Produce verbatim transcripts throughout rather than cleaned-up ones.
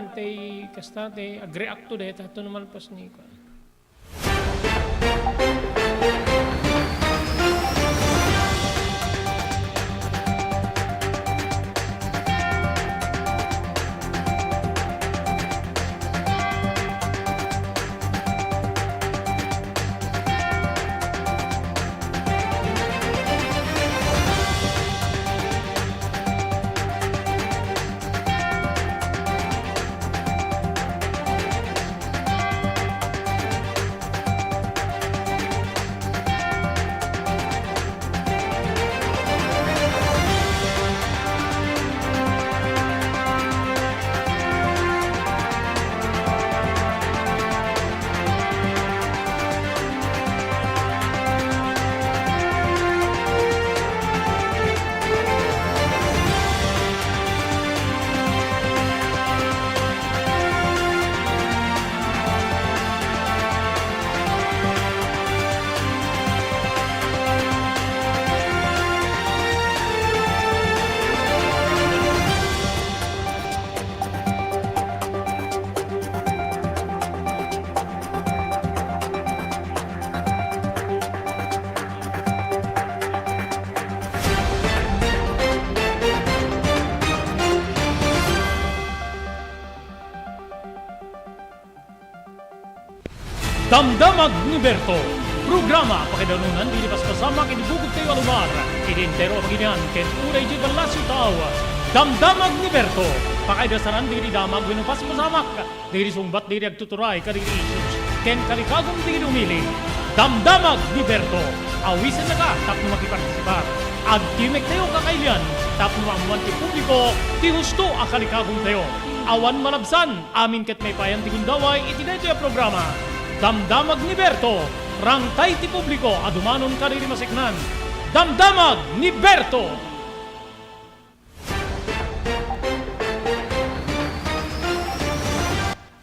tay kasta, tay agreact to dayta, ito naman pas ni kuan. Damdamag ni Berto, programa pakaidanunan ti paspasama iti bukod tayo a lugar, iti entero a Pangilinan, ken uray idiay ballasiw tao. Damdamag ni Berto, pakaidasanan dagiti damag wenno paspasamak, dagiti sungbat dagiti agtuturay kadagiti issues, ken kalikagum dagiti umili. Damdamag ni Berto, awisennaka tapno makipartisipar. Agtimek tayo kakailian tapno maammuan ti publiko ti husto a kalikagum tayo. Awan malabsan, amin ket maipayan ti gundaway iti daytoy a programa. Damdamag ni Berto, rangtay ti publiko a dumanon kadagiti maseknan. Damdamag ni Berto!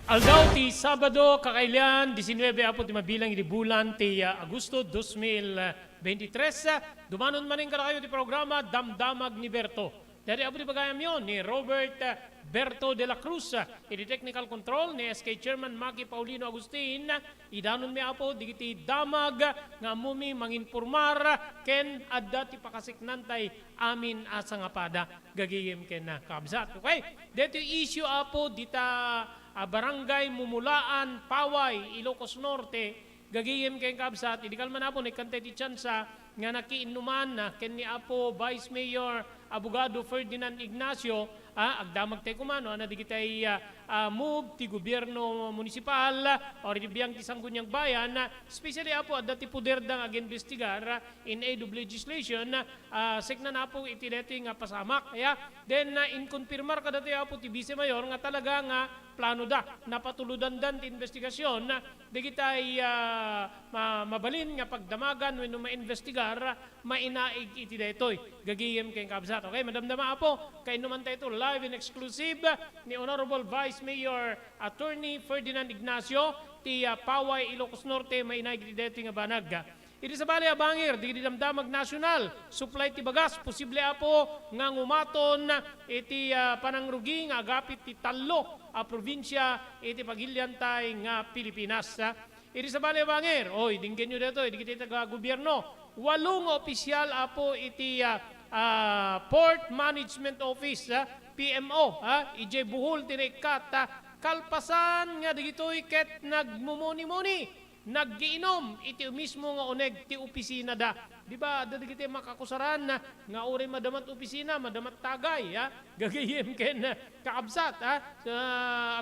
Aldaw ti Sabado, kakailian, diecinuebe apo ti mabilang iti bulan ti, ah, Agosto dos mil veintitrés. Dumanon manen kadakayo ti programa Damdamag ni Berto. Daydi apo ti pagayamyo ni Robert, ah, Berto de la Cruz, ah, iti technical control ni S K Chairman Maki Paulino Agustin. Idanonmi, Apo, dagiti damag nga ammomi manginpormar ken adda ti pakasaknantay amin a sangapada, gagayem ken, ah, kakabsat. Okay? Daytoy issue, Apo, dita, ah, Barangay Mumulaan, Paway, Ilocos Norte, gagayem ken kakabsat, idi kalman, Apo, naikkantay ti tsansa nga nakiinnuman, ah, ken ni Apo Vice Mayor Abogado Ferdinand Ignacio, ah, agdamagtay koma, no, a dagitay, ah, ah, move ti gobierno munisipal, ah, or iti biang ti Sangguniang Bayan, ah, especially, Apo, adda ti poderda nga agimbestigar, ah, in aid of legislation, ah, seknan, Apo, iti daytoy nga pasamak, ya. Then, ah, inkonfirmar kadatoy, Apo, ti Vice Mayor nga talaga nga planoda, napatulodandan ti investigasyon, ah, dagitay, ah, ma-, mabalin nga pagdamagan wenno mainvestigar, mainaig iti daytoy. Gagayem ken kakabsat. Okay, madamdama, Apo, kainnuman tayo ito live and exclusive ni Honorable Vice Mayor Attorney Ferdinand Ignacio, ti, ah, Paway, Ilocos Norte, mainaig iti daytoy nga banag. Iti sabali a bangir, dagiti damdamag national, supply ti bagas, posible, Apo, nga ngumaton iti, ah, panangrugi nga agapit ti tallo a probinsia iti pagiliantay nga Pilipinas, ah. Iti sabali a bangir, oy, denggenyo daytoy, dagiti taga-gobierno, walo nga opisial, Apo, iti, ah, ah, Port Management Office, ah, P M O, ah, idiay Bohol ti naikkat, ah, kalpasan nga dagitoy ket nagmumuni-muni, naggiinom iti mismo nga uneg ti opisinada. Di ba, adda dagiti makakusaran nga uray madama ti opisina, madama ti tagay, ha? Gagayem ken kakabsat, ha? Sa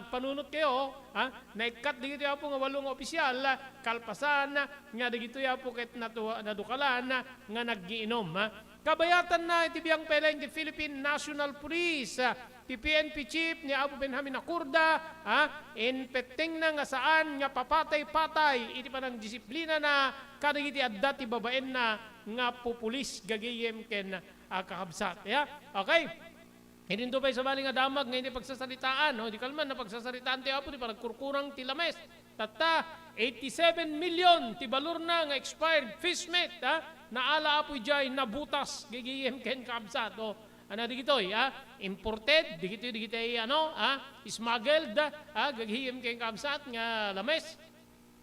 agpanunot kayo, ha? Naikkat dagiti, Apo, nga walo nga opisial, kalpasan nga dagitoy, Apo, ket natu-, nadukalan nga naggiinom, ha? Kabayatanna iti biang pay laeng ti Philippine National Police, ti P N P Chief ni Apo Benjamin Acorda, ha, inpettengna nga saan nga papatay-patay iti panangdisiplinana kadagiti adda ti babaenna nga pupulis, gagayem ken, ah, kakabsat. Ya? Okay? Idinto pay sabali nga damag nga iti pagsasaritaan, no? Di kalman na pagsasaritaan ti Apo, ti panagkurkurang ti lames. Tatta, eighty-seven million ti balorna nga expired fish meat, ha? Naala, Apo, idiay nabutas, gagayem ken kakabsat, oh. Ano dagitoy, ah? Imported, dagitoy, dagitoy, ano, ah? Smuggled, ah? Gagayem ken kakabsat nga lames.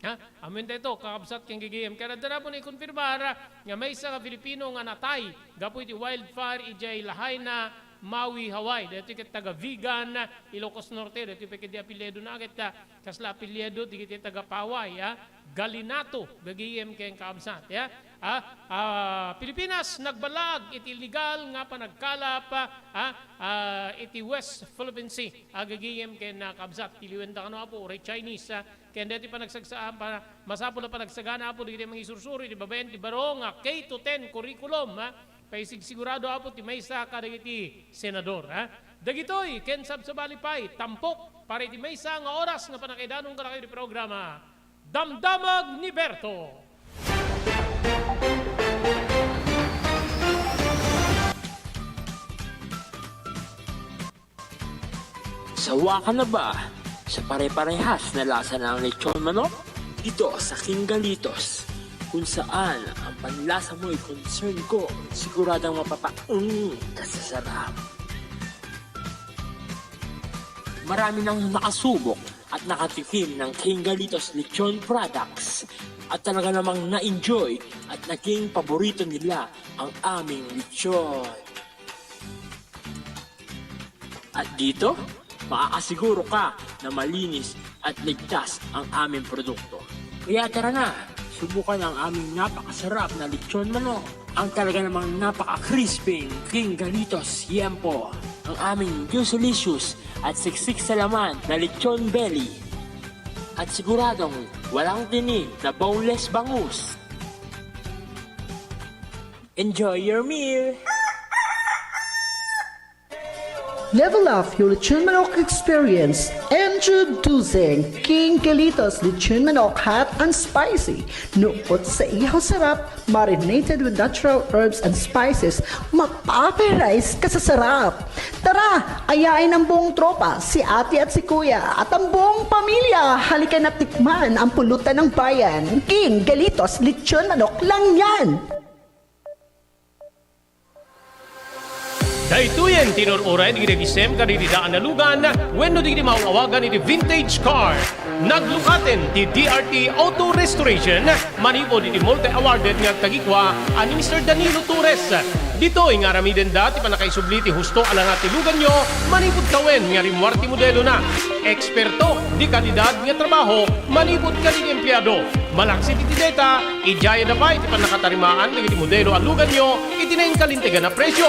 Ha? Amin dayto, kakabsat ken gagayem. Kaya adda pon ikonfirmar nga maysa nga Filipino nga natay gapu iti wildfire idiay Lahaina, Maui, Hawaii. Daytoy ket taga Vigan, Ilocos Norte. Daytoy pay ket di apelyido na ket, ah, kasla apelyido dagiti taga Paway, ah. Galinato, gagayem ken kakabsat, ya. Ah, ah, Pilipinas nagbalag iti illegal nga panagkalap, ah, ah, iti West Philippine Sea, ah, gagayem ken, ah, kakabsat. Ti liwen da kano, Apo, uray Chinese, ah, ken daytoy panagsagsa-, ah, pa-, masapul a panagsagana, Apo, dagiti mangisursuro iti babaen ti baro nga K to ten curriculum, ah, paisigsigurado, Apo, ti maysa kadagiti senador, ah. Dagitoy ken sabsabali pay, tampok para iti maysa nga oras nga pannakaidanon kadakayo ti programa. Damdamag ni Berto. Sawa ka na ba sa pare-parehas na lasa ng lechon manok? Dito sa King Galitos, kung saan ang panlasa mo'y concern ko, siguradong mapapaung ka sa sarap. Marami nang nakasubok at nakatikim ng King Galitos Lechon Products at talaga namang na-enjoy at naging paborito nila ang aming lechon. At dito, makakasiguro ka na malinis at ligtas ang aming produkto. Kaya tara na, subukan ang aming napakasarap na lechon manok. Ang talaga namang napaka-crispy King Galitos Yempo. Ang aming juicylicious at siksik sa laman na lechon belly. At siguradong walang tinik na boneless bangus. Enjoy your meal! Level up your lechon manok experience. Introducing King Galitos Lechon Manok Hot and Spicy. Nukot sa ihaw sarap, marinated with natural herbs and spices, mapaparize ka sa sarap. Tara, ayain ang buong tropa, si ate at si kuya, at ang buong pamilya. Halika na tikman ang pulutan ng bayan. King Galitos Lechon Manok lang yan! Daytoyen ti inur-uray dagiti nagisem kadagiti daan a lugan wenno dagiti maaw-awagan iti vintage car. Naglukaten ti D R T Auto Restoration manipud iti multi-awarded nga agtagikua a ni Mister Danilo Torres. Ditoy nga aramidenda ti pannakaisubli ti husto a langa ti luganyo manipud tawen nga rimmuar ti modelona. Eksperto di kalidad nga trabaho manipud kadagiti empleado. Malaksid iti deta, idiayada pay ti pannakatarimaan dagiti modelo a luganyo iti nainkalintegan a presio.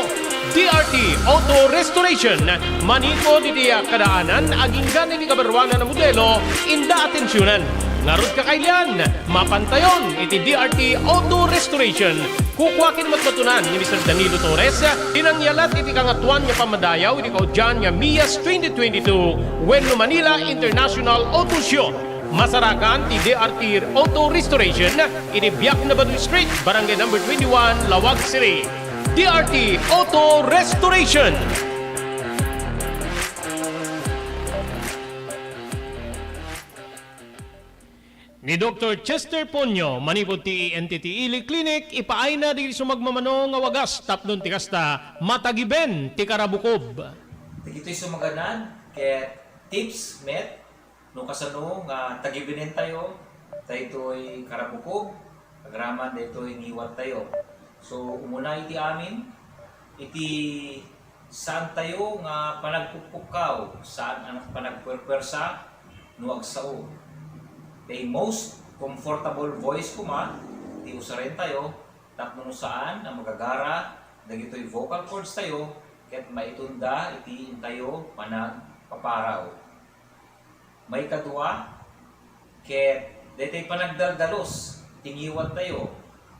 D R T Auto Restoration, manipud iti kadaanan agingga iti kabaruanan a modelo, inda atensionan. Ngarud, kakailian, mapantayon iti D R T Auto Restoration. Kukua ken matmatunan ni Mister Danilo Torres ti nangyalat iti Kangatoan nga Pammadayaw iti kaudian nga MIAS twenty twenty-two wenno Manila International Auto Show. Masarakan ti D R T Auto Restoration iti Biak na Baduy Street, Barangay Number twenty-one, Laoag City. D R T Auto Restoration. Ni Doktor Chester Ponyo, manipud ti E N T T Ili Clinic, ipaayna dagiti sumagmamano nga wagas tapno ti kasta, matagiben ti karabukob. Dagitoy sumaganad ket tips met no kasano nga tagibenentayo daytoy karabukob, agraman daytoy ngiwattayo. So, umuna iti amin, iti saantayo nga panagpukpukkaw, saan a panagpuerpuersa no agsao. Ti most comfortable voice koma ti usarentayo tapno no saan a magagara dagitoy vocal cords tayo ket maitunda iti intayo panagpaparaw. Maikadua, ket daytoy panagdaldalus ti ngiwattayo.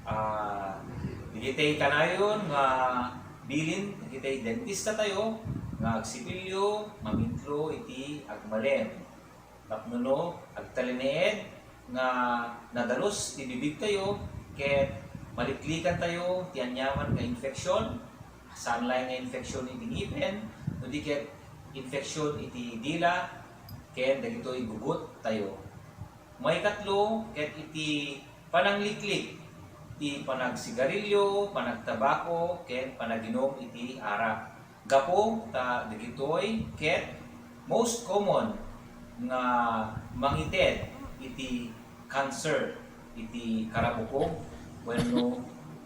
Ah, dagitoy kanayon nga bilin dagitoy dentistatayo nga agsipilyo, mamitlo iti agmalem. Tapno no agtalinaed nga nadalus ti bibigtayo ket maliklikantayo ti aniaman nga infeksyon, saan laeng nga infeksyon iti ngipen, no di ket infeksyon iti dila ken dagitoy guguttayo. Maikatlo ket iti panangliklik ti panagsigarilyo, panagtabako, ken panaginum iti arak. Gapu ta dagitoy ket most common nga mangited iti cancer iti karabukog wenno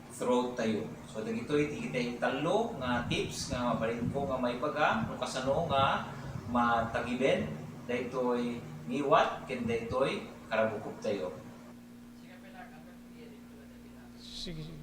throat tayo. So dagitoy ti kitay tallo nga tips nga mabalinko nga maibaga no kasano nga matagiben daytoy ngiwat ken daytoy karabukog tayo. Sige, sige.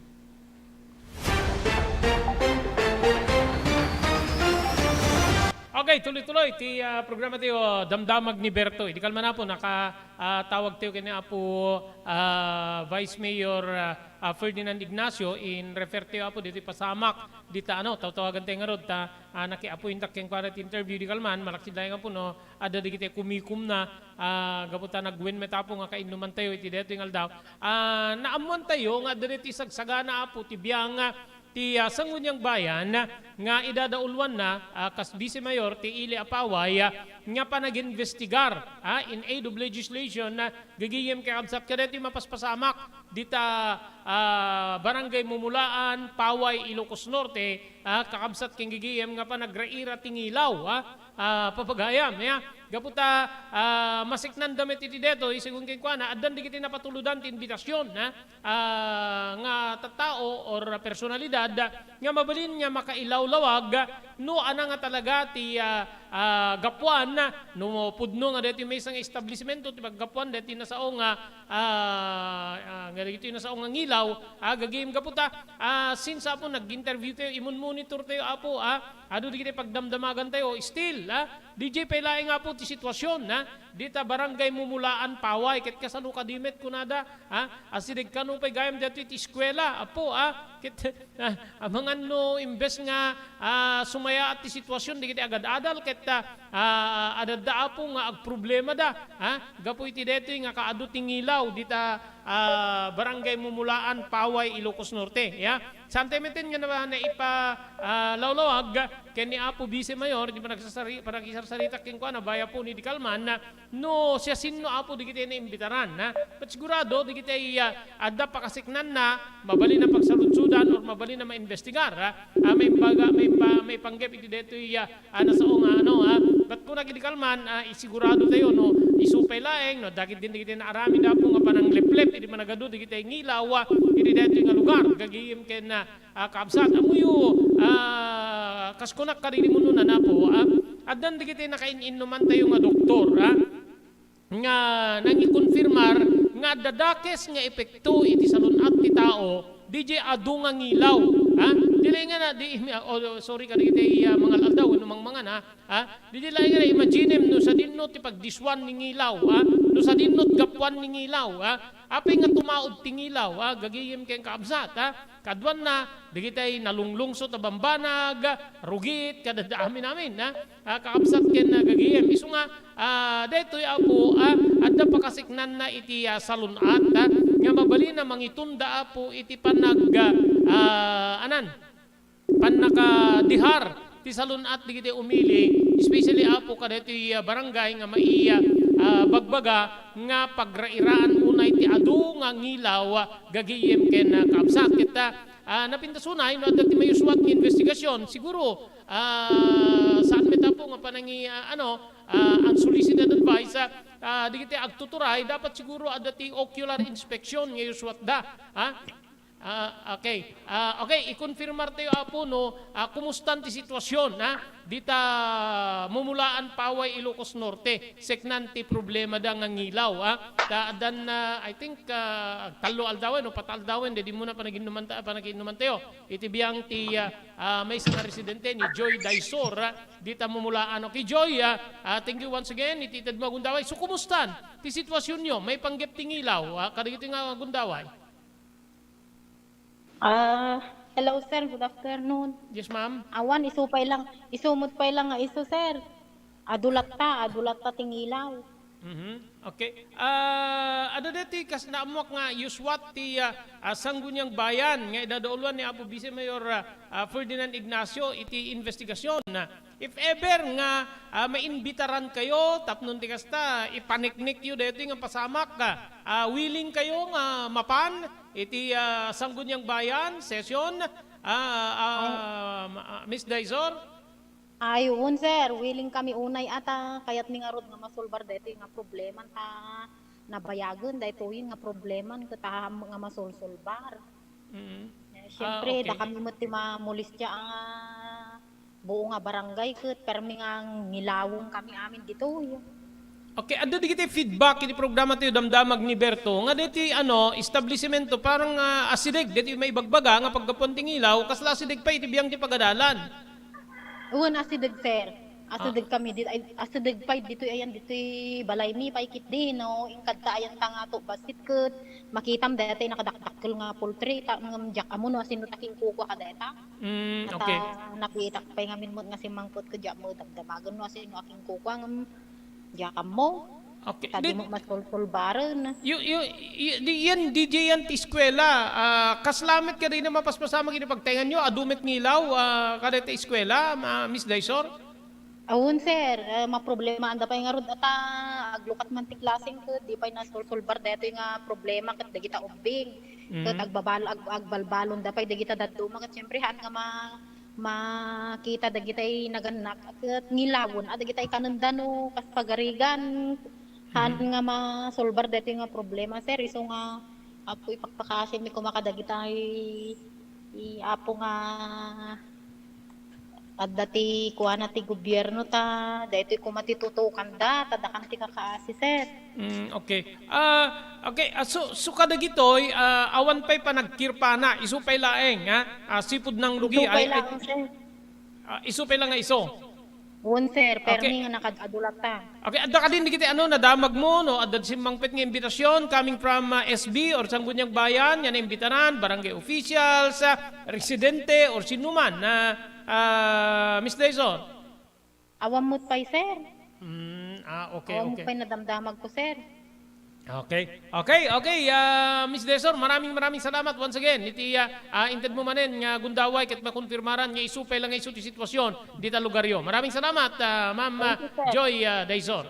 Okay, tuloy-tuloy ti ah, programa tayo, Damdamag ni Berto. Idi kalman apo, naka ah, tawag tayo kini Apo ah, Vice Mayor ah, ah, Ferdinand Ignacio, in refer tayo apo ditoy pasamak dita ano, tawtawagan tayo ngarud ta ah, nakiapointak kenkuana ti interview di kalman, malaksid laeng apo no, adda dagiti kumikum na ah, gapu ta nagwen met apo nga kainnuman tayo iti daytoy nga aldaw. Ah, naammuan tayo nga adda daytoy sagsagana apo ti biang ah, ti ah, Sangguniang Bayan nga idadauluanna ah, kas Vice Mayor ti ili a paway ah, nga panaginvestigar ah, in aid of legislation ah, gagayem kakabsat kadaytoy mapaspasamak dita ah, Barangay Mumulaan, Paway, Ilocos Norte, ah, kakabsat ken gagayem nga panagraira ti ngilaw, ah, ah, papagayam, ya. Gapu ta ah, masiknanda met iti daytoy, sigun kenkuana, addan dagiti napatulodan ti inbitasion, ah, ah, nga tattao or personalidad nga mabalin nga makailawlawag no ania nga talaga ti ah, ah, gapuan, no pudno nga daytoy maysa nga establishmento ti paggapuan daytoy nasao nga ah, ah, nga dagitoy nasao nga ngilaw, ah, gagayem gapu ta, ah, since apo nag-interview tayo, imun-monitor tayo apo, ah, adu dagiti pagdamdamagan tayo, still, ah, D J pay laeng apo ti sitwasyon, ah, dita Barangay Mumulaan, Paway, ket kasano kadi met kunada, ah, asideg kano pay gayam daytoy ti eskuela, apo, ah, ket Ah, amangan no imbes nga ah, sumayaat ti sitwasyon dagiti agad-adal ket ah, adda apo nga agproblemada, ah, gapu iti daytoy nga kaadu ti ngilaw dita ah, Barangay Mumulaan, Paway, Ilocos Norte. Ya. Saan tayo metten nga na, naipa ah, lawlawag ken ni Apo Vice Mayor, di panagsasari-, panagisarsarita kenkuana, baya po ni di kalman, no siasino apo dagiti naimbitaran, ha? But sigurado, dagiti ah, adda pakasiknanna, mabalin a pagsaludsodan or mabalin a maimbestigar, ha? Ah, maimbaga, maimba, maipanggep iti daytoy ah, ah, nasao nga ano, ha? But kuna ket di kalman, ah, isigurado tayo, no, isu pay laeng, no, dagiti, dagiti naaramid apo nga panangleplep iti panagadu dagiti ngilaw, ah, iti daytoy nga lugar, gagayem ken ah, ah, kabsat, ammoyo, ah, kas kunak kadagiti munona, Apo, ah, addan dagiti nakain-innumantayo nga doktor, ah, nga nangikonfirmar nga adda dakes nga epekto iti salun-at ti tao, D J adu nga ngilaw, ah, di laeng nga na, di, oh, sorry, kadagiti ah, mangal-aldaw, wenno mangmangan, ah, Ha? Di, di laeng nga imaginem no sadinno ti pagdiswan ni ngilaw, ha? No sadinno ti gapuan ni ngilaw, ha? Apay nga tumaud ti ngilaw, ha? Gagayem ken kaabsat, ha? Kaduanna, dagitay nalunglungsot a bambanag, rugit, kadada amin-amin, ha? Ha, kaabsat ken, ah, gagayem. Isu nga, ah, daytoy, Apo, ah, adda pakasiknanna iti, ah, salun-at, ha? Nga mabalin a mangitunda, Apo, iti panag, ah, anan? Pannakadihar ti salun-at dagiti umili, especially, Apo, kadaytoy, ah, barangay nga mai-, ah, bagbaga nga pagrairaan unay ti adu nga ngilaw, ah, gagayem ken, ah, kaabsat. Ket, ah, ah, napintas unay no adda ti mayuswat nga investigasyon, siguro, ah, saan met, Apo, nga panangi-, ah, ano, ah, unsolicited advice, ah, ah, dagiti agtuturay, dapat siguro adda ti ocular inspection nga yuswatda, ha? Ah, okay. Ah, okay, ikonfirmar tayo, Apo, no, ah, kumustan ti sitwasyon, ha? Dita Mumulaan, Paway, Ilocos Norte, seknan ti problemada nga ngilaw, ha? Ta addan, ah, I think, ah, tallo aldawen o pat aldawen, di, di muna panaginnuman ta-, panaginnuman tayo. Iti biang ti, ah, ah, maysa nga residente ni Joy Daisor, ah, dita Mumulaan. Okay, Joy, ah, ah, thank you once again. Iti ited mo a gundaway. So, kumustan ti sitwasyonyo? Maipanggep ti ngilaw, ah, kadagiti nga gundaway? Ah, hello, sir. Good afternoon. Yes, ma'am. Awan, isu pay lang, isu met pay lang nga isu, sir. Adu latta, adu latta ti ngilaw. Mhm. Okay. Ah, adda daytoy kas naammuak nga yuswat ti, ah, ah, Sangguniang Bayan nga idadauluan ni Apo Vice Mayor, ah, ah, Ferdinand Ignacio iti investigasyon. If ever nga, ah, maimbitaran kayo, tapno ti kasta, ipaniknikyo daytoy nga pasamak, ah, ah, willing kayo nga mapan iti, ah, Sangguniang Bayan session, ah, ah, ma-, ah, Miss Daisor? Ay, wen, sir. Willing kami unay ata. Kayatmi ngarud nga masolbar daytoy nga problema ta nabayagen daytoyen nga problema ket ammok nga masolsolbar. Mm. Eh, Ah, siyempre, okay. dakami met ti mamolestia nga buo nga barangay ket permi nga ngilawen kami amin ditoy. Okay, adda dagiti feedback iti programa tayo, Damdamag ni Berto, nga daytoy, ano, establisimento, parang, ah, asideg, daytoy maibagbaga nga paggapuan ti ngilaw, kasla asideg pay iti biang ti pagadalan. Wen, asideg, sir. Ah. Asideg kami dit-, ay, asideg pay ditoy, ayan, ditoy balay mi pay ketdi, no? Inkadta, ayan, ta nga to, bassit ket makitam daytoy nakadakdakkel nga poultry, ta, ngem diak ammo no asino ta kinkukua kadayta. Mm, Ata okay. nakitak pay ngamin met nga simmangpet ket diak mo damdamagen no asino a kinkukua, ngem diak ammo. Okay. Ta Di- di mo masolsolbaren. Yu-, yu-, y-, di, yan, D J yan ti eskwela. Ah, kasla met kadayna mapaspasamak iti pagtaenganyo, adu met ngilaw, ah, kadayta eskwela, ma-, Miss Daisor? Awan, sir. Ah, maproblemaanda pay ngarud ata, aglukat man ti klaseng ket, di pay nasolsolbar daytoy nga problema ket dagita ubbing. Ket Mm. agbabal-, ag-, agbalbalonda pay dagita dadduma ket siyempre, haan nga ma-, makita dagitay nagannak ket ngilawen a dagitay kanenda no kas pagarigan. Haan Mm. nga masolbar daytoy nga problema, sir. Isu nga, Apo, ipakpakaasim mi koma kadagitay, i-, Apo nga adda ti kuana ti gobierno ta daytoy koma ti tutokanda, ta dakan ti kakaasi, sir. Mm, okay. Ah, okay, ah, so, so kadagitoy, ah, awan pay panagkirpana, isu pay laeng, ha? Ah, sipud nang lugi, Isu pay ay, ay, laeng, sir. Ah, isu pay lang nga isu. Wen, sir, Okay. permi nga nakad-adu latta. Okay, adda kadin dagiti ano, nadamagmo, no? Adda simmangpet nga imbitasyon coming from, ah, S B or Sangguniang Bayan, nga naimbitanan, barangay officials, ah, residente, or sinuman na, ah, Miss Daison? Awan met pay, sir. Mm, ah, okay, Awan met okay. pay nadamdamag ko, sir. Okay. Okay, okay, ah, Miss Desor, maraming, maraming salamat once again. Iti, ah, ah, inted mo manen nga gundaway ket makonfirmaran nga isu pay lang nga isu ti sitwasyon dita lugaryo. Maraming salamat, ah, Ma'am, ah, Thank you, sir. Joy, ah, Desor.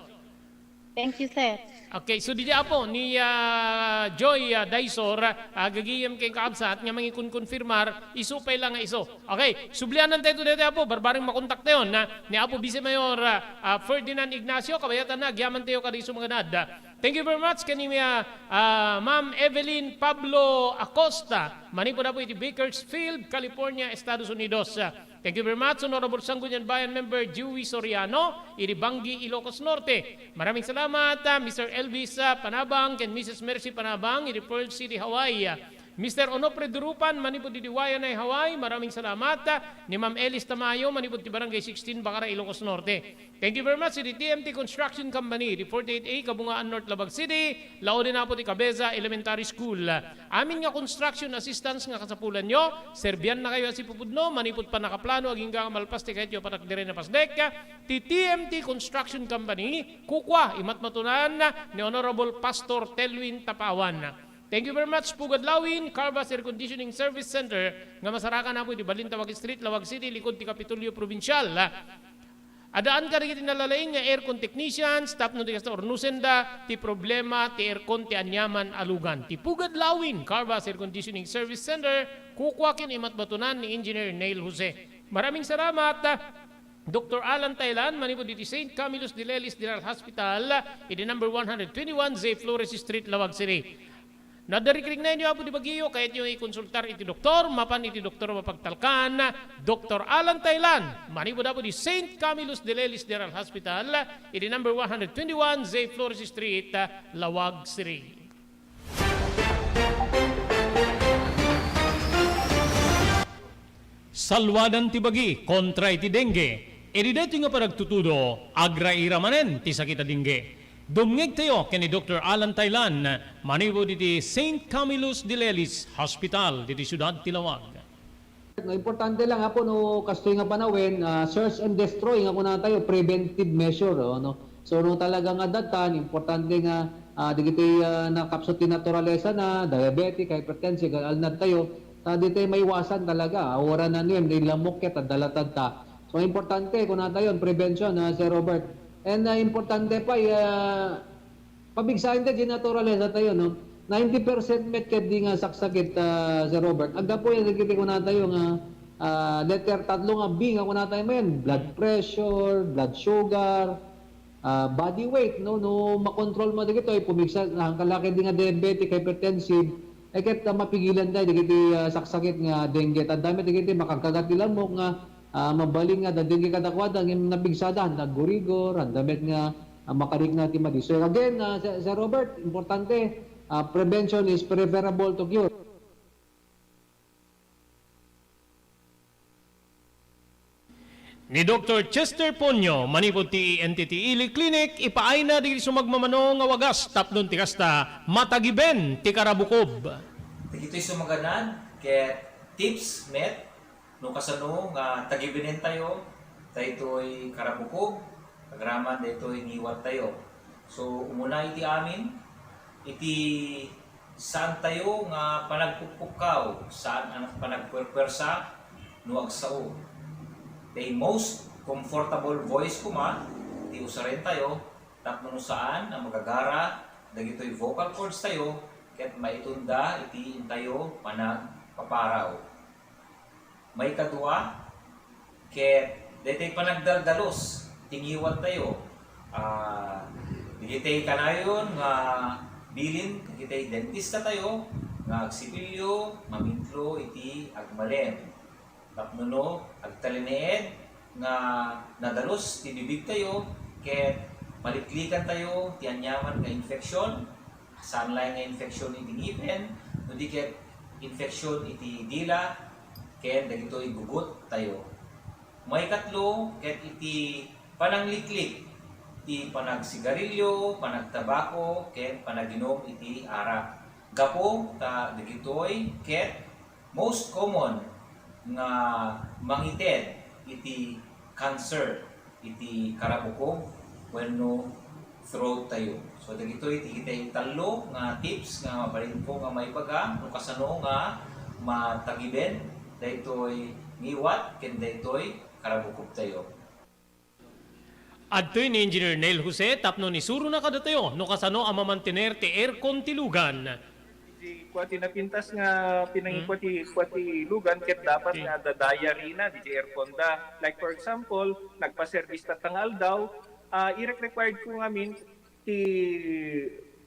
Thank you, sir. Okay, so didi apo ni, ah, Joy, ah, Daisor, ah, gagayem ken kaabsat nga mangikonkonfirmar, isu pay lang nga isu. Okay, sublianan tayo today, apo, barbareng makontak tayo na ni Apo Vice Mayor, ah, ah, Ferdinand Ignacio, kabayatan na, agyaman tayo kada isu mga nad. Thank you very much kani, ah, ah, Ma'am Evelyn Pablo Acosta, manipud apo iti Bakersfield, California, Estados Unidos. Ah, thank you very much, Honorable Sangguniang Bayan Member Joey Soriano, iti Bangui, Ilocos Norte. Maraming salamat, ah, Mister Elvis, ah, Panabang, ken Missus Mercy Panabang, iti Pearl City, Hawaii. Ah, Mister Onofre Durupan, manipud iti Waianae, Hawaii, maraming salamat. Ah, ni Ma'am Elis Tamayo, manipud ti Barangay sixteen, Bacara, Ilocos Norte. Thank you very much iti T M T Construction Company, iti forty-eight A, Kabungaan North, Laoag City, laoden apo ti Cabeza Elementary School. Amin nga construction assistance nga kasapulanyo, serbiannakayo a sipupudno, manipud pannakaplano, agingga nga malpas ti kayatyo a patakderen a pasdek, ti T M T Construction Company, kukua, imatmatunan ni Honorable Pastor Telwin Tapawan. Thank you very much, Pugad Lawin, Carvas Air Conditioning Service Center, nga masarakan apo iti Balintawak Street, Laoag City, likod ti Kapitolyo Provincial. Adaan kadagiti nalalaing nga aircon technicians tapno ti kasta urnosenda ti problema ti aircon ti aniaman a lugan. Ti Pugad Lawin, Carvas Air Conditioning Service Center, kukua ken imatmatunan ni Engineer Neil Jose. Maraming salamat, Doktor Alan Tailan, manipud iti Saint Camillus de Lelis General Hospital, iti number one hundred twenty-one J Flores Street, Laoag City. No adda rikriknaenyo apo ti bagiyo, kayatyo nga ikonsultar iti doktor, mapan iti doktor a mapagtalkan, Doktor Alan Tailan, manipud apo di Saint Camillus de Lelis General Hospital, iti number one hundred twenty-one J Flores Street, Laoag City. Salwadan ti bagi kontra iti dengue. Iti daytoy nga panagtutudo, agraira manen ti sakit a dengue. Dumngegtayo ken ni Doktor Alan Tailan, manipud iti Saint Camillus de Lelis Hospital, ditoy siudad ti Laoag. No, importante lang, apo, no, kastoy nga panawen, ah, search and destroy nga kunatayo, preventive measure, oh, no? So, no, talaga nga datan, importante nga, ah, dagiti, ah, nakapsut ti naturalesa na, diabetic, hypertensive, alnad tayo, ta di tayo maiwasan talaga. Awara na niyan, di lamok ket, adda latad ta. So, importante, kunatayo, prevention, ah, Sir Robert. And, ah, importante pa, ah, Pabigsaen ta di naturalesa tayo, no? Ninety percent met ket di nga saksakit, ah, Sir Robert. Aggapu yan, dagiti kunatayo nga, Ah, letter tatlo nga B nga kunatayo manen, blood pressure, blood sugar, ah, body weight, no? No makontrol mo dagitoy, pumigsa, nakakalaki di nga diabetic, hypertensive, eh, ket, ah, mapigilan tayo dagiti, ah, saksakit nga dengue. Tanda met dagiti makagkagat ti lamok nga, ah, mabalin nga da dengue kadakuada, ngem napigsada, handa gurigor, handa met nga, ah, makarikna ti madi. So, again, ah, Sir, Sir Robert, importante, ah, prevention is preferable to cure. Ni Doktor Chester Ponyo, manipud ti E N T T Ili Clinic, ipaayna dagiti sumagmamano nga wagas tapno ti kasta matagiben ti karabukob. Dagitoy sumaganad ket tips met no kasano nga tagibenentayo daytoy karabukob agraman daytoy ngiwattayo. So, umuna iti amin, iti saantayo nga panagpukpukkaw, saan a panagpuerpuersa no agsao. Ti most comfortable voice koma ti usarentayo tapno no saan a magagara dagitoy vocal cords tayo ket maitunda iti intayo panagpaparaw. Maikadua, ket daytoy panagdaldalus ti ngiwattayo. Ah, dagitoy kanayon nga bilin dagitoy dentistatayo nga agsipilyo, mamintlo iti agmalem. Tapno no agtalinaed nga nadalus ti bibigtayo ket maliklikantayo ti aniaman nga infeksyon, saan laeng nga infeksyon iti ngipen, no di ket infeksyon iti dila ken dagitoy gugottayo. Maikatlo, ket iti panangliklik ti panagsigarilyo, panagtabako, ken panaginum iti arak. Gapu ta dagitoy ket most common nga mangited iti cancer iti karabukob wenno throat tayo. So, dagitoy ti kitay tallo nga tips nga mabalinko nga maibaga no kasano nga matagiben daytoy ngiwat ken daytoy karabukob tayo. Adtoy ni Engineer Neil Jose tapno ni surona kadatayo no kasano a mamantener ti aircon ti lugan. Di kua ti napintas nga pinangikua ti, kua ti lugan ket dapat nga dadayarina di aircon da. Like for example, nagpa-service tatta nga aldaw, ah, irek-required ko ngamin ti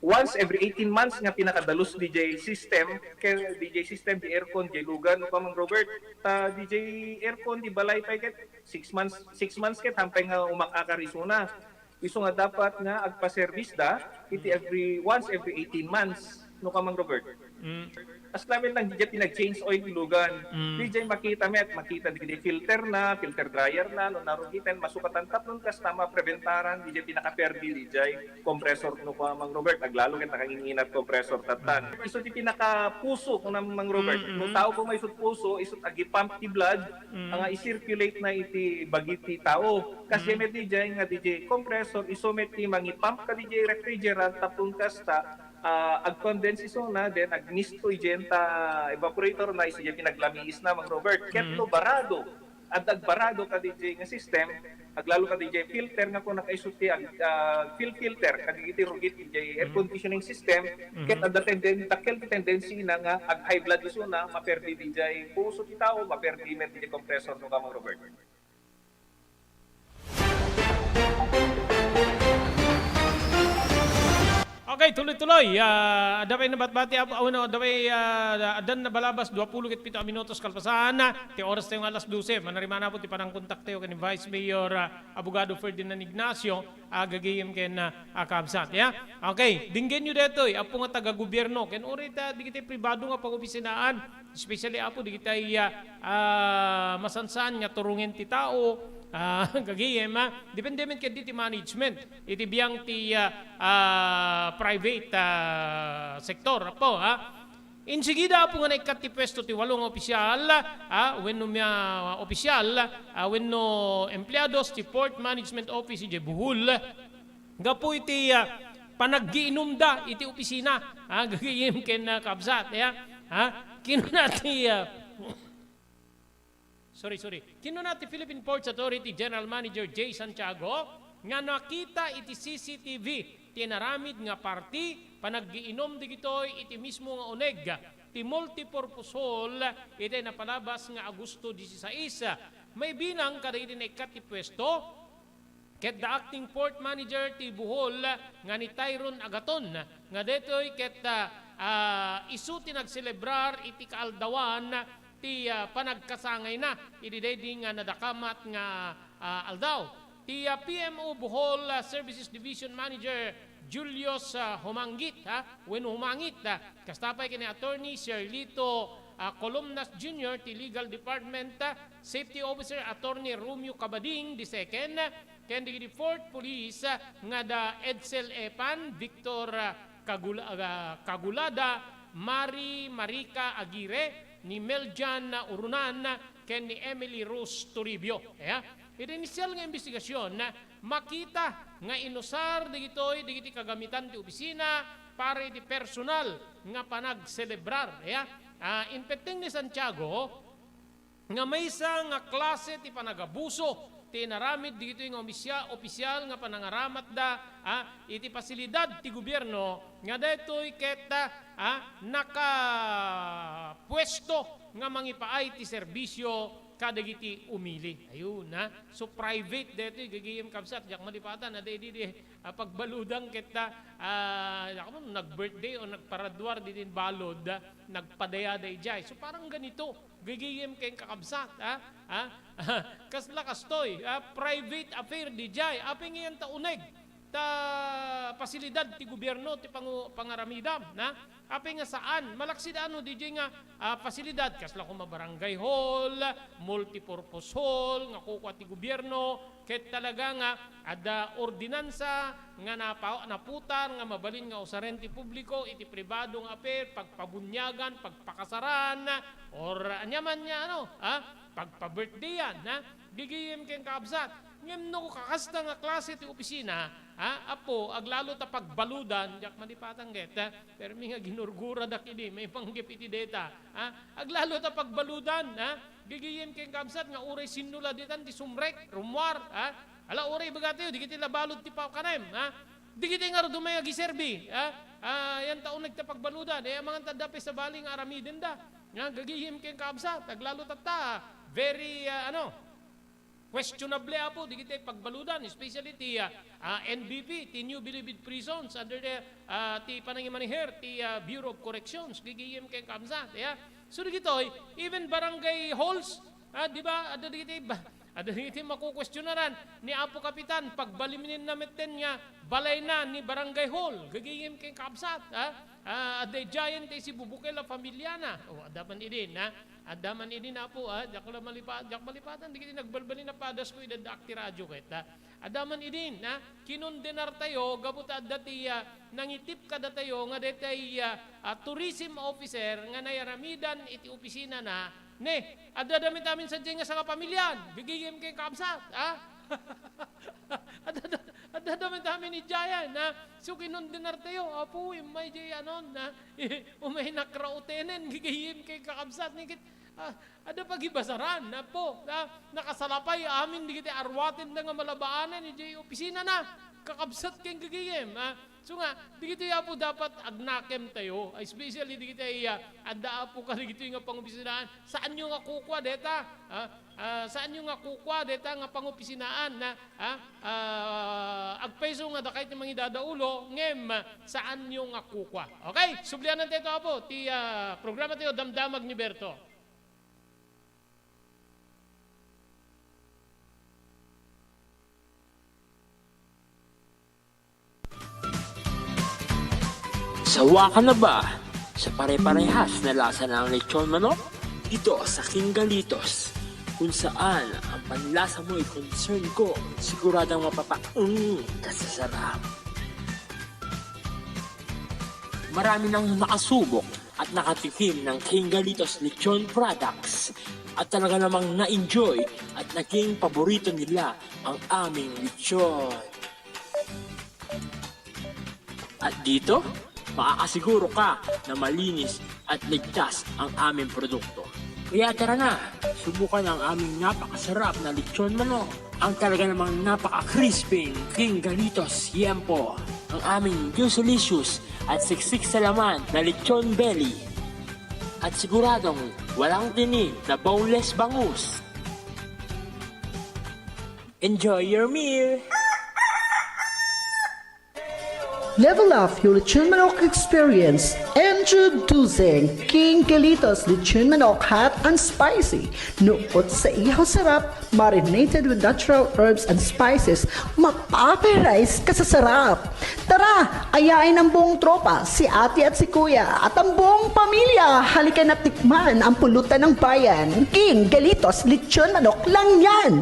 once every eighteen months nga pinakadalus di jay system, kay di jay system, di aircon, di lugan, no, Kamang Robert. Ta di jay aircon, di balay pay ket six months, six months ket hampay nga umak-akar isuna. Isu nga dapat nga agpa-service da iti every, once every eighteen months, no, Kamang Robert. Mm. As lamin lang, di jay pinag-change oil ti lugan. Mm. Di jay makita met, makita di, di filter na, filter dryer na, no, narugiten, masukatan tapnon kasta mapreventaran, di jay pinakaperdi, di jay compressor, no, Kamang Robert, aglalo ket nakangin-inat compressor tattan. Isu ti pinakapuso, kuna Mang Robert. Mm, mm. No tao koma isut puso, isut agi-pump ti blood, Mm. nga i-circulate na iti bagi ti tao. Kas Mm. met di jay nga di jay compressor, isu met ti mangi-pump ka di jay refrigerant, tapno kasta, ah, ag-condense isuna, then agmisto idiay ta evaporator na, isu diay pinaglamiis na, Mang Robert. Ket Mm. no barado, adda agbarado ka di jay nga system, aglalo ka di jay filter nga kuna kaisu ti ag-, ah, fil-, filter, kadagiti rugit di jay air Mm. conditioning system, Mm-hmm. ket adda tenden-, dakkel ti tendency na nga ag-high blood isuna, maperdi di jay puso ti tao, maperdi met di jay compressor, no, Kamang Robert. Okay, tuloy-tuloy. Ah, adda pay nabatbati, ap-, ah, wenno, adda pay, ah, addan nabalabas, dua pulo ket pito a minutos kalpasan ti oras tayo nga alas dose. Manarimanapod ti panangkontak tayo ken ni Vice Mayor, ah, Abogado Ferdinand Ignacio, ah, gagayem ken, ah, ah, kabsat, ya? Okay, denggenyo daytoy, apo nga taga-gobierno, ken uray ta, dagiti pribado nga pangopisinaan, especially, apo, dagiti, ah, ah, masansan nga turongen ti tao, ah, gagayem, ah, depende met ket iti management, iti biang ti, ah, ah, private, ah, sector, apo, ah. Insigida, apo, nga naikkat ti puesto ti walo nga opisyal, ah, wenno mia-, opisyal, ah, wenno empleados ti Port Management Office idiay Bohol, gapu iti, ah, panaggiinumda iti opisina, ah, gagayem ken, ah, kabsat, ya, ah, kinuna ti, ah, Sorry, sorry. Kinuna ti Philippine Ports Authority General Manager Jay Santiago nga nakita iti C C T V ti inaramid nga parti panaggiinum dagitoy iti mismo nga uneg Multipurpose Hall iti napalabas nga Agosto disisais. Maibilang kadagiti naikkat ti puesto, ket da acting port manager ti Bohol nga ni Tyron Agaton, nga daytoy ket, ah, ah, isu ti nagselebrar iti kaaldawan ti, ah, panagkasangayna idi daydi nga nadakamat nga, ah, aldaw. Ti, ah, P M O Bohol, ah, Services Division Manager Julius, ah, Humangit, ha, wenno Humangit, ah, kasta pay ken ni Attorney Sherlito, ah, Columnas Junior ti Legal Department, ah, Safety Officer Attorney Romeo Cabading the second, ken dagiti Fourth Police, ah, nga da Edsel Epan, Victor, ah, Kagul-, ah, Kagulada, Mari Marica Aguirre, ni Meljan Urunan, ken ni Emily Rose Toribio. Aya, iti inisial nga imbestigasyon, makita nga inusar dagitoy dagiti kagamitan ti opisina para iti personal nga panagselebrar. Aya, ah, impetteng ni Santiago nga maysa nga klase ti panagabuso ti inaramid dagitoy nga omisya-, opisyal nga panangaramatda, ah, iti pasilidad ti gobierno nga daytoy ket, ah, nakapuesto nga mangipaay ti serbisio kadagiti umili. Ayun, ha? So, private daytoy, gagayem kabsat, diak malipatan, ada idi, di, ah, pagbaludan ket, ah, diak man, nag-birthday o nagparaduar didin balod, ah, nagpadayada idiay. So, parang ganito, gagayem ken kakabsat, ha? Ha? Kasla kastoy, ah, private affair didiay. Apay nga yan ta uneg ta pasilidad ti gobierno ti pangu-, pangaramidam, na? Apay nga saan, malaksid ano didiay nga, ah, pasilidad, kasla koma barangay hall, multipurpose hall, nga kukua ti gobierno, ket talaga nga adda ordinansa nga napa-, naputar nga mabalin nga usaren ti publiko iti pribado nga affair, pagpabuniagan, pagpakasaran, or aniaman nga ano, ah, pagpa-birthdayan, ha? Gigiyem ken kaabsat. Ngem no kakasta nga klase ti opisina, ha? Apo, aglalo ta pagbaludan, diak malipatan ket, ha? Permi nga ginurguradak idi, maipanggep iti deta, ha? Aglalo ta pagbaludan, ha? Gigiyem ken kaabsat nga uray sinno la ditan ti sumrek, rummuar, ha? Ala, uray ibagatayo, dagiti la balud ti pakanem, ha? Dagiti ngarud umay agiserbi, ha? Ah, yan ta uneg ta pagbaludan, eh, amangan ta adda pay sabali nga aramidenda. Nga gagiyem ken kaabsat, aglalo tatta, very, ah, ano, questionable, apo, dagiti pagbaludan, especially ti, ah, ah, N B P, ti New Bilibid Prisons, under the, ah, ti panangimaniher ti, ah, Bureau of Corrections, gigiyem ken kaabsat, ya. So, dagitoy, even barangay halls, ah, di ba, adda dagiti ba-, Adda dagiti makukuestionaran ni Apo Kapitan, pagbalinenna metten nga balayna ni Barangay Hall, gagayem ken kaabsat, ha? Ah, adda idiayen ti sibubukel a familiana. O, adda man idin, ha? Adda man idin, Apo, ha? Diak la malipa-, diak malipatan, dagiti nagbalbalin a padasko idi addaak ti radio ket, ha? Adda man idin, ha? Kinondenartayo gapu ta adda ti, ah, nangitip kadatayo nga daytay, ah, ah, tourism officer nga nairamidan iti opisinana, ne, adda dagiti amin sadiay nga sangapamilian, gigigim ken kaabsat, ha? Adda, adda, adda dagiti amin idiayen, ha? So, kinondenartayo, apo, immay diay anon, ha? Umay nakrautenen, gigigim ken kakabsat, ni ket, ah, Adda pagibasaran, apo, a, nakasalapay amin dagiti arwatenda nga malabaanan idiay opisinana, kakabsat ken gagayem, a. So nga, dagitoy, apo, dapat agnakemtayo, especially dagiti, a, adda, apo, kadagitoy nga pangopisinaan, saanyo nga kukua deta, a, a, saanyo nga kukua deta nga pangopisinaan, a, a, agpayso nga dakay ti mangidadaulo, ngem saanyo nga kukua. Okay, sublianan tayo, apo, ti, a, programa tayo, Damdamag ni Berto. Sawa ka na ba sa pare-parehas na lasa ng lechon manok? Dito sa King Galitos, kung saan ang panlasa mo'y concern ko, siguradong mapapaeng ka sa sarap. Marami nang nakasubok at nakatikim ng King Galitos Lechon Products at talaga namang na-enjoy at naging paborito nila ang aming lechon. At dito, makakasiguro ka na malinis at ligtas ang aming produkto. Kaya tara na, subukan ang aming napakasarap na lechon manok. Ang talaga namang napaka-crispy, King Galitos Yempo. Ang aming juicy-licious at siksik sa laman na lechon belly. At siguradong walang tinik na boneless bangus. Enjoy your meal! Level up your lechon manok experience. Introducing King Galitos Lechon Manok Hot and Spicy. Nukot sa ihaw sarap, marinated with natural herbs and spices, mapaparize ka sa sarap. Tara, ayain ang buong tropa, si ate at si kuya, at ang buong pamilya. Halika na tikman ang pulutan ng bayan. King Galitos Lechon Manok lang yan!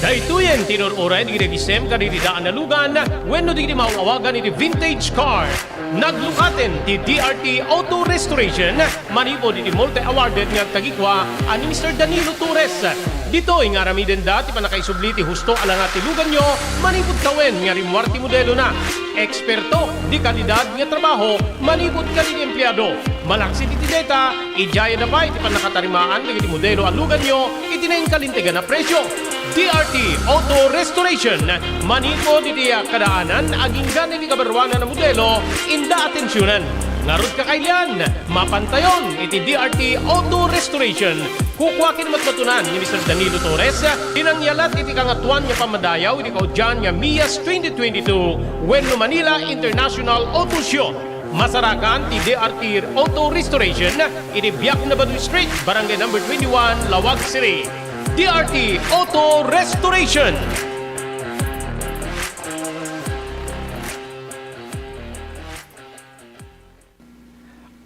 Daytoyen ti inur-uray dagiti agisem kadagiti daan a lugan wenno dagiti maaw-awagan iti vintage car. Naglukaten ti D R T Auto Restoration manipud iti multi-awarded nga agtagikua a ni Mister Danilo Torres. Ditoy nga aramidenda ti pannakaisubli ti husto a langa ti luganyo manipud tawen nga rimmuar ti modelona. Eksperto ti kalidad nga trabaho manipud kadagiti empleado. Malaksid iti deta, idiayada pay ti pannakatarimaan dagiti modelo a luganyo iti nainkalintegan a presio. D R T Auto Restoration, manipud iti kadaanan aginggan iti kabaruanan a modelo, inda atensionan. Ngarud, kakailian, mapantayon iti D R T Auto Restoration. Kukua ken matmatunan ni Mister Danilo Torres ti nangyalat iti Kangatoan nga Pammadayaw iti kaudian nga MIAS twenty twenty-two wenno Manila International Auto Show. Masarakan ti D R T Auto Restoration iti Biak Nabadui Street, Barangay Number twenty-one, Laoag City. D R T Auto Restoration.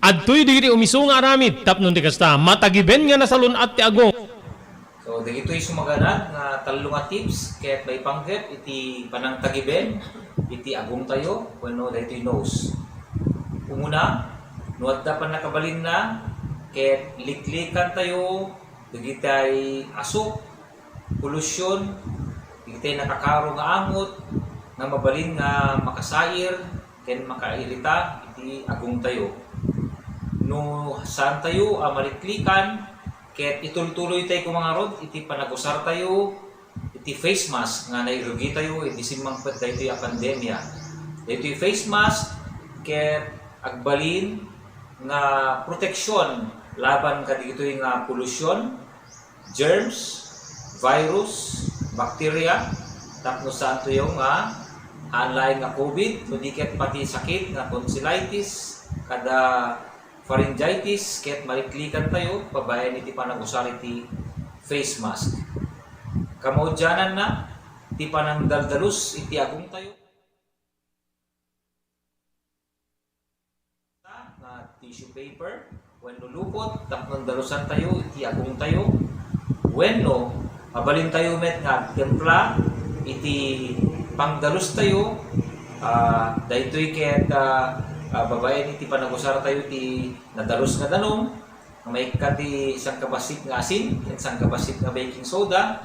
Adtoy dagiti umisu nga aramid tapno ti kasta, matagiben nga nasalun-at ti agong. So, dagitoy sumaganad nga tallo nga tips ket maipanggep iti panangtagiben iti agongtayo wenno daytoy nose. Umuna, no adda pannakabalinna ket liklikantayo dagitay asuk, polusyon, dagitay nakakaro nga angot nga mabalin nga makasair ken makairita iti agongtayo. No saantayo a maliklikan ket itultuloytay koma ngarud iti panagusartayo iti face mask nga nairugitayo idi simmangpet daytoy a pandemia. Daytoy face mask ket agbalin nga proteksyon laban kadagitoy nga polusyon, germs, virus, bakterya, tapno saantayo nga haan laeng nga covid, no di ket pati sakit nga tonsillitis, kada pharyngitis, ket maliklikantayo babaen iti panagusar iti face mask. Kamaudiananna, ti panangdaldalus iti agongtayo. Nga tissue paper wenno lupot tapno dalusantayo iti agongtayo, wenno mabalintayo met nga agtimpla iti pangdalustayo. Ah, daytoy ket, ah, ah, babaen iti panagusartayo ti nadalus nga danum, nga maikkat ti sangkabassit nga asin ken sangkabassit nga baking soda,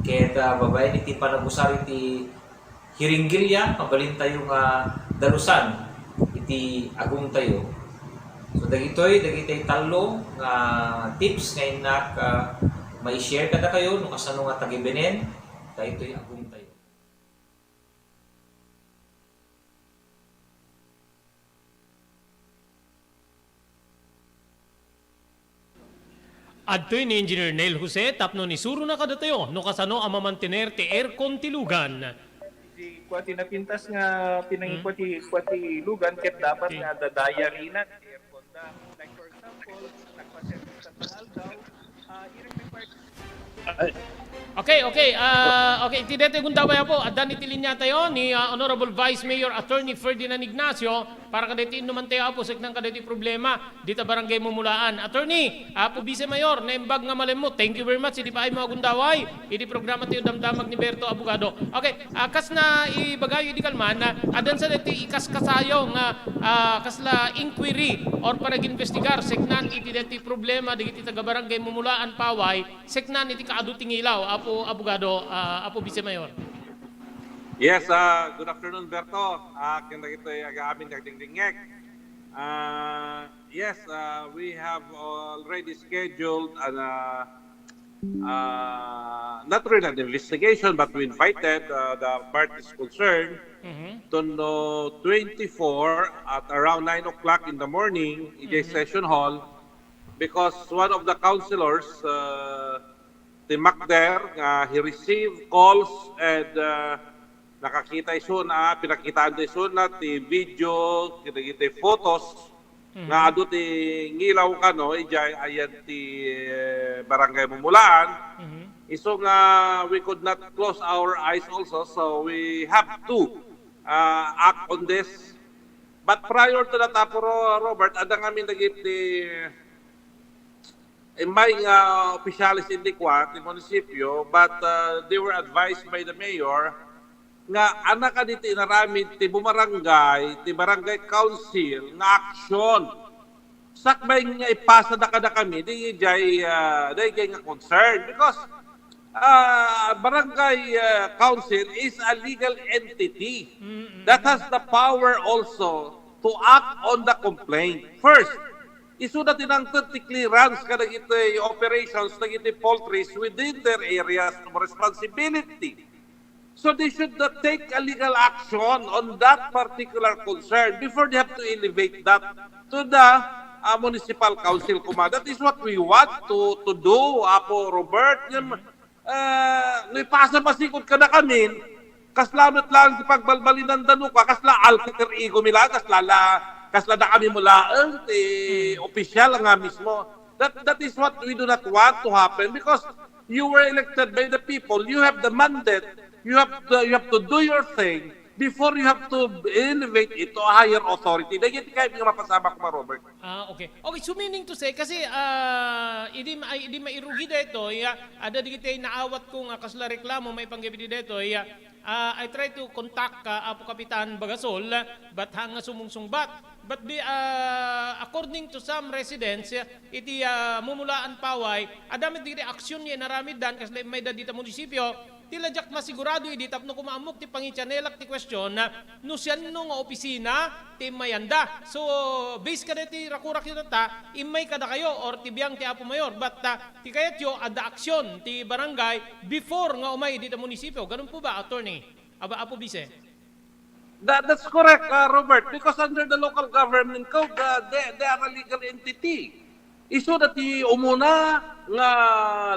ket, ah, babaen iti panagusar iti hiringgilya, mabalintayo nga dalusan iti agongtayo. So, dagitoy, dagitoy tallo nga tips nga innak, ah, mai-share kadakayo no kasano nga tagibenen daytoy agongtayo. Adtoy ni Engineer Neil Jose tapno isurona kadatayo no kasano a mamantener ti aircon ti lugan. Ti kua ti napintas nga pinangikua ti, kua ti lugan ket dapat nga dadayarina ti aircon da. Like for example, nagpaserbi ka sa aldaw, ah, iring required. Ay. Okay, okay. Ah, okay, iti daytoy gundaway, Apo, addan iti linia tayo ni, ah, Honorable Vice Mayor Attorney Ferdinand Ignacio para kadaytoy innuman tayo, Apo, seknan kadaytoy problema dita Barangay Mumulaan. Attorney, Apo Vice Mayor, naimbag nga malemmo. Thank you very much. Idi paay mo agundaway iti programa tayo, Damdamag ni Berto Abogado. Okay, ah, kas naibagayo idi kalman, ah, addan sa daytoy ikaskasayo nga, ah, kasla inquiry or panaginvestigar seknan iti daytoy problema dagiti taga Barangay Mumulaan, Paway, seknan iti kaadu ti ngilaw, Apo Abogado, ah, Apo Vice Mayor. Yes, ah, good afternoon, Berto. Ah, ken dagitoy amin nga agdingdingngeg. Ah, yes, ah, we have already scheduled an, ah, ah, not really an investigation, but we invited, ah, the parties concerned Mhm. Tono twenty-four at around nine o'clock in the morning, idiay Mhm. session hall, because one of the councilors, uh, ti Macder, nga he received calls and, uh, nakakita isuna, pinakitaan da isuna ti video, kadagiti photos, Mhm. nga adu ti ngilaw kano, idiay ayan ti, eh, barangay Mumulaan. Mhm. Isu nga we could not close our eyes also, so we have to, uh, act on this. But prior to that, Apo Ro-, Robert, adda ngamin dagiti immay nga opisyales idi kua ti munisipyo, but, uh, they were advised by the mayor nga ania kadi ti inaramid ti bumarangay, ti barangay council nga aksyon. Sakbay nga ipasada kadakami, di jay, ah, dayjay nga concern. Because, ah, barangay, ah, council is a legal entity Mm-mm. that has the power also to act on the complaint. First, isuda ti nangted ti clearance kadagiti operations dagiti poultries within their areas of responsibility. So they should, uh, take a legal action on that particular concern before they have to elevate that to the, uh, municipal council, kuma. That is what we want to, to do, Apo Robert. Ngem, uh, no ipasa masikod kadakamin, kasla met laeng ti pagbalbalinanda no kua, kasla alter ego mi laeng, kasla la, kasla dakami met laeng ti Hmm. opisyal nga mismo. That, that is what we do not want to happen because you were elected by the people. You have the mandate. You have to, you have to do your thing before you have to elevate it to a higher authority. Dagiti kayat nga mapasamak, Kuma Robert. Ah, okay. Okay, so meaning to say, kasi, ah, idi ma-, idi mairugi daytoy, ah, adda dagiti naawatko nga kasla reklamo maipanggep idi daytoy, ah, ah, I try to contact, ah, Apo Kapitan Bagasol, but haan nga sumungsungbat. But the, ah, according to some residents, ah, iti, ah, Mumulaan Paway, adda met dagiti aksyon nga inaramiddan, kasla immayda dita munisipyo, ti la diak masigurado idi tapno kuma ammok ti pangitianelak ti question, ah, no sianno nga opisina ti immayanda. So, based kadaytoy rakurakyo tatta, immay kadakayo or ti biang ti Apo Mayor, but, ah, ti kayatyo, adda aksyon ti barangay before nga umay dita munisipyo. Ganun po ba, Attorney? Aba, Apo Bise? That, that's correct, uh, Robert, because under the local government code, uh, they, they are a legal entity. Isuda ti umuna nga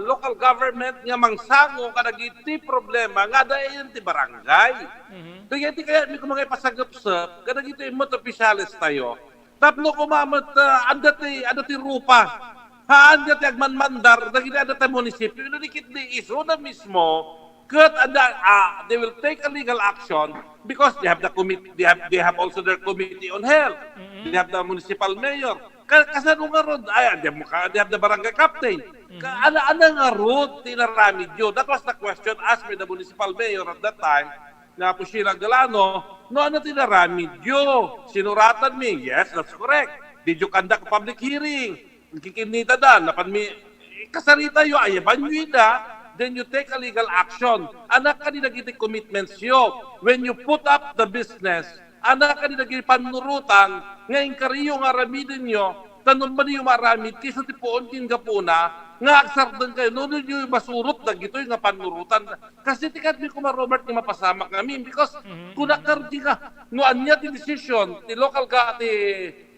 local government nga mangsango kadagiti problema nga adda idiay barangay. Mhm. Dagiti kayatmi kuma nga ipasagepsep kadagiti met opisyales tayo. Tapno kuma met, ah, adda ti, adda ti rupa. Haan nga ti agmanmandar dagiti adda ti munisipyo. No di ketdi isuda mismo, ket adda, ah, they will take a legal action because they have the commit-, they have, they have also their committee on health. Mm-hmm. They have the municipal mayor. Ka-, kasano ngarud? Ay, they have, they have the barangay captain. Ka-, Mm-hmm. Ana, ana ngarud ti inaramidyo? That was the question asked by the municipal mayor at that time, nga Apo Sheila Galano, no, ano ti inaramidyo? Sinuratanmi, yes, that's correct. Did you conduct a public hearing? Kikinita da, napanmi, kasaritayo, ayabanyo ida, then you take a legal action. Ania kadi dagiti commitments yo when you put up the business? Ania kadi dagiti pannurotan nga inkariyo nga aramidenyo, ta no maniyo maaramid, kaysa ti puon ken gapuna, nga agsardengkayo, no, no, masurot dagitoy nga pannurotan. Kasi ti kayatmi kuma, Robert, nga mapasamak ngamin, because Mhm. kunak ngarud nga, no ania ti decision ti local ga-, ti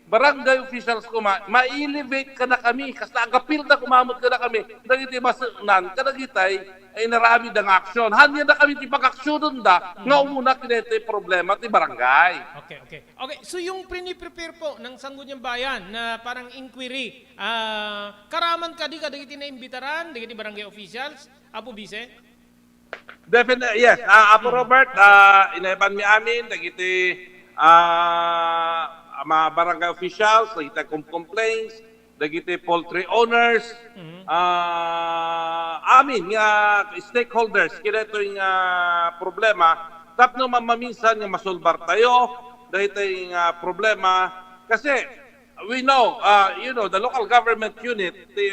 barangay officials kuma, ma-elevate kadakami, kasla agapilda kuma met kadakami, dagiti maseknan, kadagitay, ay inaramidda nga aksyon. Haan nga dakami ti pagaksyonenda, nga Mhm. umuna kadaytoy problema ti barangay. Okay, okay. Okay, so yung prepare po ng Sangguniang Bayan na parang inquiry, ah, karaman kadi kadagiti naimbitaran, dagiti barangay officials, Apo Bise? Definitely, yes. Ah, Apo Mm. Robert, ah, inaybanmi amin dagiti, ah, mga barangay officials, dagiti com-, complaints, dagiti poultry owners, Mm. ah, amin nga stakeholders, kadaytoy nga problema, tapno mamaminsan nga masolbar tayo, dagitoy nga problema. Kasi, we know, ah, you know, the local government unit, the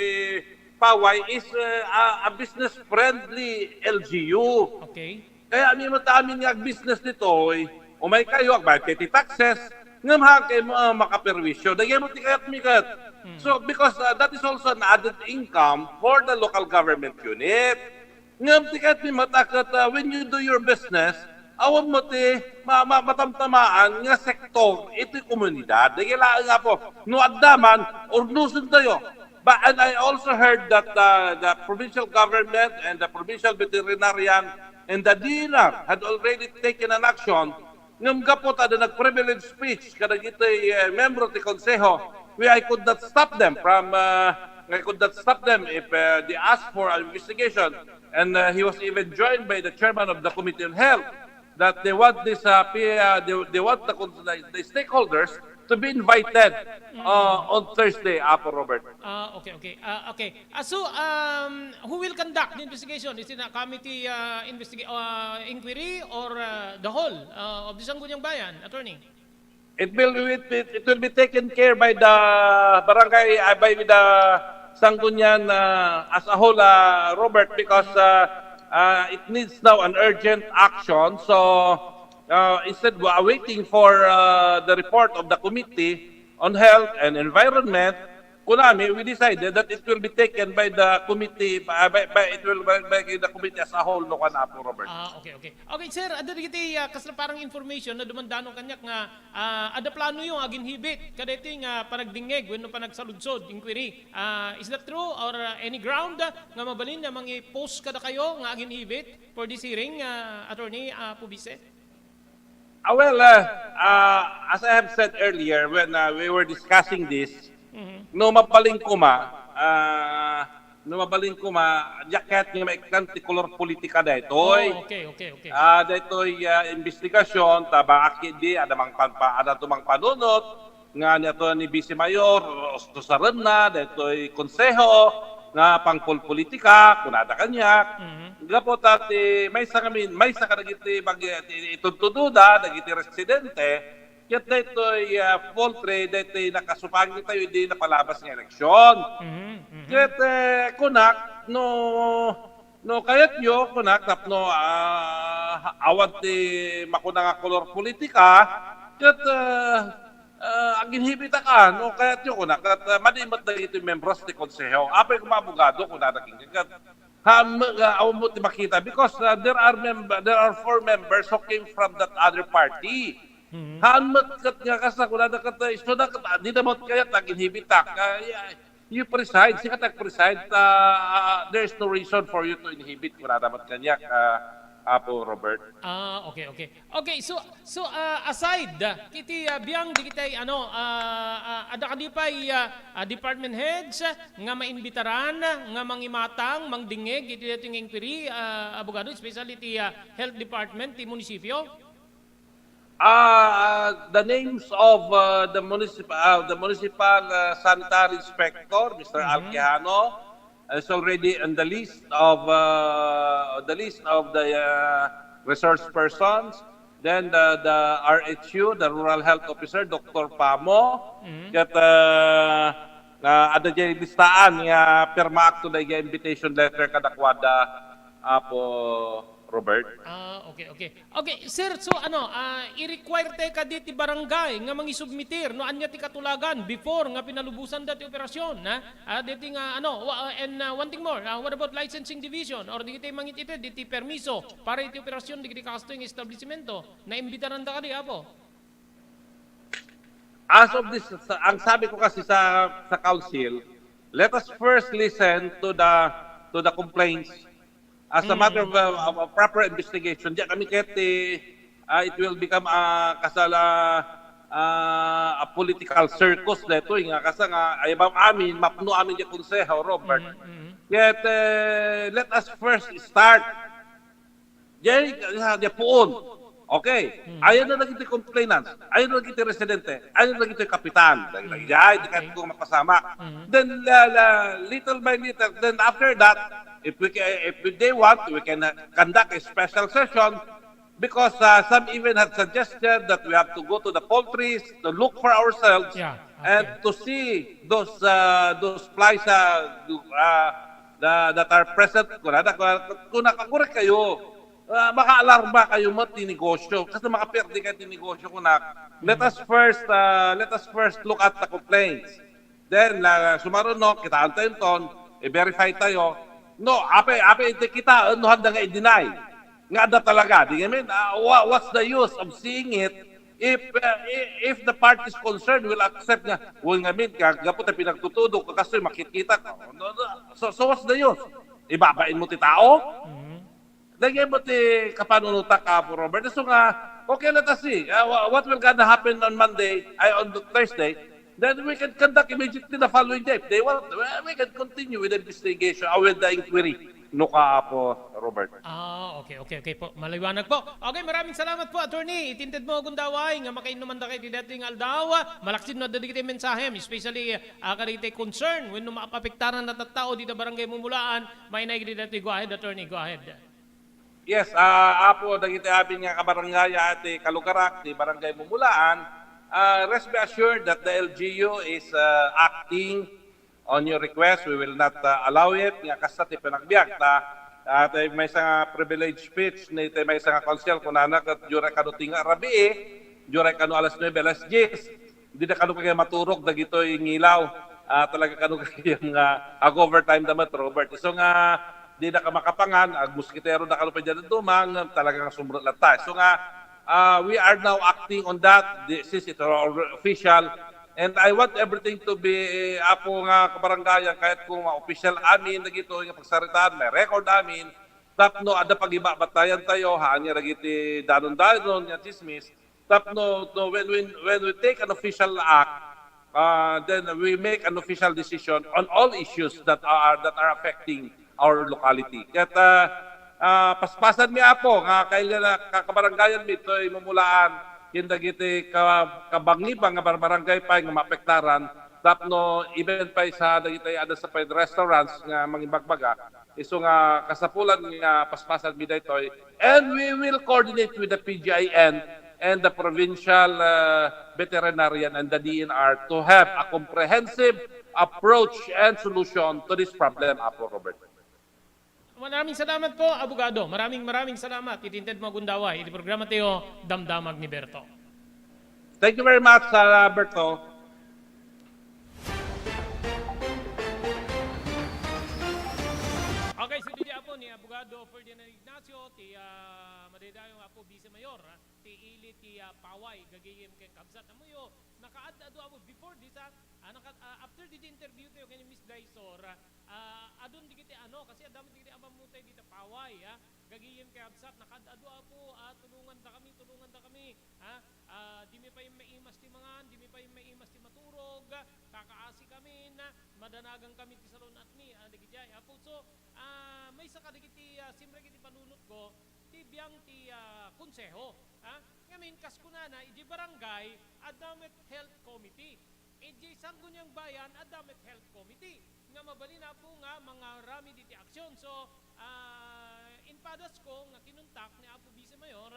Paway is, uh, a, a business-friendly L G U. Okay. Kaya amin met amin nga agbusiness ditoy, umay kayo, agbayad kayo ti taxes, ngem haan kayo, ah, makaperwisyo. Dagiti met ti kayatmi ket. Mm. So, because, uh, that is also an added income for the local government unit. Ngem ti kayatmi met a ket, uh, when you do your business, awan mo ti ma-, ma-, matamtamaan nga sektor iti komunidad. Dagiti laeng, Apo, no adda man, urnosentayo. But, and I also heard that uh, the provincial government and the provincial veterinarian and the D N R had already taken an action. Ngem gapu ta adda nag-privilege speech kadagiti uh, membro ti Konseho, we, I could not stop them from uh, I could not stop them if uh, they asked for an investigation. And uh, he was even joined by the chairman of the Committee on Health that they want this uh, P- uh, they, they want the, cons- the stakeholders to be invited uh, on Thursday, Apo Robert. Ah, okay, okay. Ah, okay. Ah, so, um, who will conduct the investigation? Is it a committee uh, investiga- uh, inquiry or uh, the whole uh, of the Sangguniang Bayan, attorney? It will it, it, it will be taken care by the barangay uh, by the Sanggunian uh, as a whole, uh, Robert, because uh, uh, it needs now an urgent action. So uh, instead of waiting for uh, the report of the Committee on Health and Environment, kunami, we decided that it will be taken by the committee, uh, by, by, it will by, by the committee as a whole, no, kan Apo Robert. Ah, okay, okay. Okay, sir, adda dagiti uh, kasla parang information na dumandano kaniak nga uh, adda planoyo nga aginhibit kadaytoy nga panagdingngeg wenno panagsaludsod, inquiry. Uh, is that true or uh, any ground uh, nga mabalin nga mangi-post kadakayo nga aginhibit for this hearing, uh, Attorney uh, Pubise? Ah, well, uh, uh, as I have said earlier when uh, we were discussing this, no mabalin koma, uh, no mabalin koma, diak kayat nga maikkan ti kolor politika daytoy. Oh, okay, okay, okay. Ah, daytoy ah, investigasyon, ta baka di, ada mang panpa, ada tumang panunot, nga ni ato ni Vice Mayor, ustusarenna, daytoy konseho, nga pangpolpolitika, kunada kaniak. Mhm. Gapu ta ti maysa ngamin, maysa kadagiti bagi ti itudtududa dagiti residente, ket daytoy ah, poultry, daytoy nakasupagi tayo di napalabas nga eleksyon. Mhm, mhm. Ket eh, kunak, no, no kayatyo, kunak, tapno ah, awan ti makuna nga kolor politika, ket eh, ah, aginhibitaka, no kayatyo, kunak, ket eh, madi met dagiti membros ti konseho. Apay koma abogado, kunada kenka, ket haan met nga awan mo ti makita because uh, there are member there are four members who came from that other party. Mhm. Haan met ket nga kasta kunada ket uh, isu da ket uh, di da met kayat aginhibitak. Uh, yeah, you preside, sika ti preside, uh, uh, there is no reason for you to inhibit kunada met kaniak, uh, Apo Robert. Ah, okay, okay. Okay, so so ah, aside ah, kiti ah, biang digitay ano ah, ah, adda kadi pay ah, ah, department heads ah, nga maimbitaran ah, nga mangimatang, mangdingngeg iti daytoy nga inquiry, ah, abogado, especially ti ah, health department ti munisipyo? Uh, the names of uh, the municipal uh, the municipal uh, sanitary inspector, Mister Alquijano, is already on the list of uh, the list of the uh, resource persons. Then the, the R H U, the Rural Health Officer, Doctor Pamo. Mhm. Ket uh, uh, adda jay listaan nga pirmaak to the invitation letter kadakuada, Apo Robert. Ah, okay, okay. Okay, sir, so ano, ah, i-require tay kadi ti barangay nga mangisubmitir no ania ti katulagan before nga pinalubosan da ti operasyon, ha? Ah, deti nga ano, wa- ah, and ah, one thing more, ah, what about licensing division or digiti mangititid diti permiso para iti operasyon digiti kastoy nga establisimento? Naimbitaran da kadi, apo? As of this, sa, ang sabi ko kasi sa sa council, let us first listen to the to the complaints as a matter of, uh, of a proper investigation. Diya kami kaya ti, ah, it will become a kasala, ah, a political circus daytoy nga kasa nga ay ba amin mapno amin di konseho, Robert. Mhm. Yet eh, let us first start. Diya, diya puon. Okay. Ayan na dagiti complainants. Ayan na dagiti residente. Ayan na dagiti kapitan. Dagiti, dagiti, dagiti ko mapasamak. Then uh, uh, little by little, then after that, if we can, if they want, we can uh, conduct a special session because uh, some even had suggested that we have to go to the poultries to look for ourselves Yeah, and okay. To see those uh, those flies uh, do- uh, the, that are present. Kuna, kuna, kuna, kakurek kayo. Ah, makaalarma kayo mo ti negosyo kasi makaperde kayo ti negosyo kunak. Let us first uh, let us first look at the complaints. Then uh, sumaron no, kitaan tayo ton, i-verify tayo. No, ape ape iti kita no handa nga i-deny. nga adda talaga. Di ngamin, ah, wha-, what's the use of seeing it if, uh, i-, if the parties concerned will accept nga, "Well, ngamin, ka-, gapu ta pinagtutudok, kastoy makit-kita ka." No, no. So, so what's the use? Ibabain mo ti tao? Mhm. Lagay mo ti kapanunotak, Apo Robert. So nga, okay, let us see. Uh, wha-, what will gonna happen on Monday, ay, on Thursday? Then we can conduct immediately the following day. If they want, we, we can continue with the investigation, uh, with the inquiry. No ka, Apo Robert. Ah, okay, okay, okay po. Maliwanag po. Okay, maraming salamat po, Attorney. Itintedmo, Gundaway, nga makainnuman da kayo ditoy nga aldaw. Malaksid no, dagiti mensahe, especially, ah, kadagiti concern, wenno maapektaran na tattao dita Barangay Mumulaan, mainaig ditoy. Go ahead, Attorney. Go ahead. Yes, ah, Apo, dagiti amin nga kabarangay, ah, ti kalugarak, ti Barangay Mumulaan, ah, rest be assured that the L G U is, ah, acting on your request. We will not, ah, allow it. Nga kasta ti panagbiag ta, ah, ti maysa nga privilege speech ni ti maysa nga konsehal, kunana ket, "Diyoray kano tinga rabii, diyoray kano alas nuebe, alas diyes." Dida kano kaya maturog dagitoy ngilaw. Ah, talaga kano kaya nga ag-overtime da met, Robert. So nga, dida ka makapangan, agmuskitero da kano pa dyan dumang, talaga nga sumrot latta. So nga, ah, we are now acting on that. This is it, official. And I want everything to be, Apo nga kabarangayan, kahit kung ma-official amin, dagito nga pagsaritaan, may record amin, tapno adda pagibabatayan tayo, haan nga dagiti danon-danon nga chismis, tapno, no, when, when, when we take an official act, uh, then we make an official decision on all issues that are, that are affecting our locality. Ket, uh, uh, paspasan mi, Apo, nga kaila na kakabarangayan mi toy Mumulaan, ken dagiti ka-, kabangiban nga barbarangay pay nga maapektaran, tapno even pay sa dagiti adda sa pay restaurants nga mangibagbaga, isu nga kasapulan nga paspasan mi daytoy. And we will coordinate with the P G I N and the provincial, uh, veterinarian and the D N R to have a comprehensive approach and solution to this problem, Apo Robert. Maraming salamat po, Abogado. Maraming, maraming salamat. Itintedmo a gundaway iti programa tayo, Damdamag ni Berto. Thank you very much, uh, Berto. Okay, so didi, Apo, ni Abogado Ferdinand Ignacio, ti, ah, madaydayo nga Apo Vice Mayor, ah, ti ili ti, ah, Paway, gagayem ken kabsat. Ammoyo, nakaad-adu, Apo, before this, ah, ah, naka-, ah, after didi interview tayo ken ni Miss Daisor, ah, adun digiti ano, kasi adda met digiti amamutay dita Paway, ah, gagayem ken kabsat, nakaad-adu, Apo, ah, tulongandakami, tulongandakami, ah, ah, dimi pay maimas ti mangan, dimi pay maimas ti maturog, kakaasikamin, madanagankami ti salun-atmi, ah, dagijay, Apo. So, ah, maysa kadagiti, ah, simrek iti panunotko, ti biang ti, ah, konseho, ah. Ngamin, kas kunana, iti barangay, adda met health committee. Iti Sangguniang Bayan, adda met health committee. Nga mabalin, Apo, nga mangaramid iti aksyon. So, ah, impadasko nga kinuntak ni Apo Vice Mayor,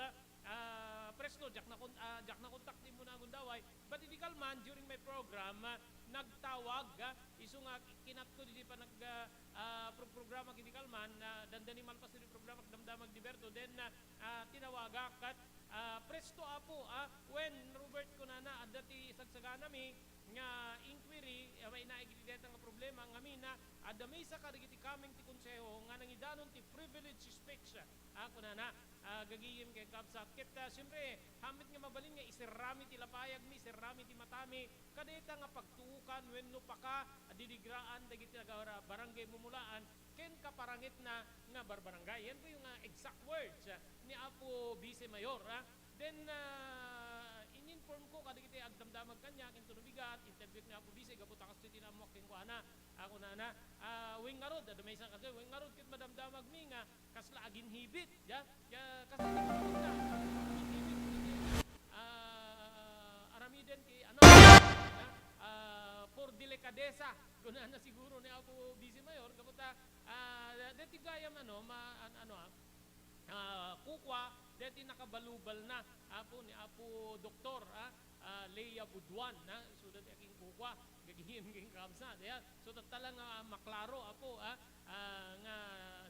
ah, presto, diak nakon-, ah, diak nakontak ti immuna a gundaway. But idi kalman, during my program, ah, nagtawag, ah, isu nga kinatko didi panag-, ah, ah, pro-, programa ken ni kalman, ah, dandani malpas didi programa ken Damdamag ni Berto. Then, ah, ah, tinawagak ket, ah, presto, Apo, ah, wen, Robert, kunana, adda ti sagsaganami nga inquiry, ah, mainaig iti dayta nga problema, ngamin, ah, adda maysa kadagiti kameng ti konseho nga nangidanon ti privilege speech, ah, kunana, ah, gagayem ken kabsat. Ket, ah, siempre, haan met nga mabalin nga iserrami ti lapayagmi, iserrami ti matami, kadayta nga pagtuokan wenno pakaadidigraan dagiti taga-Barangay Mumulaan ken kaparangitna nga barbarangay. Yan po yung, ah, exact words, ah, ni Apo Vice Mayor, ah. Then, ah, in-inform ko kadagiti agdamdamag kaniak, intono bigat, interview ni Apo Vice, gapu ta kastoy ti naammoak kenkuana. Ako na, na, ah, wen ngarud, adda maysa nga kastoy, wen ngarud ket madamdamagmi nga kasla aginhibit, ya, ya, kasla aginhibit, ah, aramiden ti, ano, ya, ah, for delicadeza, kunana siguro ni Apo Vice Mayor, gapu ta, ah, deti gayam, ano, ma-, an-, ano, ah, ah, kukua, deti nakabalubalna, Apo, ni Apo Doktor, ah, ah, Lea Buduan, na, isuda ti aking kukua, gagayem ken kabsat, ya. So, tattala nga, ah, maklaro, Apo, ah, ah, nga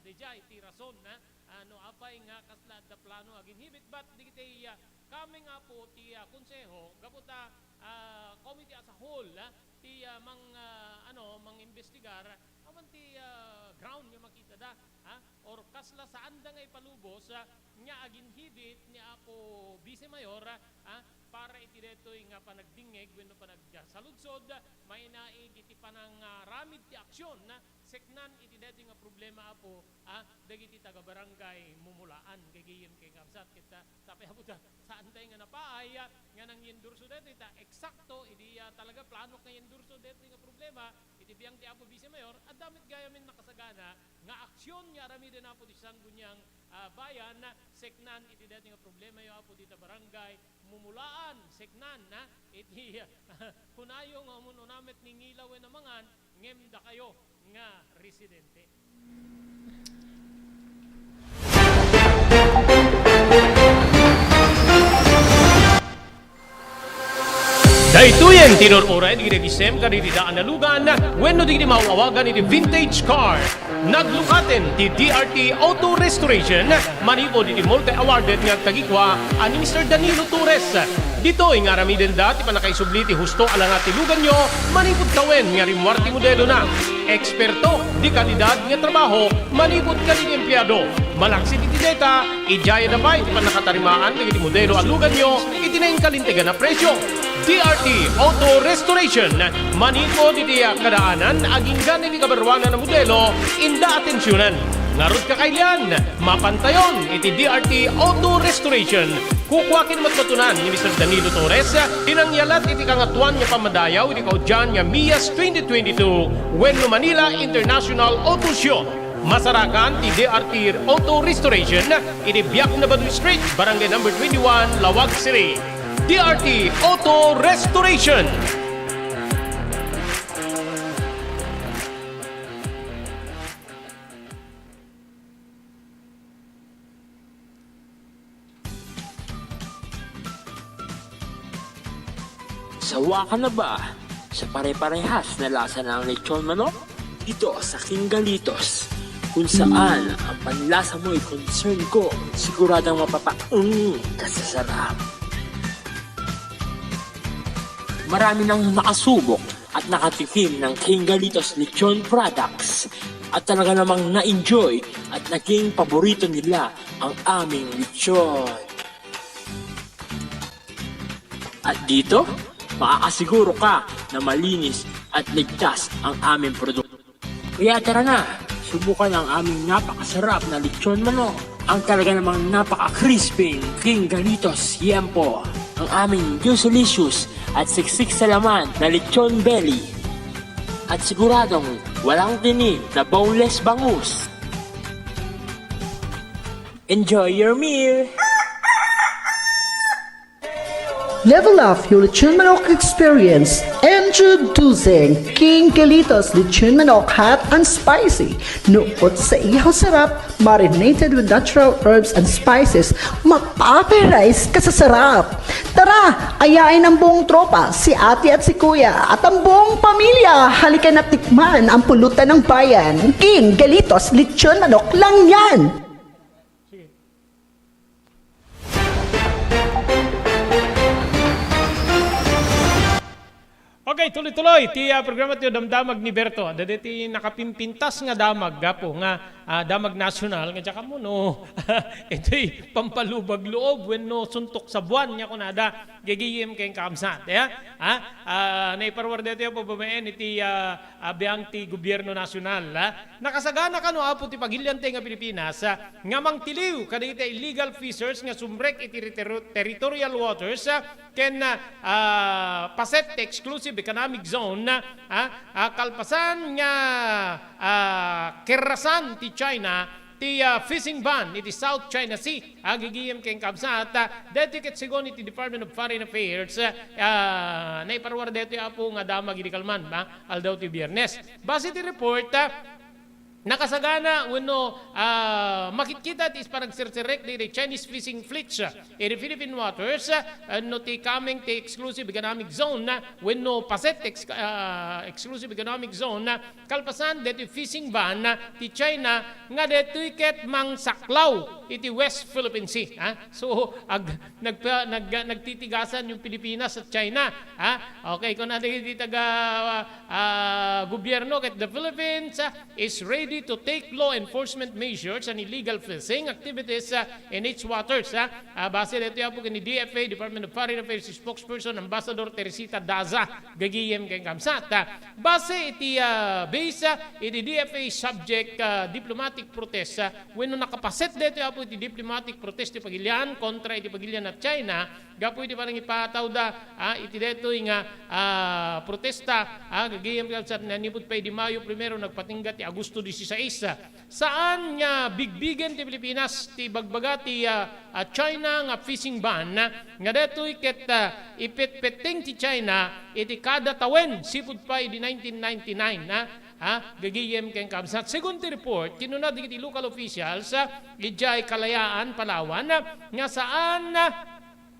dijay ti rason, na, ah, no apay nga kasla adda plano aginhibit, but dagiti, ah, kameng, Apo, ti, ah, konseho, gapu ta, ah, committee as a whole, ah, ti, ah, mang, ah, ano, mangimbestigar, awan ti, ah, ground nga makitada, ah, or kasla saanda nga ipalubos, ah, nga aginhibit ni Apo Vice Mayor, ah, para iti daytoy nga panagdingngeg wenno panagsaludsod, mainaig iti panangaramid ti aksyon, ah, seknan iti daytoy nga problema, Apo, ah, dagiti taga-barangay Mumulaan, gagayem ken kabsat, ket, ah, sapay, Apo, ta, saantay nga napaay, ah, nga nangyendorso daytoy, ta eksakto, idi, ah, talaga plano nga yendorso daytoy nga problema, iti biang ti Apo Vice Mayor, adda met gayamen nakasagana nga aksyon nga aramiden, Apo, ti Sangguniang, ah, Bayan, seknan iti daytoy nga problemayo, Apo, dita barangay Mumulaan, seknan, ah, iti, kunayo nga umun-una met ngingilaw wenno mangan, ngem dakayo nga residente. Daytoyen ti inur-uray dagiti nagisem kadagiti daan a lugan wenno dagiti maaw-awagan iti vintage car. Naglukaten ti D R T Auto Restoration manipud iti multi-awarded nga agtagikua a ni Mister Danilo Torres. Ditoy nga aramidenda ti pannakaisubli ti husto a langa ti luganyo manipud tawen nga rimmuar ti modelona. Eksperto, de kalidad nga trabaho manipud kadagiti empleado. Malaksid iti dayta, idiayada pay ti pannakatarimaan dagiti modelo a luganyo iti nainkalintegan a presio. D R T Auto Restoration, manipud iti kadaanan aginggan iti kabaruanan a modelo, inda atensionan. Ngarud, kakailian, mapantayon iti D R T Auto Restoration. Kukua ken matmatunan ni Mister Danilo Torres ti nangyalat iti Kangatoan nga Pammadayaw iti kaudian nga MIAS twenty twenty-two wenno Manila International Auto Show. Masarakan ti D R T Auto Restoration iti Biak na Badu Street, Barangay Number twenty-one, Laoag City. D R T Auto Restoration. Sawa ka na ba sa pare-parehas na lasa ng lechon manok? Dito sa King Galitos, kung saan ang panlasa mo'y concern ko, siguradong mapapaung ka sa sarap. Marami nang nakasubok at nakatikim ng King Galitos Lechon Products at talaga namang na-enjoy at naging paborito nila ang aming lechon. At dito, makakasiguro ka na malinis at ligtas ang aming produkto. Kaya tara na, subukan ang aming napakasarap na lechon manok, ang talaga namang napaka-crispy King Galitos Yempo, ang aming juicelicious at siksik sa laman na lechon belly, at siguradong walang tinik na boneless bangus. Enjoy your meal! Level up your lechon manok experience. Introducing King Galitos Lechon Manok Hot and Spicy. Nuot sa ihaw sarap, marinated with natural herbs and spices, mapapahiras ka sa sarap. Tara, ayain ang buong tropa, si ate at si kuya, at ang buong pamilya. Halika na tikman ang pulutan ng bayan. King Galitos Lechon Manok lang yan! Okay, tuloy-tuloy ti, ah, programa ti Damdamag ni Berto. Adda daytoy nakapimpintas nga damag, gapu nga, ah, damag nasyonal, nga diak ammo no itoy pampalubag loob wenno suntok sa buwan nga kunada, gagayem ken kabsat. Ya? Ha? Ah, naiparuar daytoy a babaen iti, ah, ah, biang ti gobierno nasyonal, ah. Nakasagana kano, Apo, ti pagiliante nga Pilipinas, ah, nga mangtiliw kadagiti illegal fishers nga sumrek iti riteru-, territorial waters, ah, ken, ah, ah, paset ti exclusive economic zone, ah, ah, kalpasan nga, ah, kerrasan ti China ti, ah, fishing ban iti South China Sea. Agigiyem ken kabsat, ah, daytoy ket segun iti Department of Foreign Affairs, ah, naiparuar daytoy, Apo, nga damag idi kalman, ah, aldaw ti Biyernes. Base ti report, ah, nakasagana wenno, ah, makitkita ti panagserserrek dagiti Chinese fishing fleets, ah, iti Philippine waters, ah, no ti coming ti exclusive economic zone, ah, wenno paset ex-, ah, exclusive economic zone, ah, kalpasan daytoy fishing ban, ah, ti China nga daytoy ket mangsaklaw iti West Philippine Sea, ah. So, ag-, nagpa-, nag-, nagtitigasan yung Pilipinas at China, ah. Okay, kung ano yung taga, ah, gobyerno, ket the Philippines, ah, is ready to take law enforcement measures on illegal fishing activities, ah, in its waters, ah. Ah, base daytoy apo ken ni D F A, Department of Foreign Affairs spokesperson, Ambassador Teresita Daza, gagayem ken kabsat, ah. Base iti, ah, base, ah, iti D F A subject, ah, diplomatic protest, ah, wenno nakapaset daytoy apo iti diplomatic protest ti pagilian kontra iti pagilian na China, gapu iti panangipatawda, ah, iti daytoy nga, ah, protesta, ah, gagayem ken kabsat, nanipud pay idi Mayo primero, nagpatingga ti Agosto dieciséis, ah. Saan nga bigbigen ti Pilipinas ti bagbaga ti, ah, ah, China nga fishing ban, ah, nga daytoy ket, ah, ipetpeteng ti China iti kada tawen sipud pay idi nineteen ninety-nine, ah, ah, gagayem ken kabsat. Segun ti report, kinuna dagiti local officials, ah, idiay Kalayaan, Palawan, ah, nga saan, ah,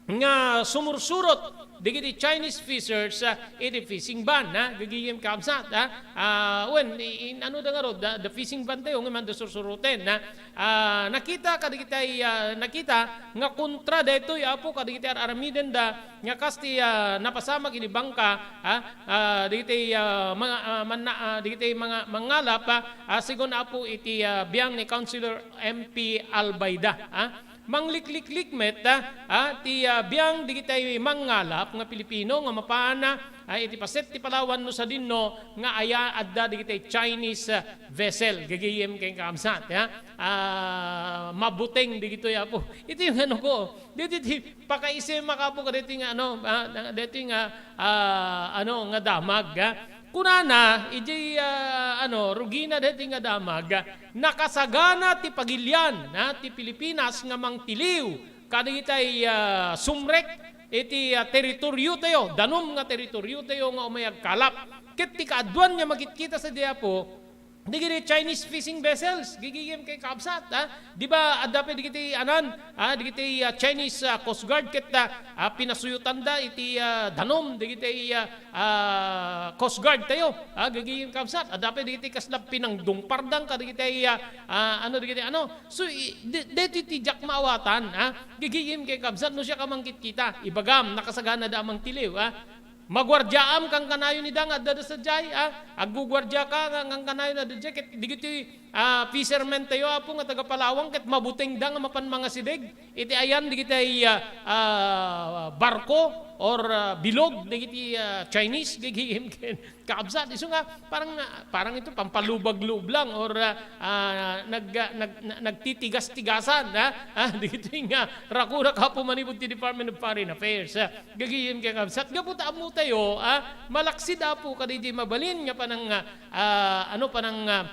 nga sumursurot dagiti Chinese fishers, ah, iti fishing ban, ah, gagayem kabsat, ah. Ah, wen, i-, in-, ano da ngarud, the, the fishing ban tayo, nga man da sursuroten, ah. Ah, nakita kadagitay, ah, nakita nga kontra daytoy apo kadagiti ar-aramidenda nga kas ti, ah, napasamak iti bangka, ah, ah, dagiti, ah, mga, ah, manna-, ah, dagiti mga mangalap, ah, ah, segun apo iti, ah, biang ni Councilor M P Albayda, ah. Manglikliklik met, ah, ah, ti, ah, biang dagitay mangalap nga Pilipino nga mapan, ah, iti paset ti Palawan no sadinno nga aya adda dagitay Chinese, ah, vessel. Gagayem ken kabsat, ah. Ah, mabuteng dagitoy apo. Iti nga ano ko, dito ti pakaisip makapo kadito nga ano, ah, dito nga, ah, ano, nga damag, ah. Kunana, iti, ah, ano, rugina dito nga damag, ah, nakasagana ti pagilian, ah, ti Pilipinas nga mangtiliw kadagitay, ah, sumrek iti, ah, teritoryo tayo, danum nga teritoryo tayo nga umay agkalap. Ket ti kaaduan nga makitkita sa diapo, dagiti Chinese fishing vessels, gagayem ken kabsat, ah. Di ba, adda pay dagiti anan, ah, dagiti, ah, Chinese, ah, Coast Guard ket, ah, ah, pinasuyotanda iti, ah, danum, dagiti, ah, ah, Coast Guard tayo, ah, gagayem kabsat. Adda pay dagiti kasla pinangdungpardang kadagiti, ah, ah, ano, dagiti ano. So, i-, de-, deti ti diak maawatan, ah, gagayem ken kabsat, no siak a mangkitkita, ibagam, nakasagana da a mangtiliw, ah. Maguardiaam kankanayon ida nga adda da sadiay, ah. Agguguardia ka nga kankanayon adda diay, ket digitoy, ah, fisherman tayo, apo, nga taga Palawan, ket mabuteng da nga mapan mangasideg iti ayan digitay, ah, ah, barko or, ah, bilog digiti, ah, Chinese, gagayem ken kabsat. Isu nga, parang, ah, parang ito, pampalubag-lub lang or, ah, ah, nag-, ah, nag-, na-, nagtitigas-tigasan, ha? Ah, digitoy nga, rakurak apo manipud ti Department of Foreign Affairs, ah. Gagayem ken kabsat, gapu ta ammo tayo, ah, malaksid apo kadaydi mabalin nga panang, ah, ah, ano, panang, ah,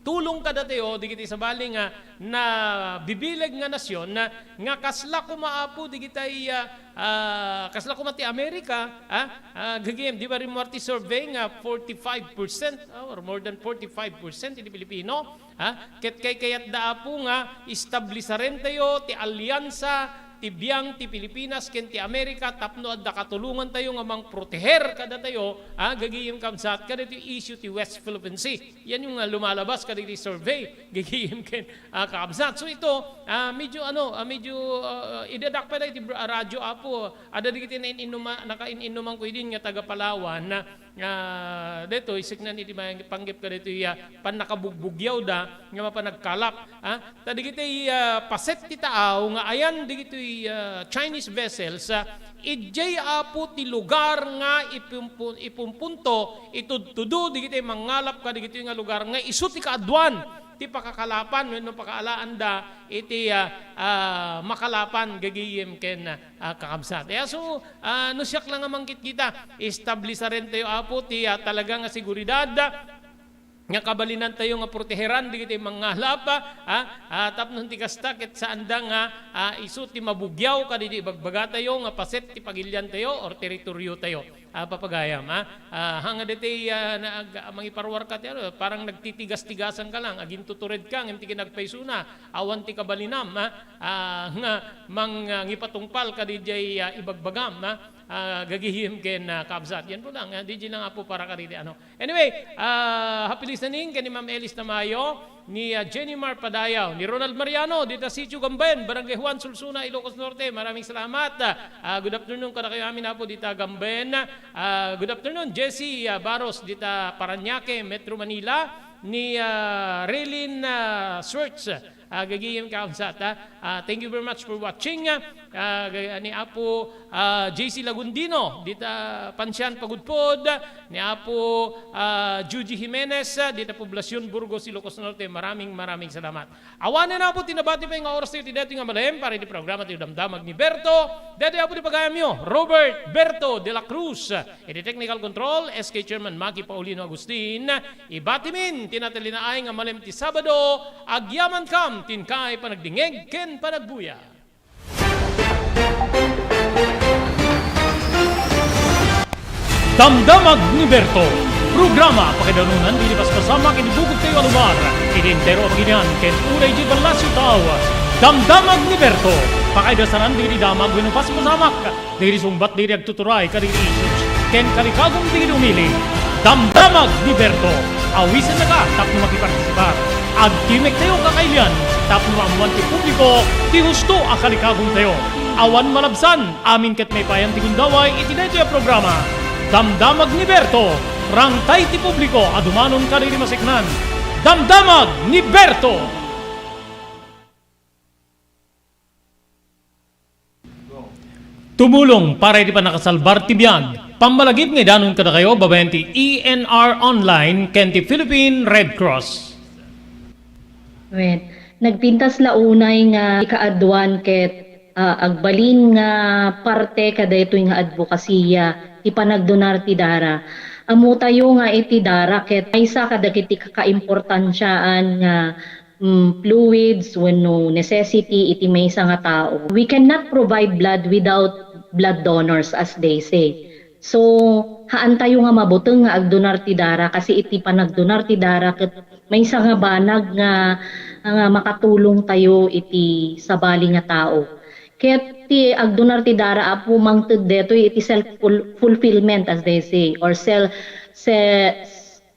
tulong kadatayo, digiti sabali nga nabibileg nga nasyon, na, nga kasla koma apo digitay, ah, ah, kasla koma ti Amerika, ah, ah, gagayem, di ba, rimmuar ti survey nga forty-five percent, ah, or more than forty-five percent iti Pilipino, ha? Ket kaykayatda apo nga establisaren tayo ti alyansa ti biang ti Pilipinas ken ti Amerika tapno adda katulongan tayo nga mangproteher kadatayo, ha? Gagayem kabsat, kadatayo issue ti West Philippine Sea. Yan yung, ah, lumalabas kadagiti survey. Gagayem ken, ah, kabsat. So ito, ah, medyo ano, ah, medyo, ah, idadak pa iti br-, ah, radyo apo. Adda dagiti nain-innuma-, nakain-innuman ko idin nga taga Palawan na, ah, daytoy, isiknan iti may panggep kadaytoy, ah, pannakabugbugyawda nga mapan agkalap, ah. Ta dagiti, ah, paset ti taaw nga ayan dagitoy, ah, Chinese vessels, ah, idiay apo ti lugar nga ipumpu-, ipumpunto, itudtudo dagiti mangalap kadagitoy nga lugar nga isu ti kaaduan ti pakakalapan wenno pakaalaanda iti, ah, ah, makalapan gagayem ken, ah, kakabsat. Kaya so, ah, no siak lang a mangkitkita, establisaren tayo, apo, ti, ah, talaga nga seguridad, nga kabalinantayo nga proteheran dagiti mangalap, ah, ah, tapno ti kasta ket saanda nga, ah, isu ti mabugyaw kadagiti ibagbagatayo nga paset ti pagiliantayo or teritoryotayo. Ah, papagayam, ah. Ah, hanga ditoy, ah, na, ag-, mangiparwarka ti ano, parang nagtitigas-tigasan ka lang, agintutured ka, ngem ti kinagpaysona, awan ti kabalinam, ah, ah, nga mang, ah, ngipatungpal ka didiay, ah, ibagbagam, ah, ah, gagihim ken, ah, kabsat. Yan po lang, ah, didiay lang apo para kariti, ano. Anyway, ah, happy listening ken ni Ma'am Elis Tamayo. ni, ah, Jenny Mar Padayaw, ni Ronald Mariano, dita Sitio Gamben, Barangay Juan, Sulsuna, Ilocos Norte. Maraming salamat. Ah, good afternoon kadakayo amin, apo, dita Gamben. Ah, good afternoon, Jesse, ah, Baros, dita Parañaque, Metro Manila, ni, ah, Relin, ah, Swerts. Ah, gagayem ka, unsat, ah. Ah, thank you very much for watching. Ah, ga-, ni Apo, ah, J C Lagundino, dita Pansian Pagudpod, ni Apo, ah, Judy Jimenez, ah, dita Poblacion, Burgos, Ilocos Norte. Maraming, maraming salamat. Awanen, Apo, ti nabati pay nga oras tayo ti daytoy nga malem para iti programa ti Damdamag ni Berto. Daytoy, Apo, ti pagayamyo, Robert Berto de la Cruz. Iti technical control, S K Chairman Maki Paulino Agustin. Ibatimin ti natalinaay nga malem ti Sabado, agyamankam ti inkay panagdingeg ken panagbuya. Damdamag ni Berto, programa pakaidanunan ti paspasamak iti bukod tayo a lugar, iti entero a baginian, ken uray iti ballasiw tao. Damdamag ni Berto, pakaidasanan ti damag wenno paspasamak, dagiti sungbat dagiti agtuturay kadagiti issues ken kalikagum dagiti umili. Damdamag ni Berto, awisennaka tapno makipartisipar. Agtimek tayo kakailian tapno maammuan ti publiko ti husto a kalikagum tayo. Awan malabsan, amin ket maipayan ti gundaway iti daytoy a programa. Damdamag ni Berto, rangtay ti publiko a dumanon kadagiti maseknan. Damdamag ni Berto! Tumulong para iti pannakasalbar ti biag. Pammalagip nga idanon kadakayo babaen ti E N R Online ken ti Philippine Red Cross. Wen, nagpintas la unay nga ikaaduan ket, ah, agbalin nga parte kadaytoy nga advokasiya ti panagdonar ti dara. Ammotayo nga iti dara ket maysa kadagiti kakaimportansiaan nga mm, fluids wenno necessity iti maysa nga tao. We cannot provide blood without blood donors, as they say. So, haantayo nga mabuteng nga agdonar ti dara, kasi iti panagdonar ti dara ket maysa nga banag nga, nga makatulong tayo iti sabali nga tao. Ket ti agdonar ti dara, Apo, mangted detoy iti self-ful-, fulfillment, as they say, or self, se-,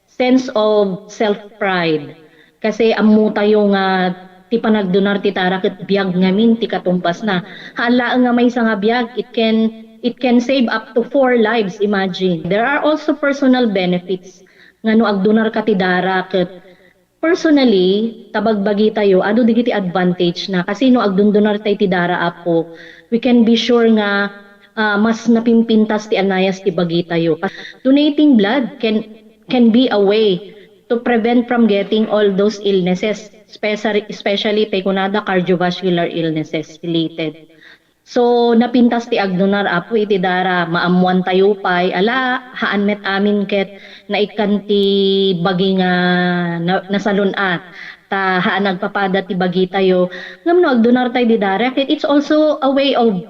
sense of self-pride. Kasi ammotayo nga ti panagdonar ti dara ket biag ngamin ti katumbasna. Haan laeng nga maysa nga biag, it can, it can save up to four lives, imagine. There are also personal benefits nga no agdonarka ti dara ket personally, ta bagbagitayo, adu dagiti advantage na. Kasi no agdondonarta iti dara, Apo, we can be sure nga, ah, mas napimpintas ti anayas ti bagitayo. Donating blood can, can be a way to prevent from getting all those illnesses, especially, especially tay kunada cardiovascular illnesses related. So, napintas ti agdonar, Apo, iti dara, maammoantayo pay, ala, haan met amin ket naikkan ti bagi nga na-, nasalun-at, ta haan agpapada ti bagitayo. Ngem no agdonartay di dara, ket it's also a way of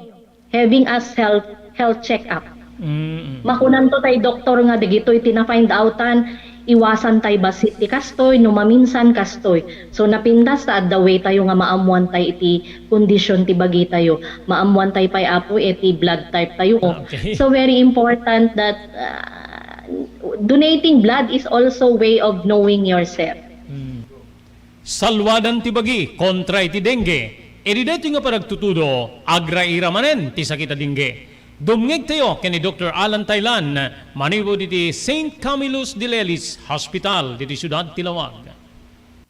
having a self, health check-up. Mm, mm. Makunanto tay doktor nga dagitoy ti na-find outan, iwasan tay bassit ti kastoy, no maminsan kastoy. So, napintas ta adda way tayo nga maammuan tay iti kondisyon ti bagitayo. Maammuan tay pay, Apo, iti blood type tayo. Okay. So, very important that, ah, donating blood is also way of knowing yourself. Mm. Salwadan ti bagi kontra iti dengue. Iti daytoy nga panagtutudo, agraira manen ti sakit a dengue. Dumngegtayo ken ni Doktor Alan Taylan, manipud iti Saint Camillus de Lelis Hospital, ditoy siudad ti Laoag.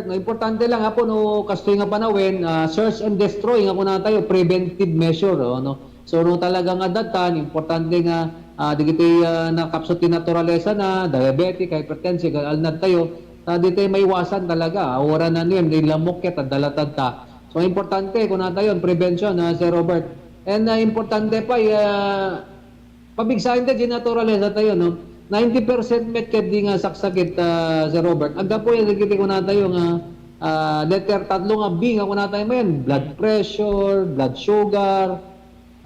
No, importante lang, Apo, no, kastoy nga panawen, ah, search and destroy nga kunatayo, preventive measure, oh, no? So, no, talaga nga datan, importante nga, ah, dagiti, ah, nakapsut ti naturalesa na, diabetic, hypertensive, alnad tayo, ta di tayo maiwasan talaga, ah, wara na niyan, di lamok ket, adda latad ta. So, importante, kunatayo, prevention, ah, Sir Robert. And, ah, importante pa, ah, pabigsaen ta, di naturalesa tayo, no? Ninety percent met ket di nga saksakit, ah, Sir Robert. Aggapu yan, dagiti kunatayo nga, ah, letter tatlo nga B nga kunatayo manen, blood pressure, blood sugar,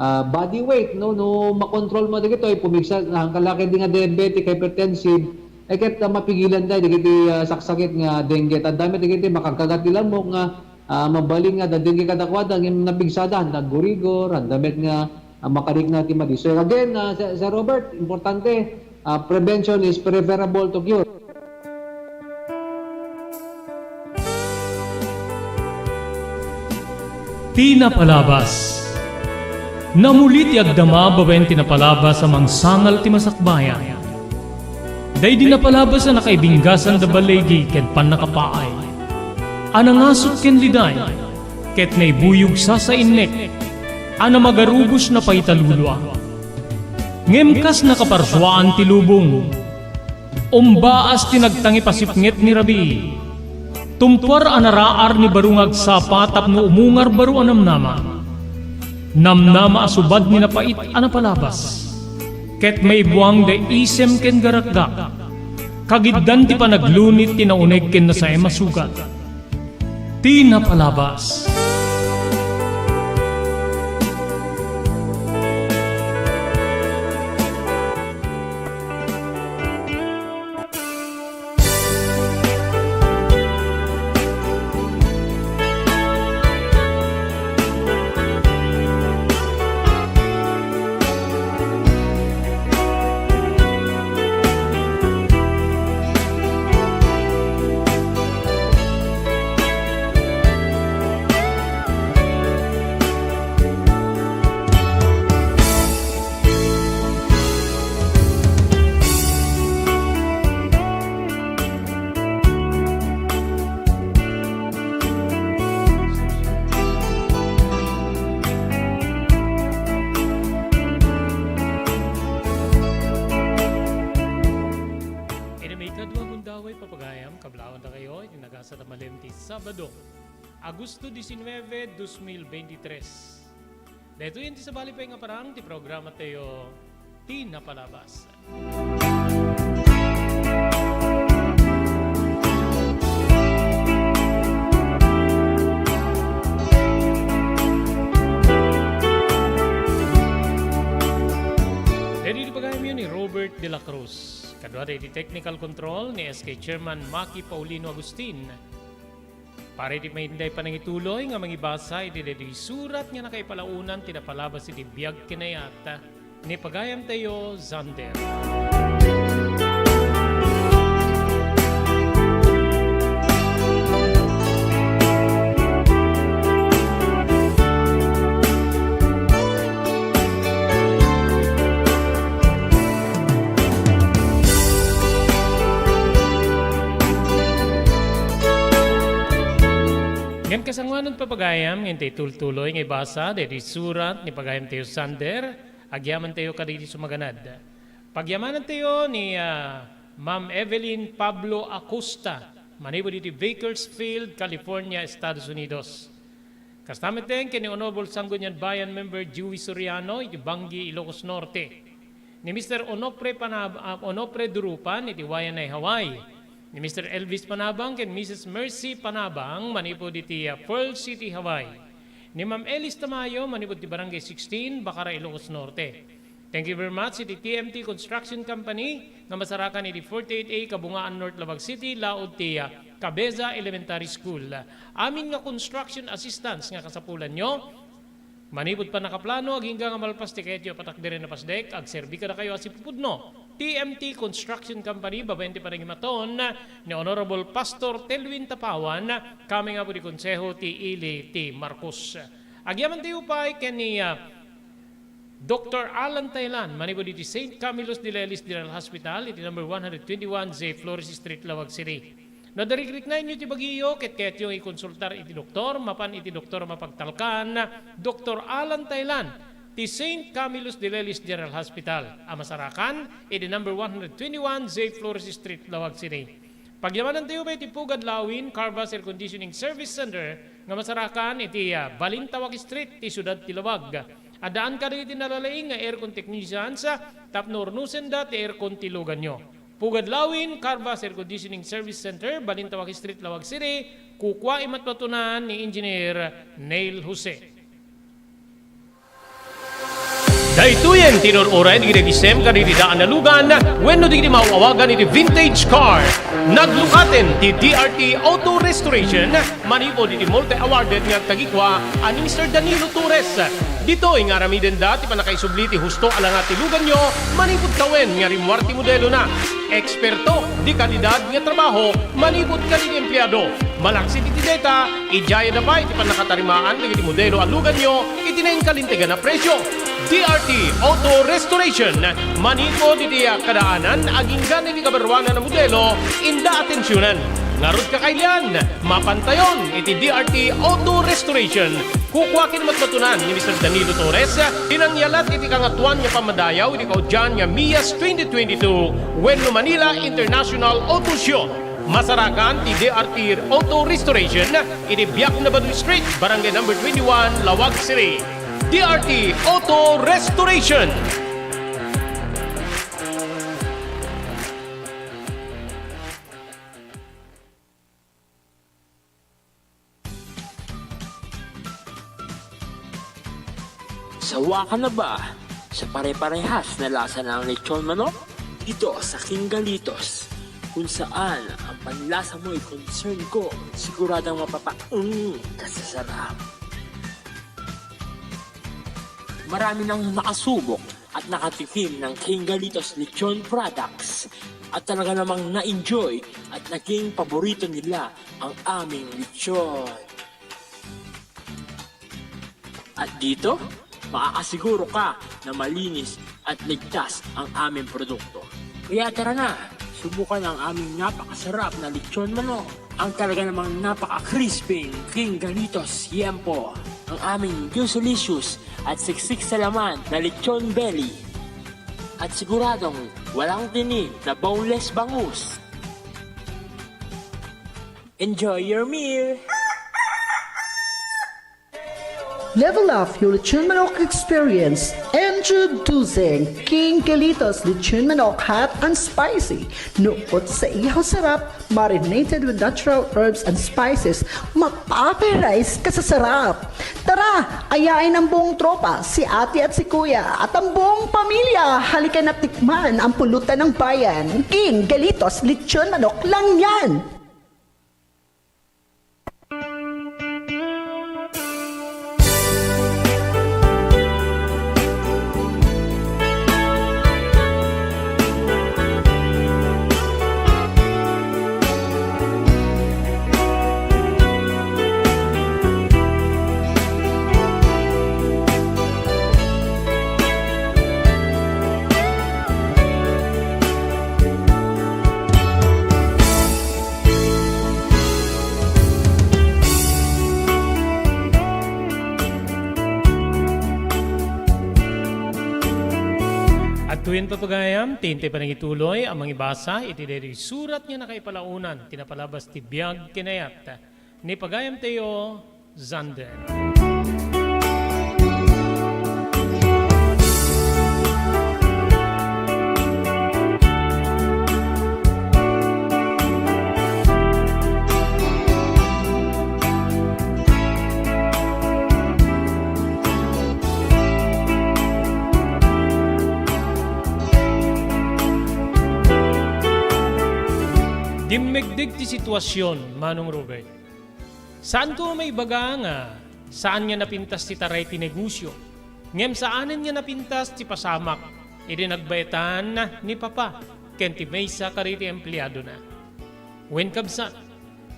ah, body weight, no? No makontrol mo dagitoy, pumigsa, ang kalaki di nga diabetic, hypertensive, eh, ket, ah, mapigilan tayo dagiti, ah, saksakit nga dengue. Tanda met dagiti makagkagat ti lamok nga, ah, mabalin nga da dengue kadakuada, ngem napigsada, handa gurigor, handa met nga, ah, makarikna ti madi. So, again, ah, Sir, Sir Robert, importante, ah, prevention is preferable to cure. Ti napalabas. Namuli ti agdama babaen ti napalabas a mangsangal ti masakbayan. Daydi napalabas a nakaibinggasan da baligi ken pannakapaay. A nangasuk ken liday, ket naibuyog sasainnek, a namagarubos na pay talulua. Ngem kas nakaparsuaan ti lubong, umbaas ti nagtangipasipnget ni rabii. Tumpuar a naraar ni baro nga agsapa tapno umungar baro a namnama. Namnama a subad ni napait a napalabas. Ket maibuang da isem ken garakgak. Kagiddan ti panaglunit ti nauneg ken nasaem a sugat. Ti napalabas. Iti maikadua gundaway, papagayam, kablawandakayo iti nagasat a malem ti Sabado, Agosto diecinueve, dos mil veintitrés. Daytoy ti sabali pay nga parang ti programa tayo, Ti Napalabas. Daytoy ti pagayamyo ni Robert de la Cruz. Kaduada iti technical control ni S K Chairman Maki Paulino Agustin. Para iti mainday panangituloy nga mangibasa iti daytoy surat nga nakaipalaunan ti napalabas iti biag ken ayat ni pagayamtayo, Xander. Ngem kasangoanan, papagayam, ngem ti tultuloy nga ibasa daytoy surat ni pagayamtayo, Xander, agyamantayo kadagiti sumaganad. Pagyamanantayo ni, ah, Ma'am Evelyn Pablo Acosta, manipud iti Bakersfield, California, Estados Unidos. Kasta met ken ni Honorable Sangguniang Bayan Member Joey Soriano iti Bangui, Ilocos Norte. Ni Mister Onofre Panab-, ah, Onofre Durupan iti Waianae, Hawaii. Ni Mister Elvis Panabang ken Missus Mercy Panabang manipud iti, ah, Pearl City, Hawaii. Ni Ma'am Elis Tamayo manipud ti Barangay sixteen, Bacara, Ilocos Norte. Thank you very much iti T M T Construction Company nga masarakan iti forty-eight A Kabungaan North, Laoag City, laod ti, ah, Cabeza Elementary School. Amin nga construction assistance nga kasapulanyo, manipud pannakaplano, agingga nga malpas ti kayatyo a patakderen a pasdek, agserbi kadakayo a sipupudno. T M T Construction Company, babaen ti panangimaton ni Honorable Pastor Telwin Tapawan, kami nga pudi Konseho ti Ili ti Marcos. Agyamantayo pay ken ni, ah, Doktor Alan Taylan, manipud iti Saint Camillus de Lelis General Hospital, iti number one hundred twenty-one J Flores Street, Laoag City. No adda rikriknaenyo ti bagiyo ket kayatyo nga ikonsultar iti doktor, mapan iti doktor a mapagtalkan, Doktor Alan Taylan, ti Saint Camillus de Lelis General Hospital, a masarakan iti number one hundred twenty-one J Flores Street, Laoag City. Pagyamanantayo pay ti Pugad Lawin Carvas Air Conditioning Service Center nga masarakan iti, ah, Balintawak Street, ti siudad ti Laoag. Addaan kadagiti nalalaing nga aircon technicians, ah, tapno urnosenda ti aircon ti luganyo. Pugad Lawin Carvas Air Conditioning Service Center, Balintawak Street, Laoag City, kukua imatmatunan ni Engineer Neil Jose. Daytoyen ti inur-uray dagiti agisem kadagiti daan a lugan wenno dagiti maaw-awagan iti vintage car. Naglukaten ti D R T Auto Restoration manipud iti multi-awarded nga agtagikua a ni Mister Danilo Torres. Ditoy nga aramidenda ti pannakaisubli ti husto a langa ti luganyo manipud tawen nga rimmuar ti modelona. Eksperto, de kalidad nga trabaho manipud kadagiti empleado. Malaksid iti deta, idiayada pay ti pannakatarimaan dagiti modelo a luganyo iti nainkalintegan a presio. D R T Auto Restoration, manipud iti kadaanan aginggan iti kabaruanan a modelo, inda atensionen. Ngarud, kakailian, mapantayon iti D R T Auto Restoration. Kukua ken matmatunan ni Mister Danilo Torres ti nangyalat iti Kangatoan nga Pammadayaw iti kaudian nga MIAS twenty twenty-two wenno Manila International Auto Show. Masarakan ti D R T Auto Restoration iti Biak na Baduy Street, Barangay Number twenty-one, Laoag City. D R T Auto Restoration. Sawa ka na ba sa pare-parehas na lasa ng lechon manok? Dito sa King Galitos, kung saan ang panlasa mo'y concern ko, siguradong mapapaeng ka sa sarap. Marami nang nakasubok at nakatikim ng King Galitos Lechon Products at talaga namang na-enjoy at naging paborito nila ang aming lechon. At dito, makakasiguro ka na malinis at ligtas ang aming produkto. Kaya tara na, subukan ang aming napakasarap na lechon manok. Ang talaga namang napaka-crispy King Galitos Yempo. Ang aming juicy-licious at siksik sa laman na lechon belly. At siguradong walang tinik na boneless bangus. Enjoy your meal! Level up your lechon manok experience. Introducing King Galitos Lechon Manok Hot and Spicy. Nukot sa ihaw sarap, marinated with natural herbs and spices, mapaparay ka sa sarap. Tara, ayain ang buong tropa, si ate at si kuya, at ang buong pamilya. Halika na tikman ang pulutan ng bayan. King Galitos Lechon Manok lang yan! Adtoyen, papagayam, ti intay panangituloy a mangibasa iti daytoy surat nga nakaipalaonan ti napalabas ti biag ken ayat ni pagayamtayo, Xander. Dimmegdeg ti situasion, Manong Robert. Saanko a maibaga nga saan nga napintas ti taray ti negosio, ngem saanen nga napintas ti pasamak idi nagbaetan ni Papa ken ti maysa kadagiti empleadona. Wen, kabsat,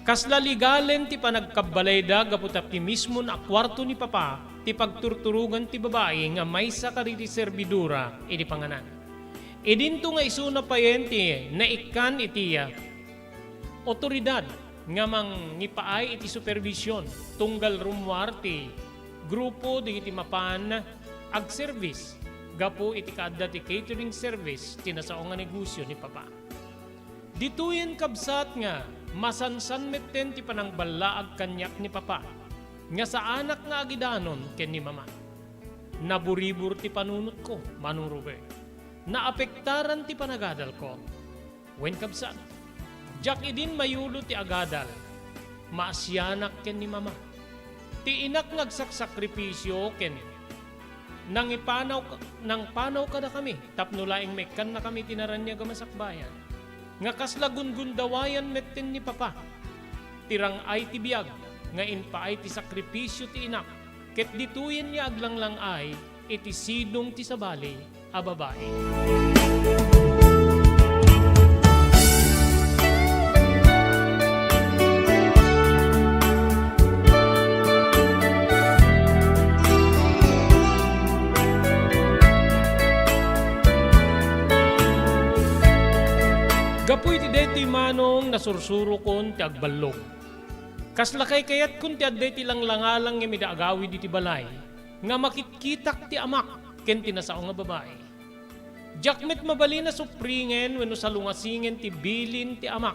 kasla legalen ti panagkabbalayda gapu ta ti mismon a kuarto ni Papa ti pagturturogan ti babai nga maysa kadagiti servidora idi panganan. Idinto nga isuna payen ti naikkan iti otoridad nga mangipaay iti supervision tunggal rummuar ti grupo dagiti mapan agservice gapu iti kaadda ti catering service ti nasao nga negosio ni Papa. Ditoyen, kabsat, nga masansan metten ti panangballaag kaniak ni Papa nga saanak nga agidanon ken ni Mama. Naburibor ti panunotko, Manong Robert. Naapektaran ti panagadalko. Wen, kabsat, diak idin mayulo ti agadal. Maasianak ken ni Mama. Ti inak nga agsaksakripisio ken Nangipanaw, nangpanaw kadakami tapno laeng maikkannakami ti naraniag a masakbayan. Nga kasla gungundawayan metten ni Papa ti rang-ay ti biag nga impaay ti sakripisio ti inak, ket ditoyen nga aglanglang-ay iti sidong ti sabali a babai. Gapu iti daytoy manong nasursurokon ti agballog. Kasla kaykayatkon ti adda iti langlangalang nga mida agawid iti balay, nga makitkitak ti amak ken ti nasao nga babai. Diak met mabalin a supringen wenno salungasingen ti bilin ti amak,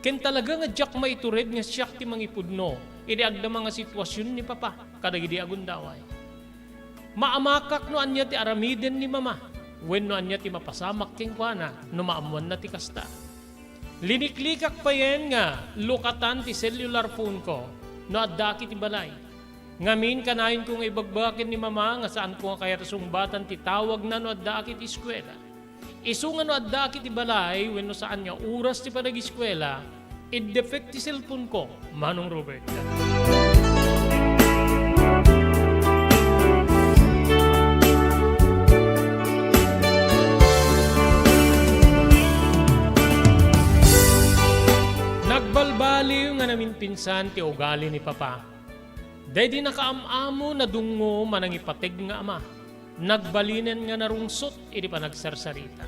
ken talaga nga diak maitured nga siak ti mangipudno iti agdama nga situasion ni Papa kadagidi a gundaway. Maamakak no ania ti aramiden ni Mama wenno ania ti mapasamak kenkuana no maammoanna ti kasta. Liniklikak payen nga lukatan ti cellular phone ko no addaak iti balay. Ngamin, kanayonko nga ibagbaga ken ni Mama nga saanko nga kayat a sungbatan ti tawagna no addaak iti eskuela. Isu nga no addaak iti balay wenno saan nga oras ti panag-eskuela, iddepek ti cellphone ko, Manong Robert. Nagbalbaliw nga naminpinsan ti ugali ni Papa. Daydi nakaam-amo, nadungngo, manangipateg nga ama, nagbalinen nga narungsot iti panagsarsarita.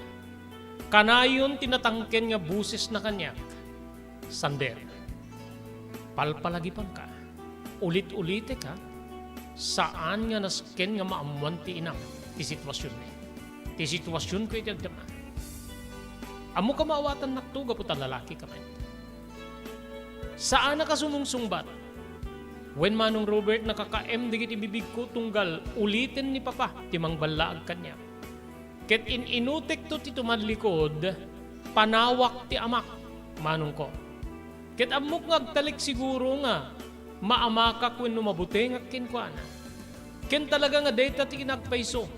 Kanayon ti natangken nga bosesna kaniak, "Sander, palpalagipanka, ulit-ulitek, a, saan nga nasken nga maammoan ti inam ti situasionmi, ti situasionko iti agdama. Ammoka maawatannakto gapu ta lalakika met." Saanak a sumungsungbat. Wen, Manong Robert, nakakaem dagiti bibigko tunggal uliten ni Papa ti mangballaag kaniak. Ket in-inutekto ti tumallikod, panawak ti amak, manongko. Ket ammok nga agtalek siguro nga maamakak wenno mabutengak kenkuana. Ken talaga nga dayta ti kinagpayso.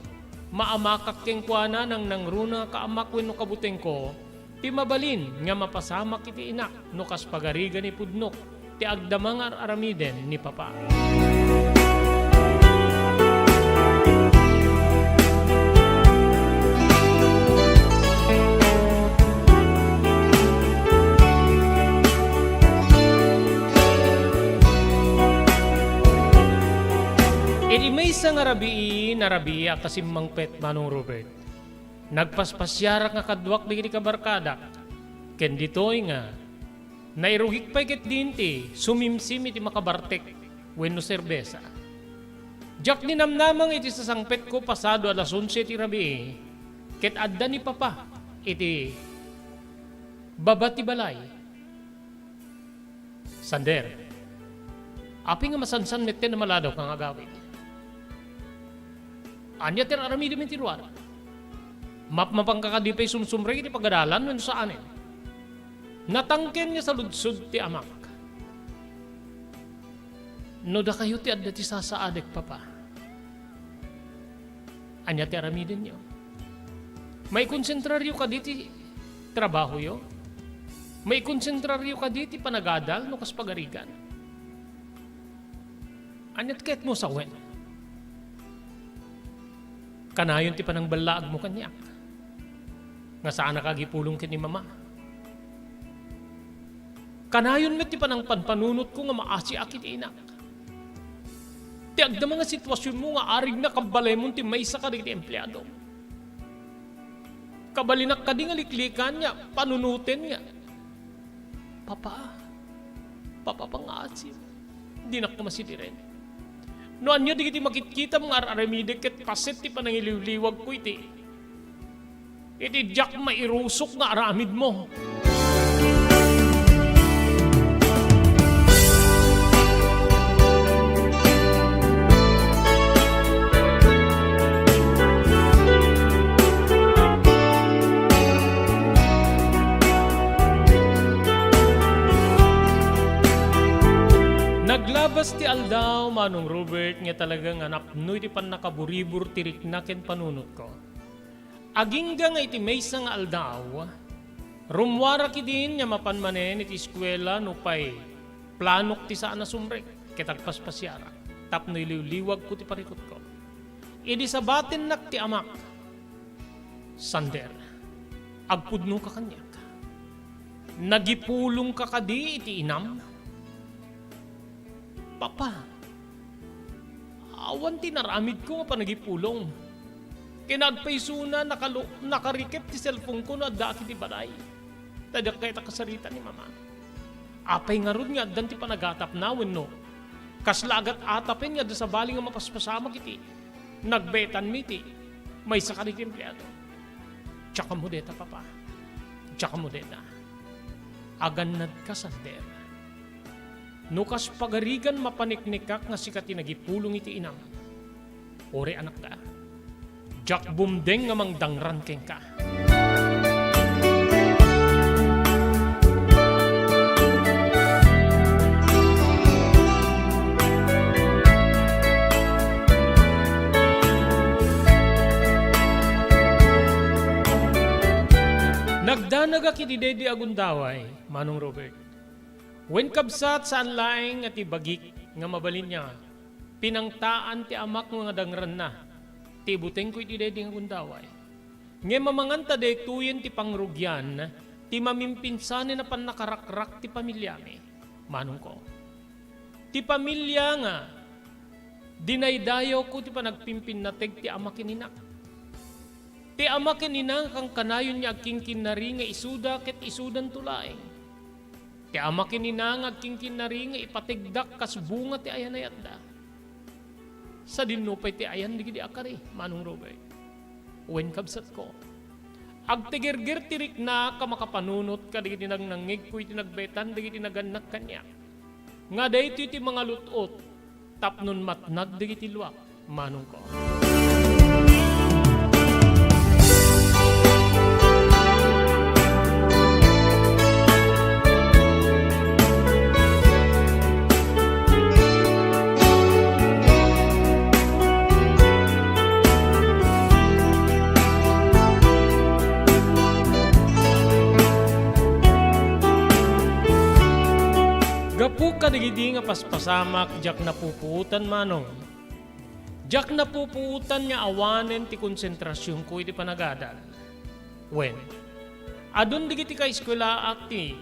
Maamakak kenkuana, nangnangruna, kaamak wenno kabutengko, ti mabalin nga mapasamak iti inak no kas pagarigan ipudnok ti agdama nga ar-aramiden ni Papa. Iti maysa nga rabii, narabiiak a simmangpet, Manong Robert. Nagpaspasiarak nga kaduak dagiti kabarkadak, ken ditoy nga nairugik pay ketdin ti sumimsim iti makabartek wenno serbesa. Diak ninamnama nga iti sasangpetko pasado alas onse ti rabii, ket adda ni Papa iti baba ti balay. Sander, apay nga masansan metten a maladawka nga agawid? Ania ti ar-aramidem iti ruar? Mapmapanka kadi pay sumsumrek iti pagadalan wenno saanen? Natangken nga saludsod ti amak. No dakayo ti adda ti sasaadek, Papa, ania ti aramidenyo? Maikonsentraryo kadi ti trabahoyo? Maikonsentraryo kadi ti panagadal no kas pagarigan? Ania ti kayatmo sawen? Kanayon ti panangballaagmo kaniak nga saanak agipulong ken ni Mama. Kanayon met ti panangpanpanunotko nga maasiak iti inak. Ti agdama nga situasionmo nga arigna kabbalemon ti maysa kadagiti empleado. Kabalinak kadi nga liklikan nga panunoten nga, "Papa, Papa, pangaasim, dinak masidiren. No ania dagiti makitkitam nga ar-aramidek ket paset ti panangiliwliwagko iti, iti diak mairusok nga aramidmo." Naglabas Ti aldaw, Manong Robert, nga talaga nga napnoy ti pannakaburibur ti rikna ken panunotko. Agingga nga iti maysa nga aldaw, rummuarak idin nga mapan manen iti eskuela nupay planok ti saan a sumrek ket agpaspasiarak tapno iliwliwagko ti parikutko. Idi sabatennak ti amak, "Sander, agpudnoka kaniak. Nagipulongka kadi iti inam?" "Papa, awan ti naramidko nga panagipulong. Ken agpaysona, nakalo-, nakarikep ti cellphone-ko no addaak iti balay. Ta diak kayat a kasarita ni Mama. Apay ngarud nga addan ti panagatapna wenno kasla agat-atapen nga adda sabali nga mapaspasamak iti nagbetanmi iti maysa kadagiti empleado?" "Diak ammo dayta, Papa. Diak ammo dayta. Agannadka, Sander. No kas pagarigan mapaniknekak nga sika ti nagipulong iti inam, uray anakda, diak bumdeng nga mangdangran kenka." Nagdanagak iti daydi a gundaway, Manong Robert. Wen kabsat, saan laeng nga ti bagik nga mabalin nga pinangtaan ti amak nga dangranna ti ibutengko iti daydi nga gundaway. Ngem amangan ta daytoyen ti pangrugian ti mamimpinsanen a pannakarakrak ti pamiliami, manongko. Ti pamilia nga dinaydayawko ti panagpimpinnateg ti ama ken inak. Ti ama ken ina nga kankanayon nga agkinkinnari nga isuda ket isudanto laeng. Ti ama ken ina nga agkinkinnari nga ipategdak kas bunga ti ayan-ayatda. Sadinno pay ti ayan dagidi a kari, Manong Robert. Wen, kabsatko, agtigerger ti riknak a makapanunot kadagiti nagnangngegko iti nagbetan dagiti nagannak kaniak, nga daytoy ti mangalut-ot tapnon matnag dagiti luak, manongko. Gapu kadagidi nga paspasamak, diak napupuotan, manong. Diak napupuotan nga awanen ti konsentrasionko iti panagadal. Wen, adun dagiti kaeskuelaak ti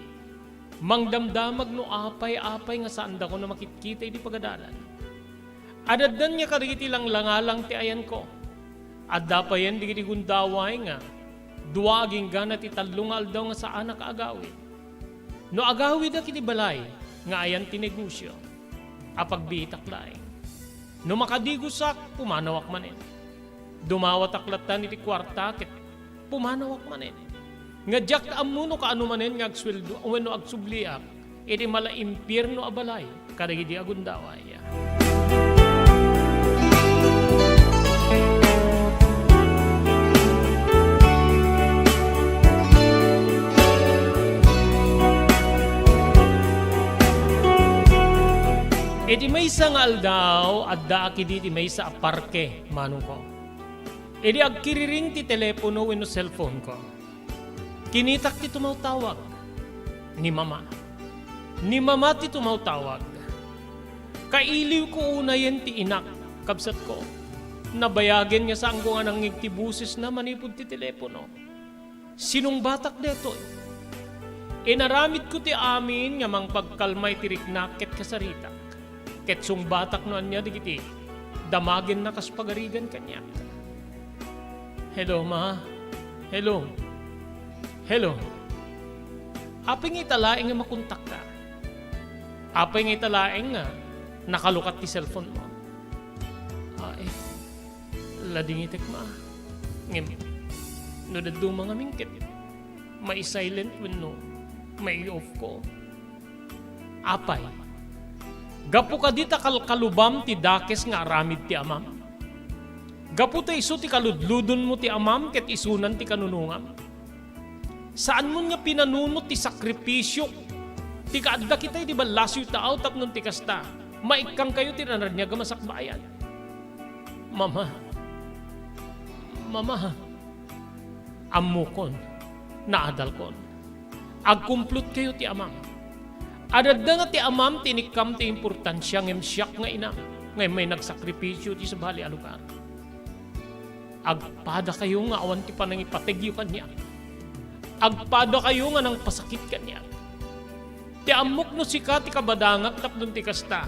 mangdamdamag no apay-apay nga saandakon a makitkita idi pagadalan. Adaddan nga kadagiti langlangalang ti ayanko. Adda payen dagiti gundaway nga dua agingga ti tallo nga aldaw nga saanak a agawid. No agawidak iti balay nga ayan ti negosio, apagbiitak laeng. No makadigosak, pumanawak manen. Dumawatak lattan iti kuarta ket pumanawak manen. Nga diak ammo no kaano manen nga agsueldo wenno agsubliak iti mala impierno a balay kadagidi a gundaway. Iti maysa nga aldaw, addaak idi iti maysa a parke, manongko. Idi agkiriring ti telepono wenno cellphone-ko, kinitak ti tumawtawag. Ni Mama. Ni Mama ti tumawtawag. Kailiwko unayen ti inak, kabsatko. Nabayagen nga saanko nga nangngeg ti bosesna manipud ti telepono. Sinungbatak daytoy. Inaramidko ti amin nga mangpagkalma iti riknak ket kasaritak. Ket sungbatak no ania dagiti damagenna kas pagarigan kaniak. "Hello, Ma. Hello. Hello. Apay nga ita laeng nga makontakka? Apay nga ita laeng nga nakalukat ti cellphone-mo?" "Ay, ladingitek, Ma. Ngem, no dadduma ngamin ket mai-silent wenno mai-off-ko." Apay? Gapu kadi ta kalkalubam ti dakes nga aramid ti amam? Gapu ta isu ti kaludludonmo ti amam ket isunan ti kanunongam? Saanmon nga pinanunot ti sakripisio ti kaadda kita iti ballasiw taaw tapno ti kasta, Maikkankayo ti ranraniag a masakbayan. Mama, Mama, ammokon, naadalkon. Agkumplotkayo ti amam. Adda nga ti amam ti inikkam ti importansia ngem siak nga inam, nga immay nagsakripisio ti sabali a lugar. Agpadakayo nga awan ti panangipategyo kaniak. Agpadakayo nga nangpasakit kaniak. Ti ammok no sika ti kabadangak tapno ti kasta,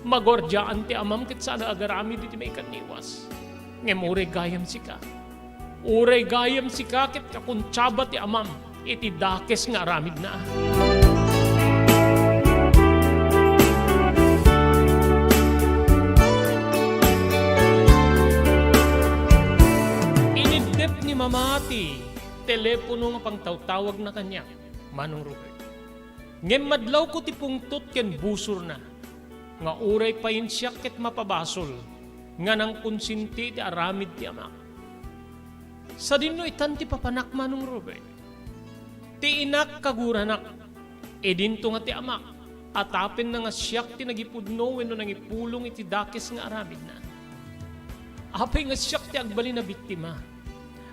maguardiaan ti amam ket saan a agaramid iti maikanniwas. Ngem uray gayam sika. Uray gayam sika ket kakuntiaba ti amam iti dakes nga aramidna. Iniddep ni Mama ti telepono nga pangtawtawagna kaniak, Manong Robert. Ngem madlawko ti pungtot ken busorna nga uray payen siak ket mapabasol nga nangkonsinti iti aramid ti amak. Sadino itan ti papanak, Manong Robert? Ti inak kaguranak, idinto nga ti amak, atapenna nga siak ti nagipudno wenno nangipulong iti dakes nga aramidna. Apay nga siak ti agbalin a biktima?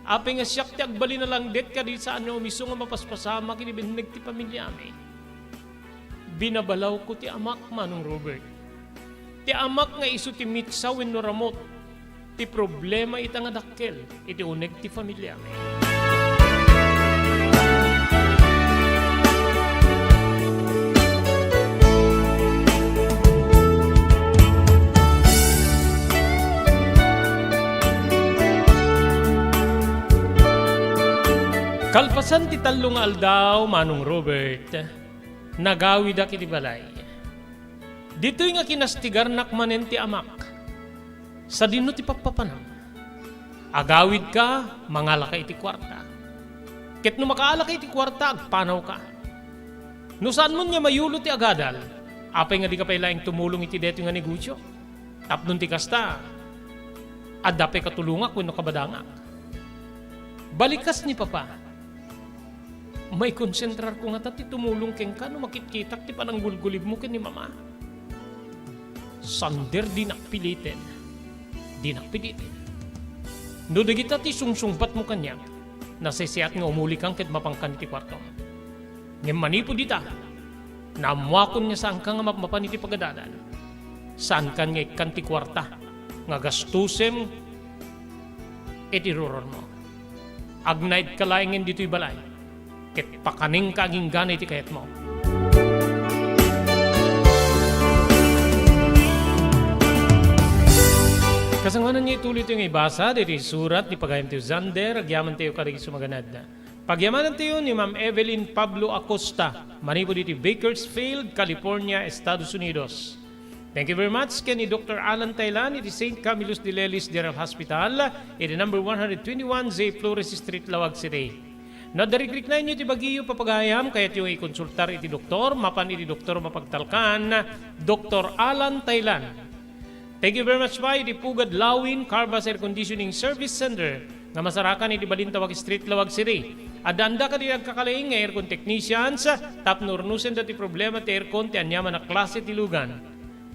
Apay nga siak ti agbalin a langdet kadi saan nga umiso nga mapaspasamak iti binneg ti pamiliami? Binabalawko ti amak, Manong Robert. Ti amak nga isu ti mitsa wenno ramut ti problema ita nga dakkel iti uneg ti familiami. Kalpasan ti tallo nga aldaw, Manong Robert, nagawidak iti balay. Ditoy nga kinastigarnak manen ti amak. Sadino ti pappapanam? Agawidka, mangalaka iti kuarta. Ket no makaalaka iti kuarta, agpanawka. No saanmon nga mayulo ti agadal, apay nga dika pay laeng tumulong iti daytoy nga negosio? Tapno ti kasta, adda pay katulongak wenno kabadangak. Balikas ni Papa. Maikonsentrarko ngata ti tumulong kenka no makitkitak ti pananggulgulibmo ken ni Mama. Sander, dinak piliten. Dinak piliten. No dagita ti sungsungbatmo kaniak, nasaysayaat nga umulikan ket mapankan iti kuartom. Ngem manipud ita, naammoakon nga saanka nga mapmapan iti pagadalan. Saankan nga ikkan ti kuarta nga gastusem iti rurormo. Agnaedka laengen ditoy balay, ket pakanenka aginggana iti kayatmo. Kasangoanan nga ituloytayo nga ibasa daytoy surat ni pagayamtayo Xander, agyamantayo kadagiti sumaganad. Pagyamanantayo ni Ma'am Evelyn Pablo Acosta, manipud iti Bakersfield, California, Estados Unidos. Thank you very much ken ni Doktor Alan Taylan iti Saint Camillus de Lellis General Hospital, iti number one hundred twenty-one J Flores Street, Laoag City. No adda rikriknaenyo ti bagiyo, papagayam, kayatyo nga ikonsultar iti doktor, mapan iti doktor mapagtalkan, Doktor Alan Taylan. Thank you very much pay iti Pugad Lawin Carvas Air Conditioning Service Center nga masarakan iti Balintawak Street, Laoag City. Addaanda kadi agkakalaing nga aircon technicians tapno urnosenda ti problema ti aircon ti aniaman a klase ti lugan.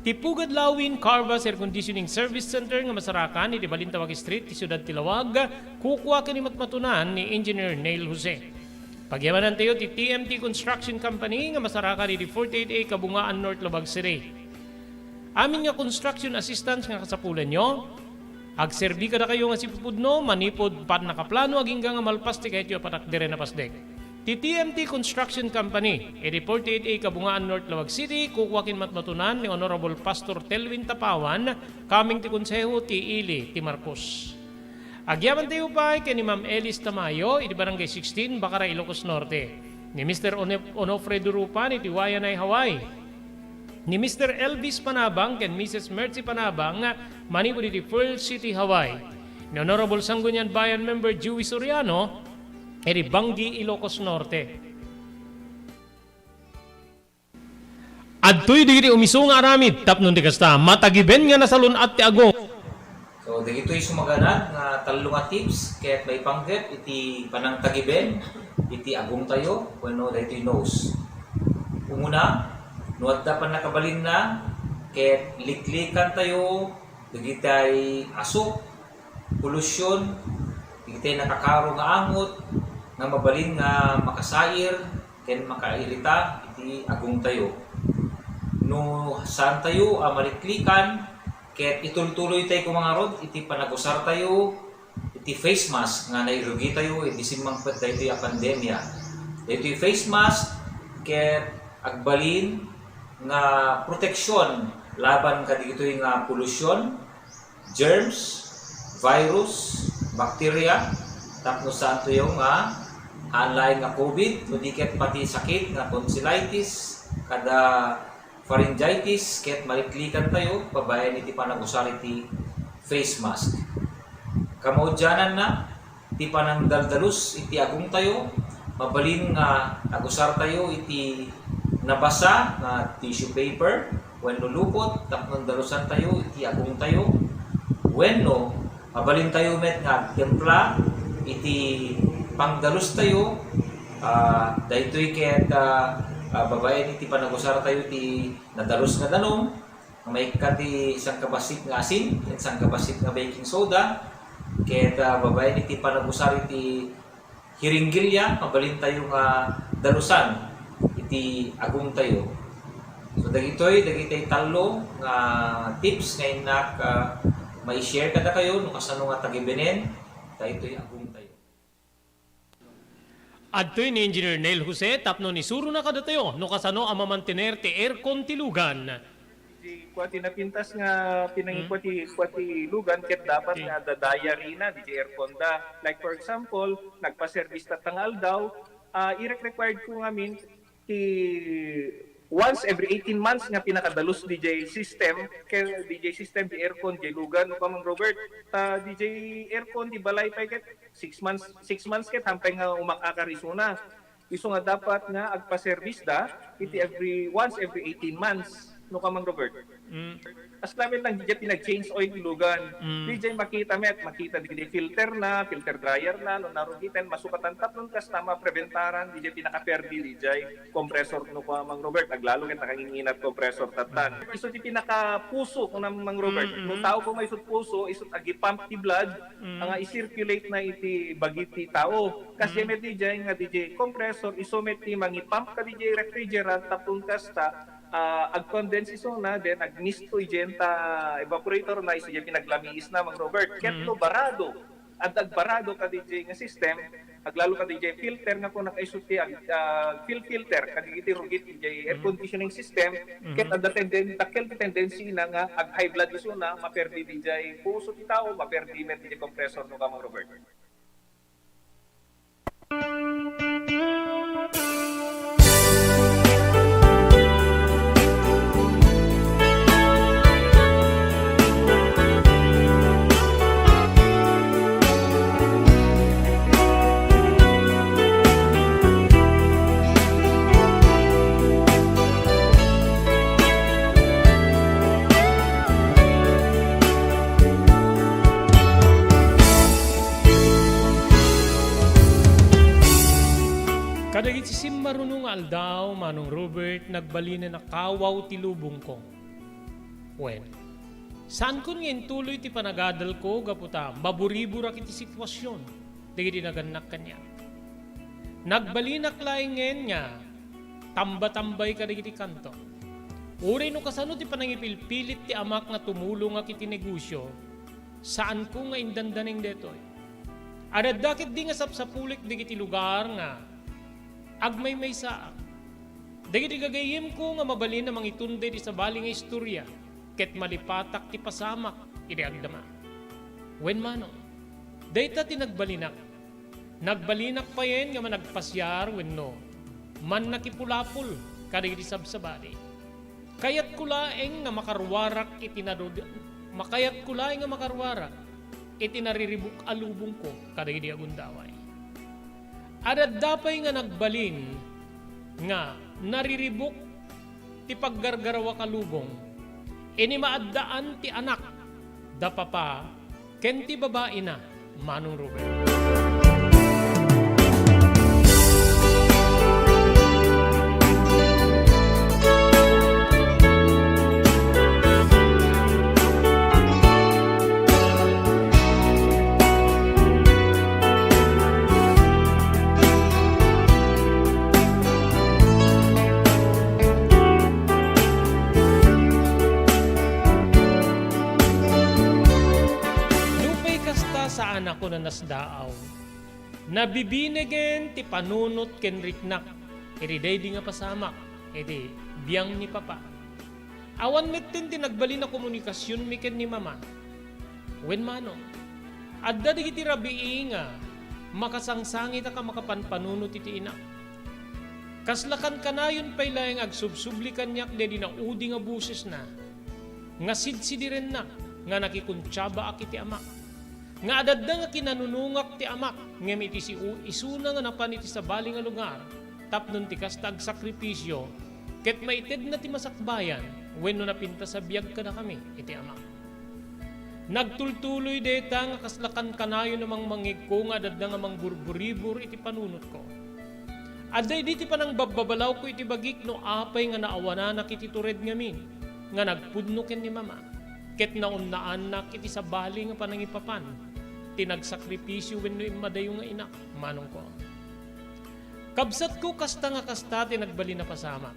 Ti Pugad Lawin Carvas Air Conditioning Service Center nga masarakan iti Balintawak Street, ti siudad ti Laoag, kukua ken imatmatunan ni Engineer Neil Jose. Pagyamanantayo ti T M T Construction Company nga masarakan iti forty-eight A Kabungaan North, Laoag City. Amin nga construction assistance nga kasapulanyo, agserbi kadakayo nga sipupudno manipud pannakaplano agingga nga malpas ti kayatyo a patakderen a pasdek. Ti T M T Construction Company, iti forty-eight A Kabungaan North, Laoag City, kukua ken matmatunan ni Honorable Pastor Telwin Tapawan, kameng ti Konseho ti Ili ti Marcos. Agyamantayo pay ken ni Ma'am Elis Tamayo iti Barangay sixteen, Bacara, Ilocos Norte, ni Mister Onef-, Onofre Durupan iti Waianae, Hawaii, ni Mister Elvis Panabang ken Missus Mercy Panabang manipud iti Pearl City, Hawaii, ni Honorable Sangguniang Bayan Member Joey Soriano iti Bangui, Ilocos Norte. Adtoy dagiti umiso nga aramid tapno ti kasta, matagiben nga nasalun-at ti agong. So, dagitoy sumaganad nga tallo nga tips ket maipanggep iti panangtagiben iti agongtayo wenno daytoy nose. Umuna, no adda pannakabalinna, ket liklikantayo dagitay asuk, polusyon, dagitay nakakaro nga angot nga mabalin nga makasair ken makairita iti agongtayo. No saantayo a maliklikan, ket itultuloytay koma ngarud iti panagusartayo iti face mask nga nairugitayo idi simmangpet daytoy a pandemia. Daytoy face mask ket agbalin nga proteksyon laban kadagitoy nga polusyon, germs, virus, bakterya, tapno saantoyo nga haan laeng nga COVID, no di ket pati sakit nga tonsillitis, kada pharyngitis, ket maliklikantayo babaen iti panagusar iti face mask. Kamaudiananna, ti panangdaldalus iti agongtayo, mabalin nga agusartayo iti nabasa nga tissue paper wenno lupot tapno dalusantayo iti agongtayo, wenno mabalintayo met nga agtimpla iti pangdalustayo. Ah, daytoy ket, ah, ah, babaen iti panagusartayo ti nadalus nga danum, nga maikkat ti sangkabassit nga asin, ken sangkabassit nga baking soda, ket, ah, babaen iti panagusar iti hiringgilya, mabalintayo nga dalusan iti agongtayo. So, dagitoy, dagitoy tallo nga tips nga innak, ah, mai-share kadakayo no kasano nga tagibenen daytoy agongtayo. Adtoy ni Engineer Neil Jose tapno isurona kadatayo no kasano a mamantener ti aircon ti lugan. Di kua ti napintas nga pinangikua ti, kua ti lugan ket dapat nga adda diary na diay aircon da. Like for example, nagpa-service tatta nga aldaw, ah, irek-required ko ngamin ti once every eighteen months nga pinakadalus diay system, ket diay system diay aircon diay lugan, no kua, Mang Robert. Ta diay aircon diay balay pay ket six months, six months ket hampay nga umakakar isuna. Isu nga dapat nga agpa-service da iti every, once every eighteen months, no kua, Mang Robert. Mm. As lamin lang diay ti nag-change oil ti lugan. Mm. Diay makita met, makita diay filter na, filter dryer na, no narugiten, masukatan tapno kasta mapreventaran diay pinakaperdi diay compressor, no kua, Mang Robert, aglalo ket nakanginginat compressor tattan. Mm. Isu ti pinakapuso, kuna, Mang Robert. Mm, mm. No tao koma isut puso, isut agipump ti blood, Mm. nga i-circulate na iti bagi ti tao. Kas Mm. met diay nga diay compressor, isu met ti mangipump kadiay refrigerant tapno kasta, ah, ag-condense isuna, then agmisto idiay ta evaporator na, isu diay pinaglamiisna, Mang Robert. Ket Mm. no barado, adda agbarado kadiay nga system, aglalo kadiay filter nga kuna isu ti ag-, ah, fil-, filter kadagiti rugit diay air Mm. conditioning system, Mm-hmm. ket adda tenden-, dakkel ti tendency na nga ag-high blood isuna, maperdi diay puso ti tao, maperdi met diay compressor, no kua, Mang Robert. Kadagiti simmaruno nga aldaw, Manong Robert, nagbalinen a kawaw ti lubongko. Wen, saankon nga intuloy ti panagadalko gapu ta maburiburak iti sitwasion dagiti nagannak kaniak. Nagbalinak laengen nga tamba-tambay kadagiti kanto. Uray no kasano ti panangipilpilit ti amak nga tumulongak iti negosio, saanko nga indandaneng daytoy. Adda ketdi nga sapsapulik dagiti lugar nga agmaymaysaak. Dagiti gagayyemko nga mabalin a mangitunda iti sabali nga istoria ket malipatak ti pasamak idi agdama. Wen mano, dayta ti nagbalinak. Nagbalinak payen nga managpasiar wenno mannakipulapol kadagiti sabsabali. Kayatko laeng nga makaruarak iti narud-, makayatko laeng nga makaruarak iti nariribuk a lubongko kadagidi a gundaway. Adda pay nga nagbalin nga nariribuk ti paggargarawak a lubong, idi maaddaan ti anak da papa ken ti babaina, Manong Robert. daaw. Nabibinegen ti panunot ken riknak iti daydi nga pasamak iti biang ni Papa. Awan metten ti nagbalin a komunikasionmi ken ni Mama. Wen mano, adda dagiti rabii nga makasangsangit a makapanpanunot iti inak. Kasla kankanayon pay laeng agsubsubli kaniak daydi naudi nga bosesna, nga sidsidirennak nga nakikuntiabaak iti amak, nga adda nga kinanunungak ti amak, ngem iti si-, isuna nga napan iti sabali nga lugar, tapno ti kasta agsakripisio, ket maitedna ti masakbayan wenno napintas a biag kadakami iti amak. Nagtultuloy dayta nga kasla kankanayon a mangmangngegko nga adda nga mangburburibor iti panunotko. Adda idi ti panangbababalawko iti bagik no apay nga naawananak iti tured ngamin nga nagpudno ken ni Mama, ket naunnaannak iti sabali nga panangipapan ti nagsakripisio wenno immadayo nga inak, manongko. Kabsatko, kasta nga kasta ti nagbalin a pasamak.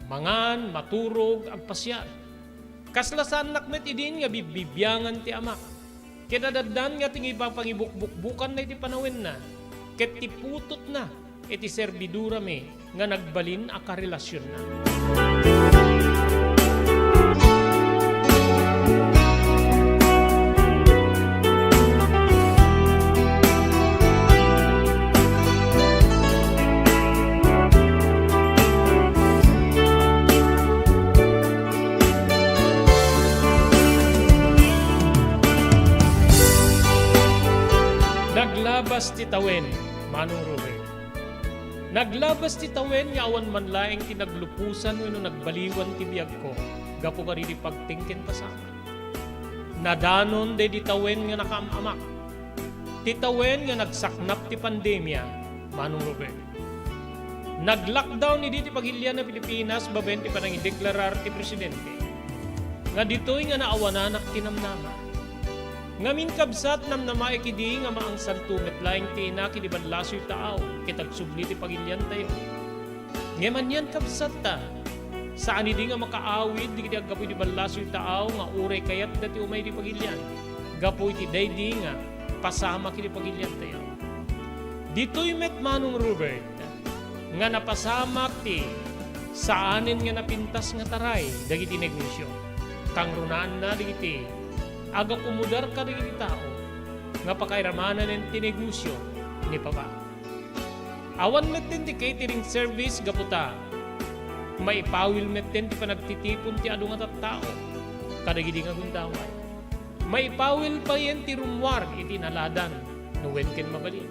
Mangan, maturog, agpasiar. Kasla saannak met idin nga bibbibiangan ti amak. Ket adaddan nga ti ipapangibukbukbukanna iti panawenna, ket ti putotna iti serbidurami nga nagbalin a karelasionna. Naglabas ti tawen, Manong Robert. Naglabas ti tawen nga awan man laeng ti nagluposan wenno nagbaliwan ti biagko gapu kadaydi pagteng ken pasamak. Nadanon daydi tawen nga nakaam-amak. Ti tawen nga nagsaknap ti pandemia, Manong Robert. Nag-lockdown idi ti pagilian a Pilipinas babaen ti panangideklarar ti presidente nga ditoy nga naawananak ti namnama. Ngamin, kabsat, namnamaek idi nga maangsanto met laeng ti inak idi ballasoy taaw ket agsubli ti pagiliantayo. Ngem anian, kabsatta, saan idi nga makaawid dagiti aggapu idi ballasoy taaw nga uray kayatda ti umay iti pagilian gapu iti daydi nga pasamak iti pagiliantayo. Ditoy met, Manong Robert, nga napasamak ti saanen nga napintas nga taray dagiti negosio. Kangrunaanna dagiti agakomodar kadagiti tao nga pakairamanen ti negosio ni Papa. Awan metten ti catering service gapu ta maipawil metten ti panagtitipon ti adu nga tattao kadagidi nga gundaway. Maipawil payen ti rummuar iti naladan no wen ken mabalin.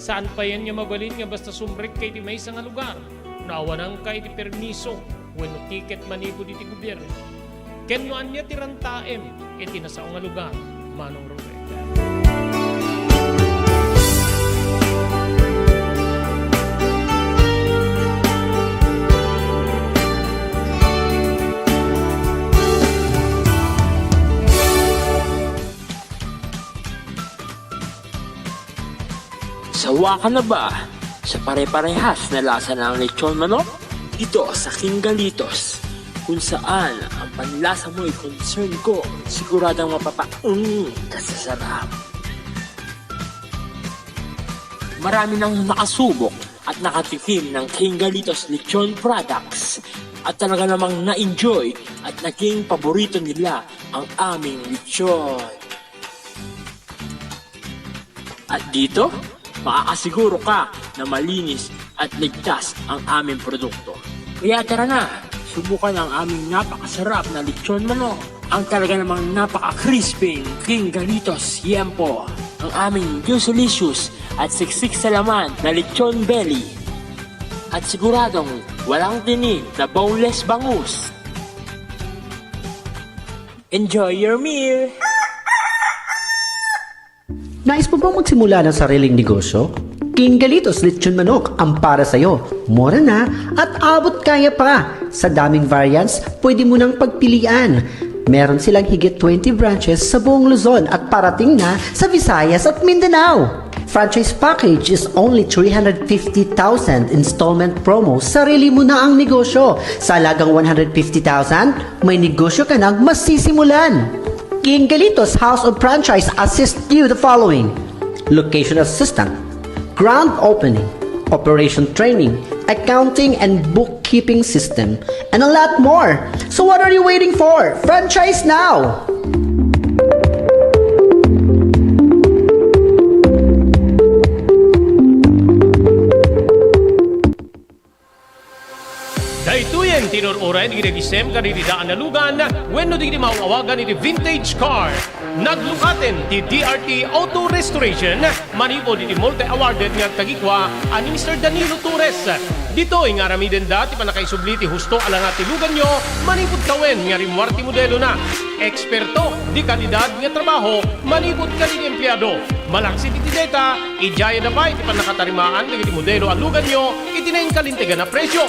Saan payen nga mabalin nga basta sumrekka iti maysa nga lugar no awananka iti permiso wenno tiket manipud iti gobierno. Ken no ania ti rantaem iti nasao nga lugar, Manong Robert. Sawa ka na ba sa pare-parehas na lasa ng lechon manok? Dito sa King Galitos, kung saan ang panlasa mo'y concern ko, siguradong mapapaung ka sa sarap. Marami nang nakasubok at nakatikim ng King Galitos Lechon products at talaga namang na-enjoy at naging paborito nila ang aming lechon. At dito, makakasiguro ka na malinis at ligtas ang aming produkto. Kaya tara na, subukan ang aming napakasarap na lechon manok, ang talaga namang napaka-crispy King Galitos Yempo, ang aming juicylicious at siksik sa laman na lechon belly, at siguradong walang tinik na boneless bangus. Enjoy your meal! Nais mo bang magsimula ng sariling negosyo? King Galitos Lechon Manok ang para sa'yo. Mura na at abot kaya pa. Sa daming variants, pwede mo nang pagpilian. Meron silang higit twenty branches sa buong Luzon at parating na sa Visayas at Mindanao. Franchise package is only three hundred fifty thousand, installment promo, sarili mo na ang negosyo. Sa halagang one hundred fifty thousand, may negosyo ka nang masisimulan. King Galitos House of Franchise assist you the following: location assistant, grand opening, operation training, accounting and bookkeeping system, and a lot more. So what are you waiting for? Franchise now! Daytoyen ti inur-uray dagiti agisem kadagiti daan a lugan wenno dagiti maaw-awagan iti vintage car. Naglukaten ti D R T Auto Restoration manipud iti multi-awarded nga agkagikua a ni Mister Danilo Torres. Ditoy nga aramidenda ti pannakaisubli ti husto a langa ti luganyo manipud tawen nga rimmuar ti modelona. Eksperto di kalidad nga trabaho manipud kadagiti empleado. Malaksid iti dayta, idiayada pay ti pannakatarimaan dagiti modelo a luganyo iti nainkalintegan a presio.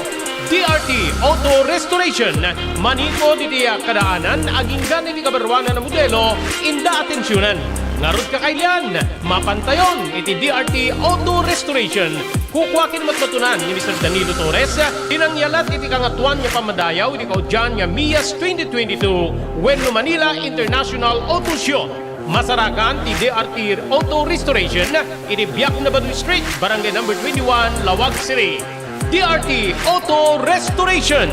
D R T Auto Restoration, manipud iti kadaanan aginggan iti kabaruanan a modelo, inda atensionan. Ngarud, kakailian, mapantayon iti D R T Auto Restoration. Kukua ken matmatunan ni Mister Danilo Torres ti nangyalat iti Kangatoan nga Pammadayaw iti kaudian nga Mias twenty twenty-two wenno Manila International Auto Show. Masarakan ti D R T Auto Restoration iti Biak na Baduy Street, Barangay Number twenty-one, Laoag City. D R T Auto Restoration.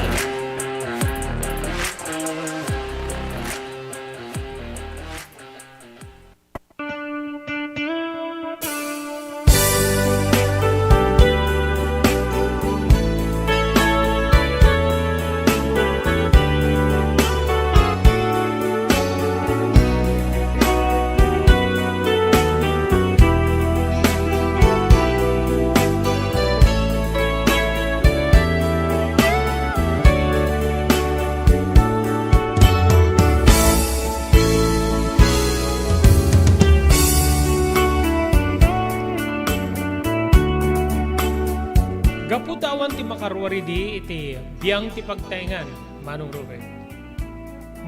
Gapu ta awan ti makaruar idi iti biang ti pagtaengan, Manong Ruben.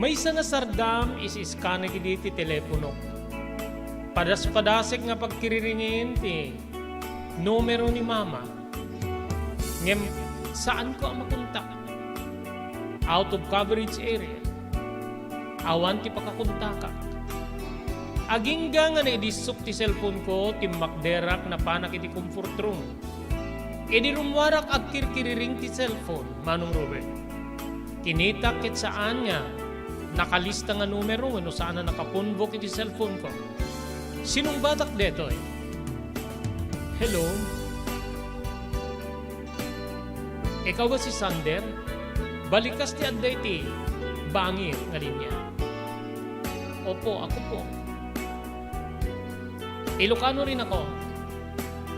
Maysa nga sardam, is-iskanek idi ti teleponok. Padas-padasek nga pagkiriringen ti numero ni Mama. Ngem saanko a makontak. Out of coverage area. Awan ti pakakontakak. Agingga nga naidissok ti cellphone-ko, timmakderak, napanak iti comfort room. Idi rummuarak, agkirkiriring ti cellphone, Manong Ruben. Kinitak ket saan nga nakalista nga numero wenno saan a nakapunbok iti cellphone-ko. Sinungbatak detoy. "Hello? Ikaw ba si Sander? Balikas ti adda iti bangir nga linia." "Opo, ako po." "Ilocano rin ako.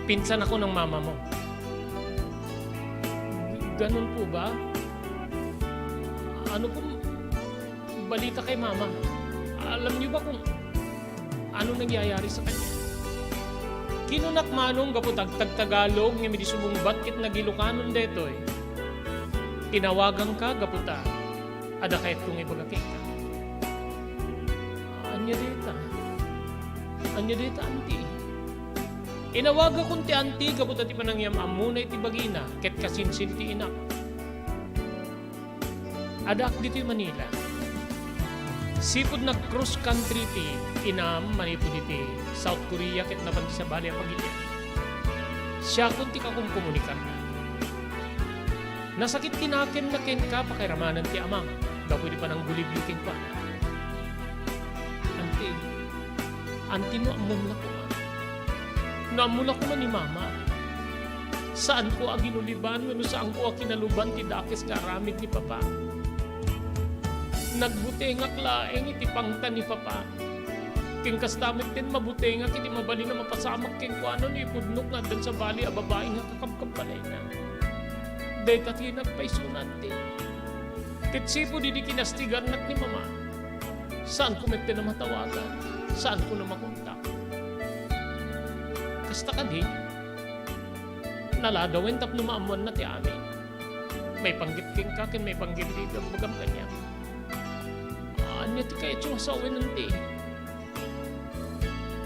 Pinsan ako ng mama mo." "Ganun po ba? Ano pong balita kay Mama? Alam niyo ba kung ano nangyayari sa kanya?" Kinunak, Manong, gapu ta agtagtagalog ngem idi sumungbat ket nag-Ilokanon detoy. "Tinawaganka gapu ta adda kayatko nga ibaga kenka." "Ania dayta? Ania dayta, Auntie?" "Inawagakon ti Auntie gapu ta ti panangiyam-ammona iti bagina ket kasinsin ti inak. Addaak ditoy Manila. Sipud nag-cross country ti inam manipud iti South Korea ket napan ti sabali a pagilian. Siakon ti kakumkomunikarna. Nasakit ti nakemna kenka, pakairamanan ti amam gapu iti pananggulibli kenkuana." "Auntie, Auntie, no ammom la koma. No ammo la koma ni Mama. Saanko a ginuliban wenno saanko a kinaluban ti dakes nga aramid ni Papa. Nagbutengak laeng iti pangtan ni Papa. Ken kasta met ten mabutengak iti mabalin a mapasamak kenkuana no ipudnok nga addan sabali a babai nga kakabkabbalayna. Dayta ti nagpaysona, Auntie. Ket sipud idi kinastigarnak ni Mama, saanko met ten a matawagan, saanko a makontak. Kasta kadi, naladawen tapno maammoanna ti amin. Maipanggep kenka ken maipanggep ti ibagam kaniak. Ania ti kayatyo a sawen, Auntie?"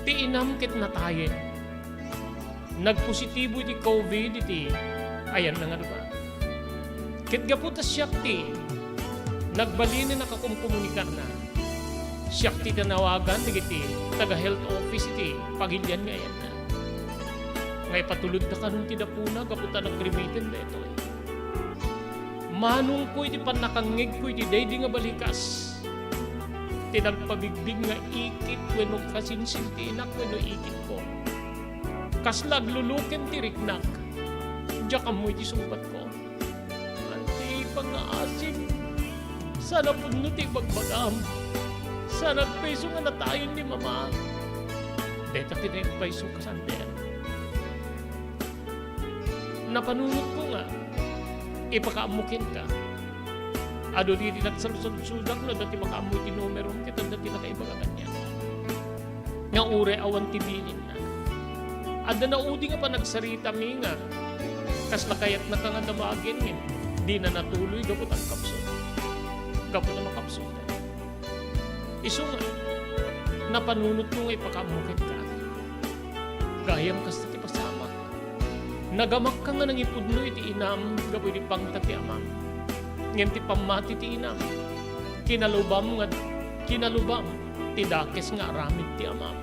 Ti inam ket natayen. Nagpositibo iti COVID iti ayanna nga lugar. Ket gapu ta siak ti nagbalinen a kakumkomunikarna, siak ti tinawagan dagiti taga-health office iti pagilian nga ayanna. nga ipatulodda kanon ti dapuna gapu ta nagrimiten daytoy. Manongko iti pannakangngegko iti daydi nga balikas, ti nagpabigbig nga ikit wenno kasinsin ti inak wenno ikitko. Kasla agluluken ti riknak, diak ammo iti sungbatko. Anti pangngaasim, saan a pudno ti ibagbagam. Saan a agpayso nga natayon ni Mama. Dayta ti naipayso, kasanter. Napanunotko nga ipakaammo kenka. Adu dagiti nagsalsalsudak no adda ti makaammo iti numerom ket adda ti nakaibaga kaniak nga uray awan ti bilinna. Adda naudi nga panagsaritami nga kasla kayatnaka nga damagen ngem dina natuloy gapu ta agkapsut. Gapu ta makapsut. Isu nga, napanunotko nga ipakaammo kenka. Gayam kasta ti pasamak. Nagamakka nga nangipudno iti inam gapu iti pangta ti amam. Ngem ti pammati ti inam, kinalubam nga, kinalubam ti dakes nga aramid ti amam.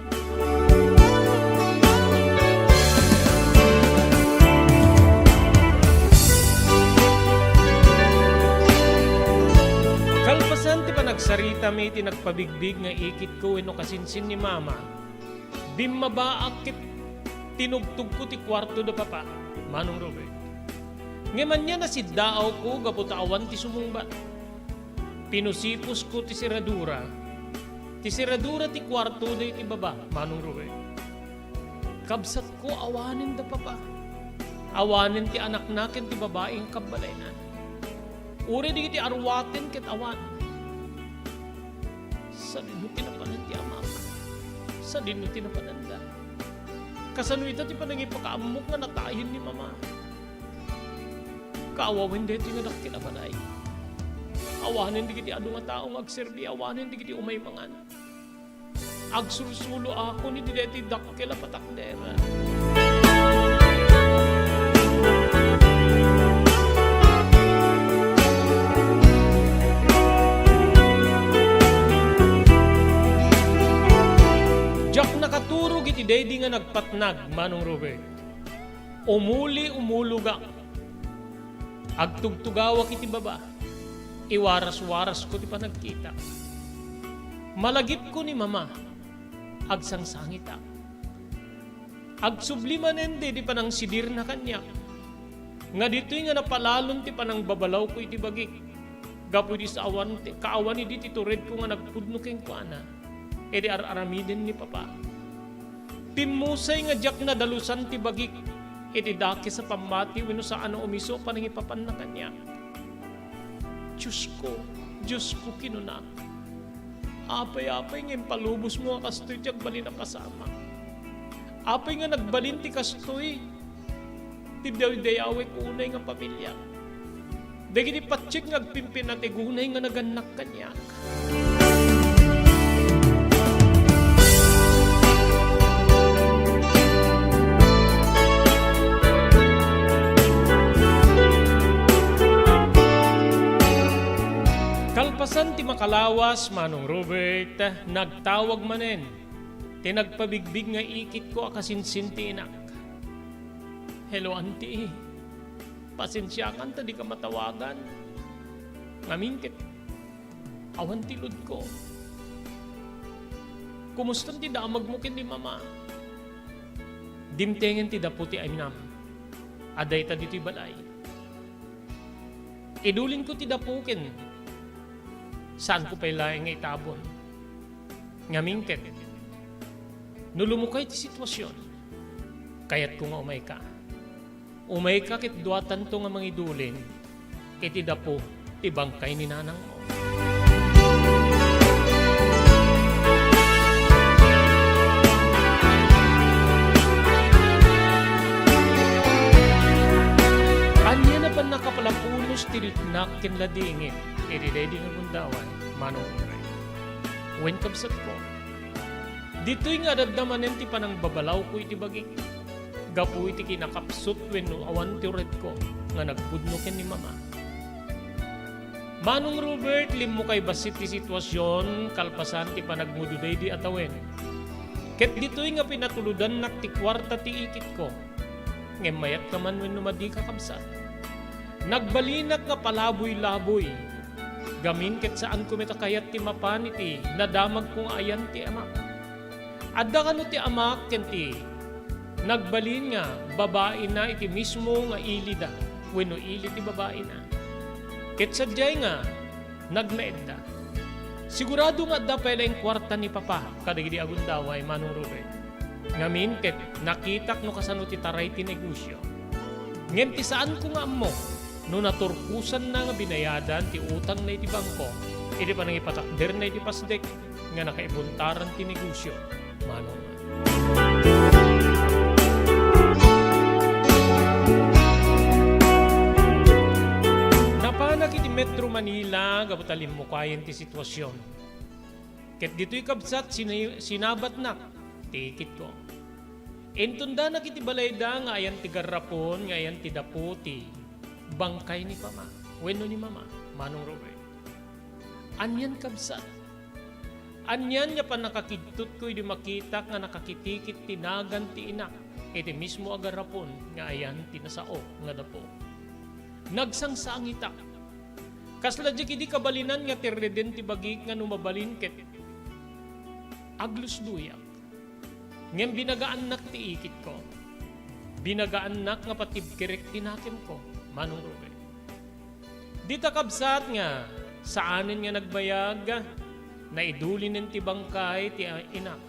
Kalpasan ti panagsaritami iti nagpabigbig nga ikitko wenno kasinsin ni Mama, bimmabaak ket tinugtogko ti kuarto da Papa, Manong Robert. Ngem ania nasiddaawko gapu ta awan ti sumungbat. Pinusiposko ti seradura. Ti seradura ti kuarto da iti baba, Manong Robert. Kabsatko, awanen da Papa. Awanen ti anakna ken ti babai nga kabbalayna. Uray dagiti arwaten ket awan. Sadino ti napanan ti amak? Sadino ti napananda? Kasano ita ti panangipakaammok nga natayen ni Mama? Kaawawen daytoy nga dakkel a balay. Awanen dagiti adu nga tao nga agserbi, awanen dagiti umay mangan. Agsursuloakon iti daytoy dakkel a patakder. Diak nakaturog iti daydi nga nagpatnag, Manong Robert. Umuli-umulogak. Agtugtugawak iti baba. Iwaras-warasko ti panagkitak. Malagipko ni Mama. Agsangsangitak. Agsubli manen daydi panangsidirna kaniak nga ditoy nga napalalon ti panangbabalawko iti bagik gapu idi sa awan ti, kaawan idi ti turedko nga nagpudno kenkuana iti ar-aramiden ni Papa. Pimmusay nga diak nadalusan ti bagik iti dakes a pammati wenno saan a umiso a panangipapanna kaniak. Diosko, Diosko, kinunak, apay, apay nga impalubosmo a kastoy ti agbalin a pasamak? Apay nga nagbalin ti kastoy ti daydayawek unay nga pamilya? Dagiti patsit nga agpimpinateg unay nga nagannak kaniak. Kalpasan ti makalawas, Manong Robert, nagtawag manen ti nagpabigbig nga ikitko a kasinsin ti inak. Hello, Auntie. Pasensiakan ta dika matawagan. Ngamin ket awan ti loadko. Kumustan ti damagmo ken ni Mama? Dimtengen ti dapu ti inam a dayta ditoy balay. Idulinko ti dapu ken saanko pay laeng nga itabon. Ngamin ket, no lumukay ti sitwasion, kayatko nga umayka. Umayka ket duatanto nga mangidulin iti dapu ti bangkay ni nanangmo. Ania a pannakapalapulos ti riknak ken ladingit iti daydi nga gundaway, Manong Roy? Wen, kabsatko, ditoy nga adda manen ti panangbabalawko iti bagik gapu iti kinakapsut wenno awan ti uretko nga nagpudno ken ni Mama. Manong Robert, limmukay bassit ti situasion kalpasan ti panagmududaydi a tawen. Ket ditoy nga pinatulodannak ti kuarta ti ikitko, Ngem mayat ka man wenno madika, kabsat. Nagbalinak nga palaboy-laboy. Gamin ket saanko met a kayat ti mapan iti nadamagko nga ayan ti amak. Adda kano ti amak ken ti nagbalin nga babaina iti mismo nga ilida wenno ili ti babaina. Ket sadiay nga nagnaedda. Sigurado nga adda pay laeng kuarta ni Papa kadagidi a gundaway, Manong Robert. Ngamin ket nakitak no kasano ti taray ti negosio. Ngem ti saanko nga ammo no naturposanna nga binayadan ti utangna iti bangko idi panangipatakderna iti pasdek nga nakaibuntaran ti negosio, Manong. Napanak iti Metro Manila gapu ta limmukayen ti situasion. Ket ditoy, kabsat, sini-, sinabatnak ti ikitko. Intundanak iti balayda nga ayan ti garrapon, nga ayan ti dapo ti bangkay ni Papa wenno ni Mama, Manong Robert. Anian, kabsat? Anian nga pannakakidtutko idi makitak nga nakakitikit ti nagan ti inak iti mismo a garrapon nga ayan ti nasao nga dapo? Nagsangsangitak. Kasla diak idi kabalinan nga tirreden ti bagik nga no mabalin ket aglusdoyak. Ngem binagaannak ti ikitko. Binagaannak nga patibkerek ti nakemko, Manong Robert. Dita, kabsat, nga saanen nga nagbayag, naidulinen ti bangkay ti inak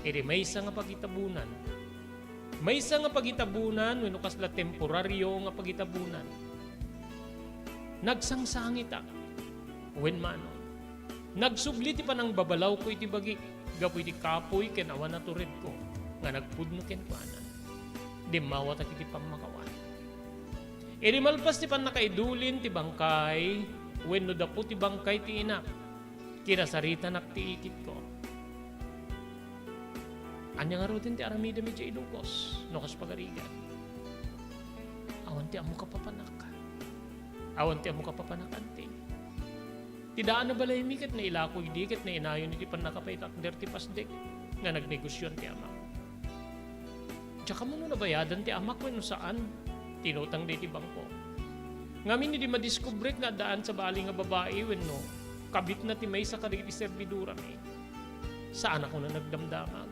iti maysa nga pagitabonan. Maysa nga pagitabonan wenno kasla temporario nga pagitabonan. Nagsangsangitak. Wen, Manong, nagsubli ti panangbabalawko iti bagik gapu iti kapuy ken awan a turedko nga nagpudno kenkuana. Dimmawatak iti pammakawan. Idi malpas ti pannakaidulin ti bangkay wenno dapo ti bangkay ti inak, kinasaritanak ti ikitko. Ania ngaruden ti aramidem idiay Ilocos no kas pagarigan? Awan ti ammo, papanak. Awan ti ammo, papanak, anti. Ti daan a balaymi ket nailako idi ket nainayon iti pannakapatakder ti pasdek nga nagnegosioan ti amak. Diak ammo no nabayadan ti amak wenno saan ti inutangda iti bangko. Ngamin idi madiskubrek nga addaan sabali nga babai wenno kabitna ti maysa kadagiti servidorami, saanak a nagdamdamag.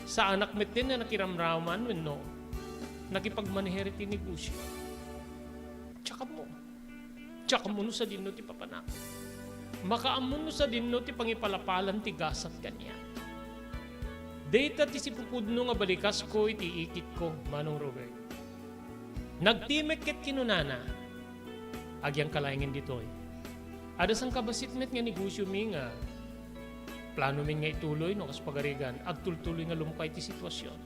Saanak metten a nakiramraman wenno nakipagmaneher iti negosio. Diak ammo. Diak ammo no sadino ti papanak. Makaammo no sadino ti pangipalapalan ti gasat kaniak. Dayta ti sipupudno nga balikasko iti ikitko, Manong Robert. Nagtimek ket kinunana, "Agyangka laengen ditoy. Adda sangkabassit met nga negosiomi nga planomin nga ituloy no kas pagarigan, agtultuloy nga lumukay ti situasion.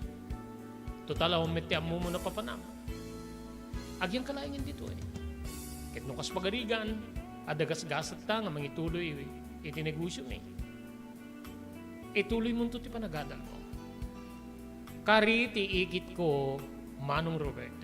Total, awan met ti ammom a papanam. Agyangka laengen ditoy. Ket no kas pagarigan, adda gasgasatta nga mangituloy iti negosiomi. Ituloymonto ti panagadalmo." Kari ti ikitko, Manong Robert.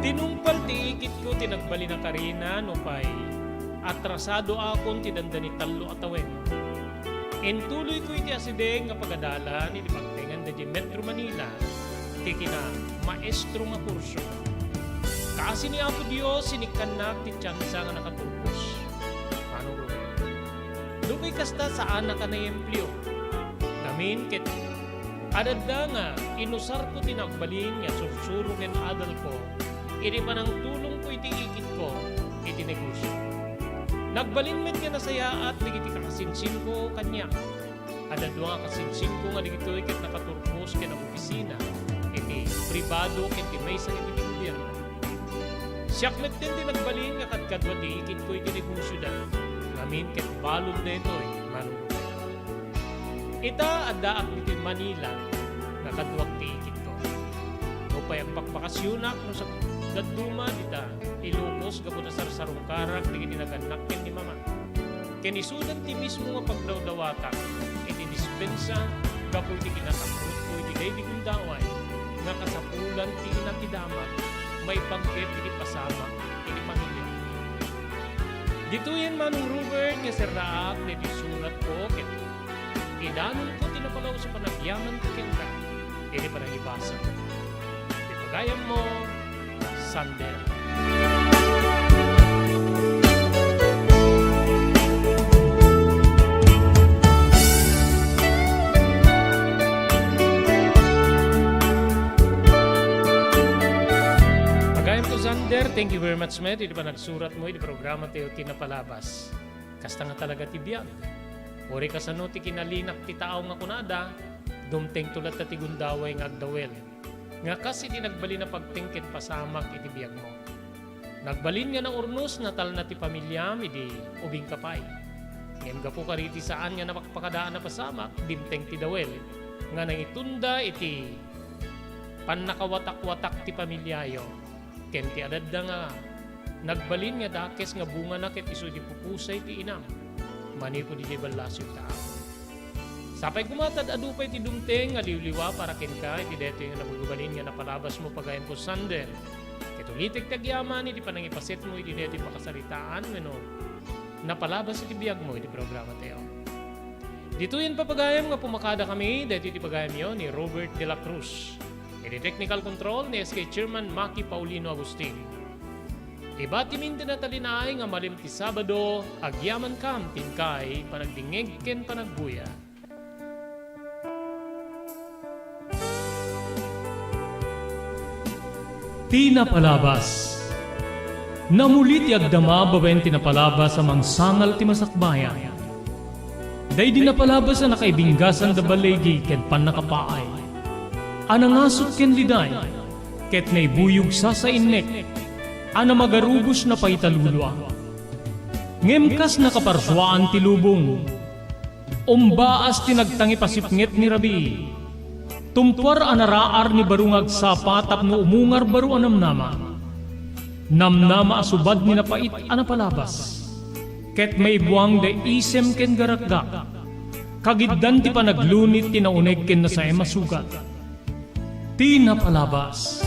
Tinungpal ti ikitko ti nagbalin a karina, nupay atrasado akon ti dandani tallo a tawen. Intuloyko iti asideg nga pagadalan iti pagtengen daydiay Metro Manila ti kinamaestro nga kurso. Kaasi ni Apo Dios, sinikkannak ti tiansa nga nakaturpos. Manong Robert. Nupay kasta, saanak a naempleo. Ngamin ket adda nga inusarko ti nagbalin nga sursuro ken adalko idi panangtulongko iti ikitko iti negosio. Nagbalin met nga nasayaat dagiti kakasinsinko kaniak. Adda dua nga kasinsinko nga dagitoy ket nakaturpos ken agopisina iti pribado ken ti maysa iti gobierno. Siak metten ti nagbalin nga kadkadua ti ikitko iti negosioda. Ngamin ket balud daytoy, Manong Robert. Ita, addaak ditoy Manila nga kaduak ti ikitko. Nupay agbakbakasionak no sa dadduma dita Ilocos gapu ta sarsarungkarak dagiti nagannak ken ni Mama. Ken isudan ti mismo nga pagdawdawatak iti dis-, dispensa gapu iti kinasapulko iti daydi gundaway nga kasapulan ti inakidamag maipanggep iti pasamak iti pamilya. Ditoyen, Manong Robert, nga serraak daytoy suratko ket idanonko ti napalaws a panagyamanko kenka iti panangibasa ti pagayammo, Sander. Pagayamko, Sander, thank you very much met iti panagsuratmo iti programa tayo ti napalabas. Kasta nga talaga ti biag. Uray kasano ti kinalinak ti tao nga kunada, dumtengto latta ti gundaway nga agdawel. Nga kas iti nagbalin a pagteng ken pasamak iti biagmo. Nagbalin nga naurnos, natalna ti pamiliam idi ubingka pay. Ngem gapu kadi ti saan nga napakpakadaan a pasamak, dimteng ti dawel nga nangitunda iti pannakawatak-watak ti pamiliayo. Ken ti adadda nga nagbalin nga dakes nga bungana ket isu ti pupusay ti inam manipud idiay ballasiw ta Apo. Sapay koma ta ad-adu pay ti dumteng nga liwliwa para kenka iti daytoy nga nabagibalin nga napalabasmo, pagayamko, Sander. Ket ulitek ti agyaman iti panangipasetmo iti daytoy pakasaritaan wenno napalabas iti biagmo iti programa tayo. Ditoyen, papagayam, nga pumakada kami daytoy ti pagayamyo ni Robert de la Cruz. Iti technical control ni S K Chairman Maki Paulino Agustin. Ibatimin ti natalinaay nga malem ti Sabado, agyamankam ti inkay panagdingngeg ken panagbuya. Ti napalabas. Namuli ti agdama babaen ti napalabas a mangsangal ti masakbayan. Daydi napalabas a nakaibinggasan da baligi ken pannakapaay, a nangasut ken liday, ket naibuyog sasainnek, a namagarubos napaita lulua. Ngem kas nakaparsuaan ti lubong, umbaas ti nagtangipasipnget ni rabii. Tumpuar a naraar ni baro nga agsapa tapno umungar baro a namnama. Namnama a subad ni napait a napalabas. Ket maibuang da isem ken garakgak. Kagiddan ti panaglunit ti nauneg ken nasaem a sugat. Ti napalabas.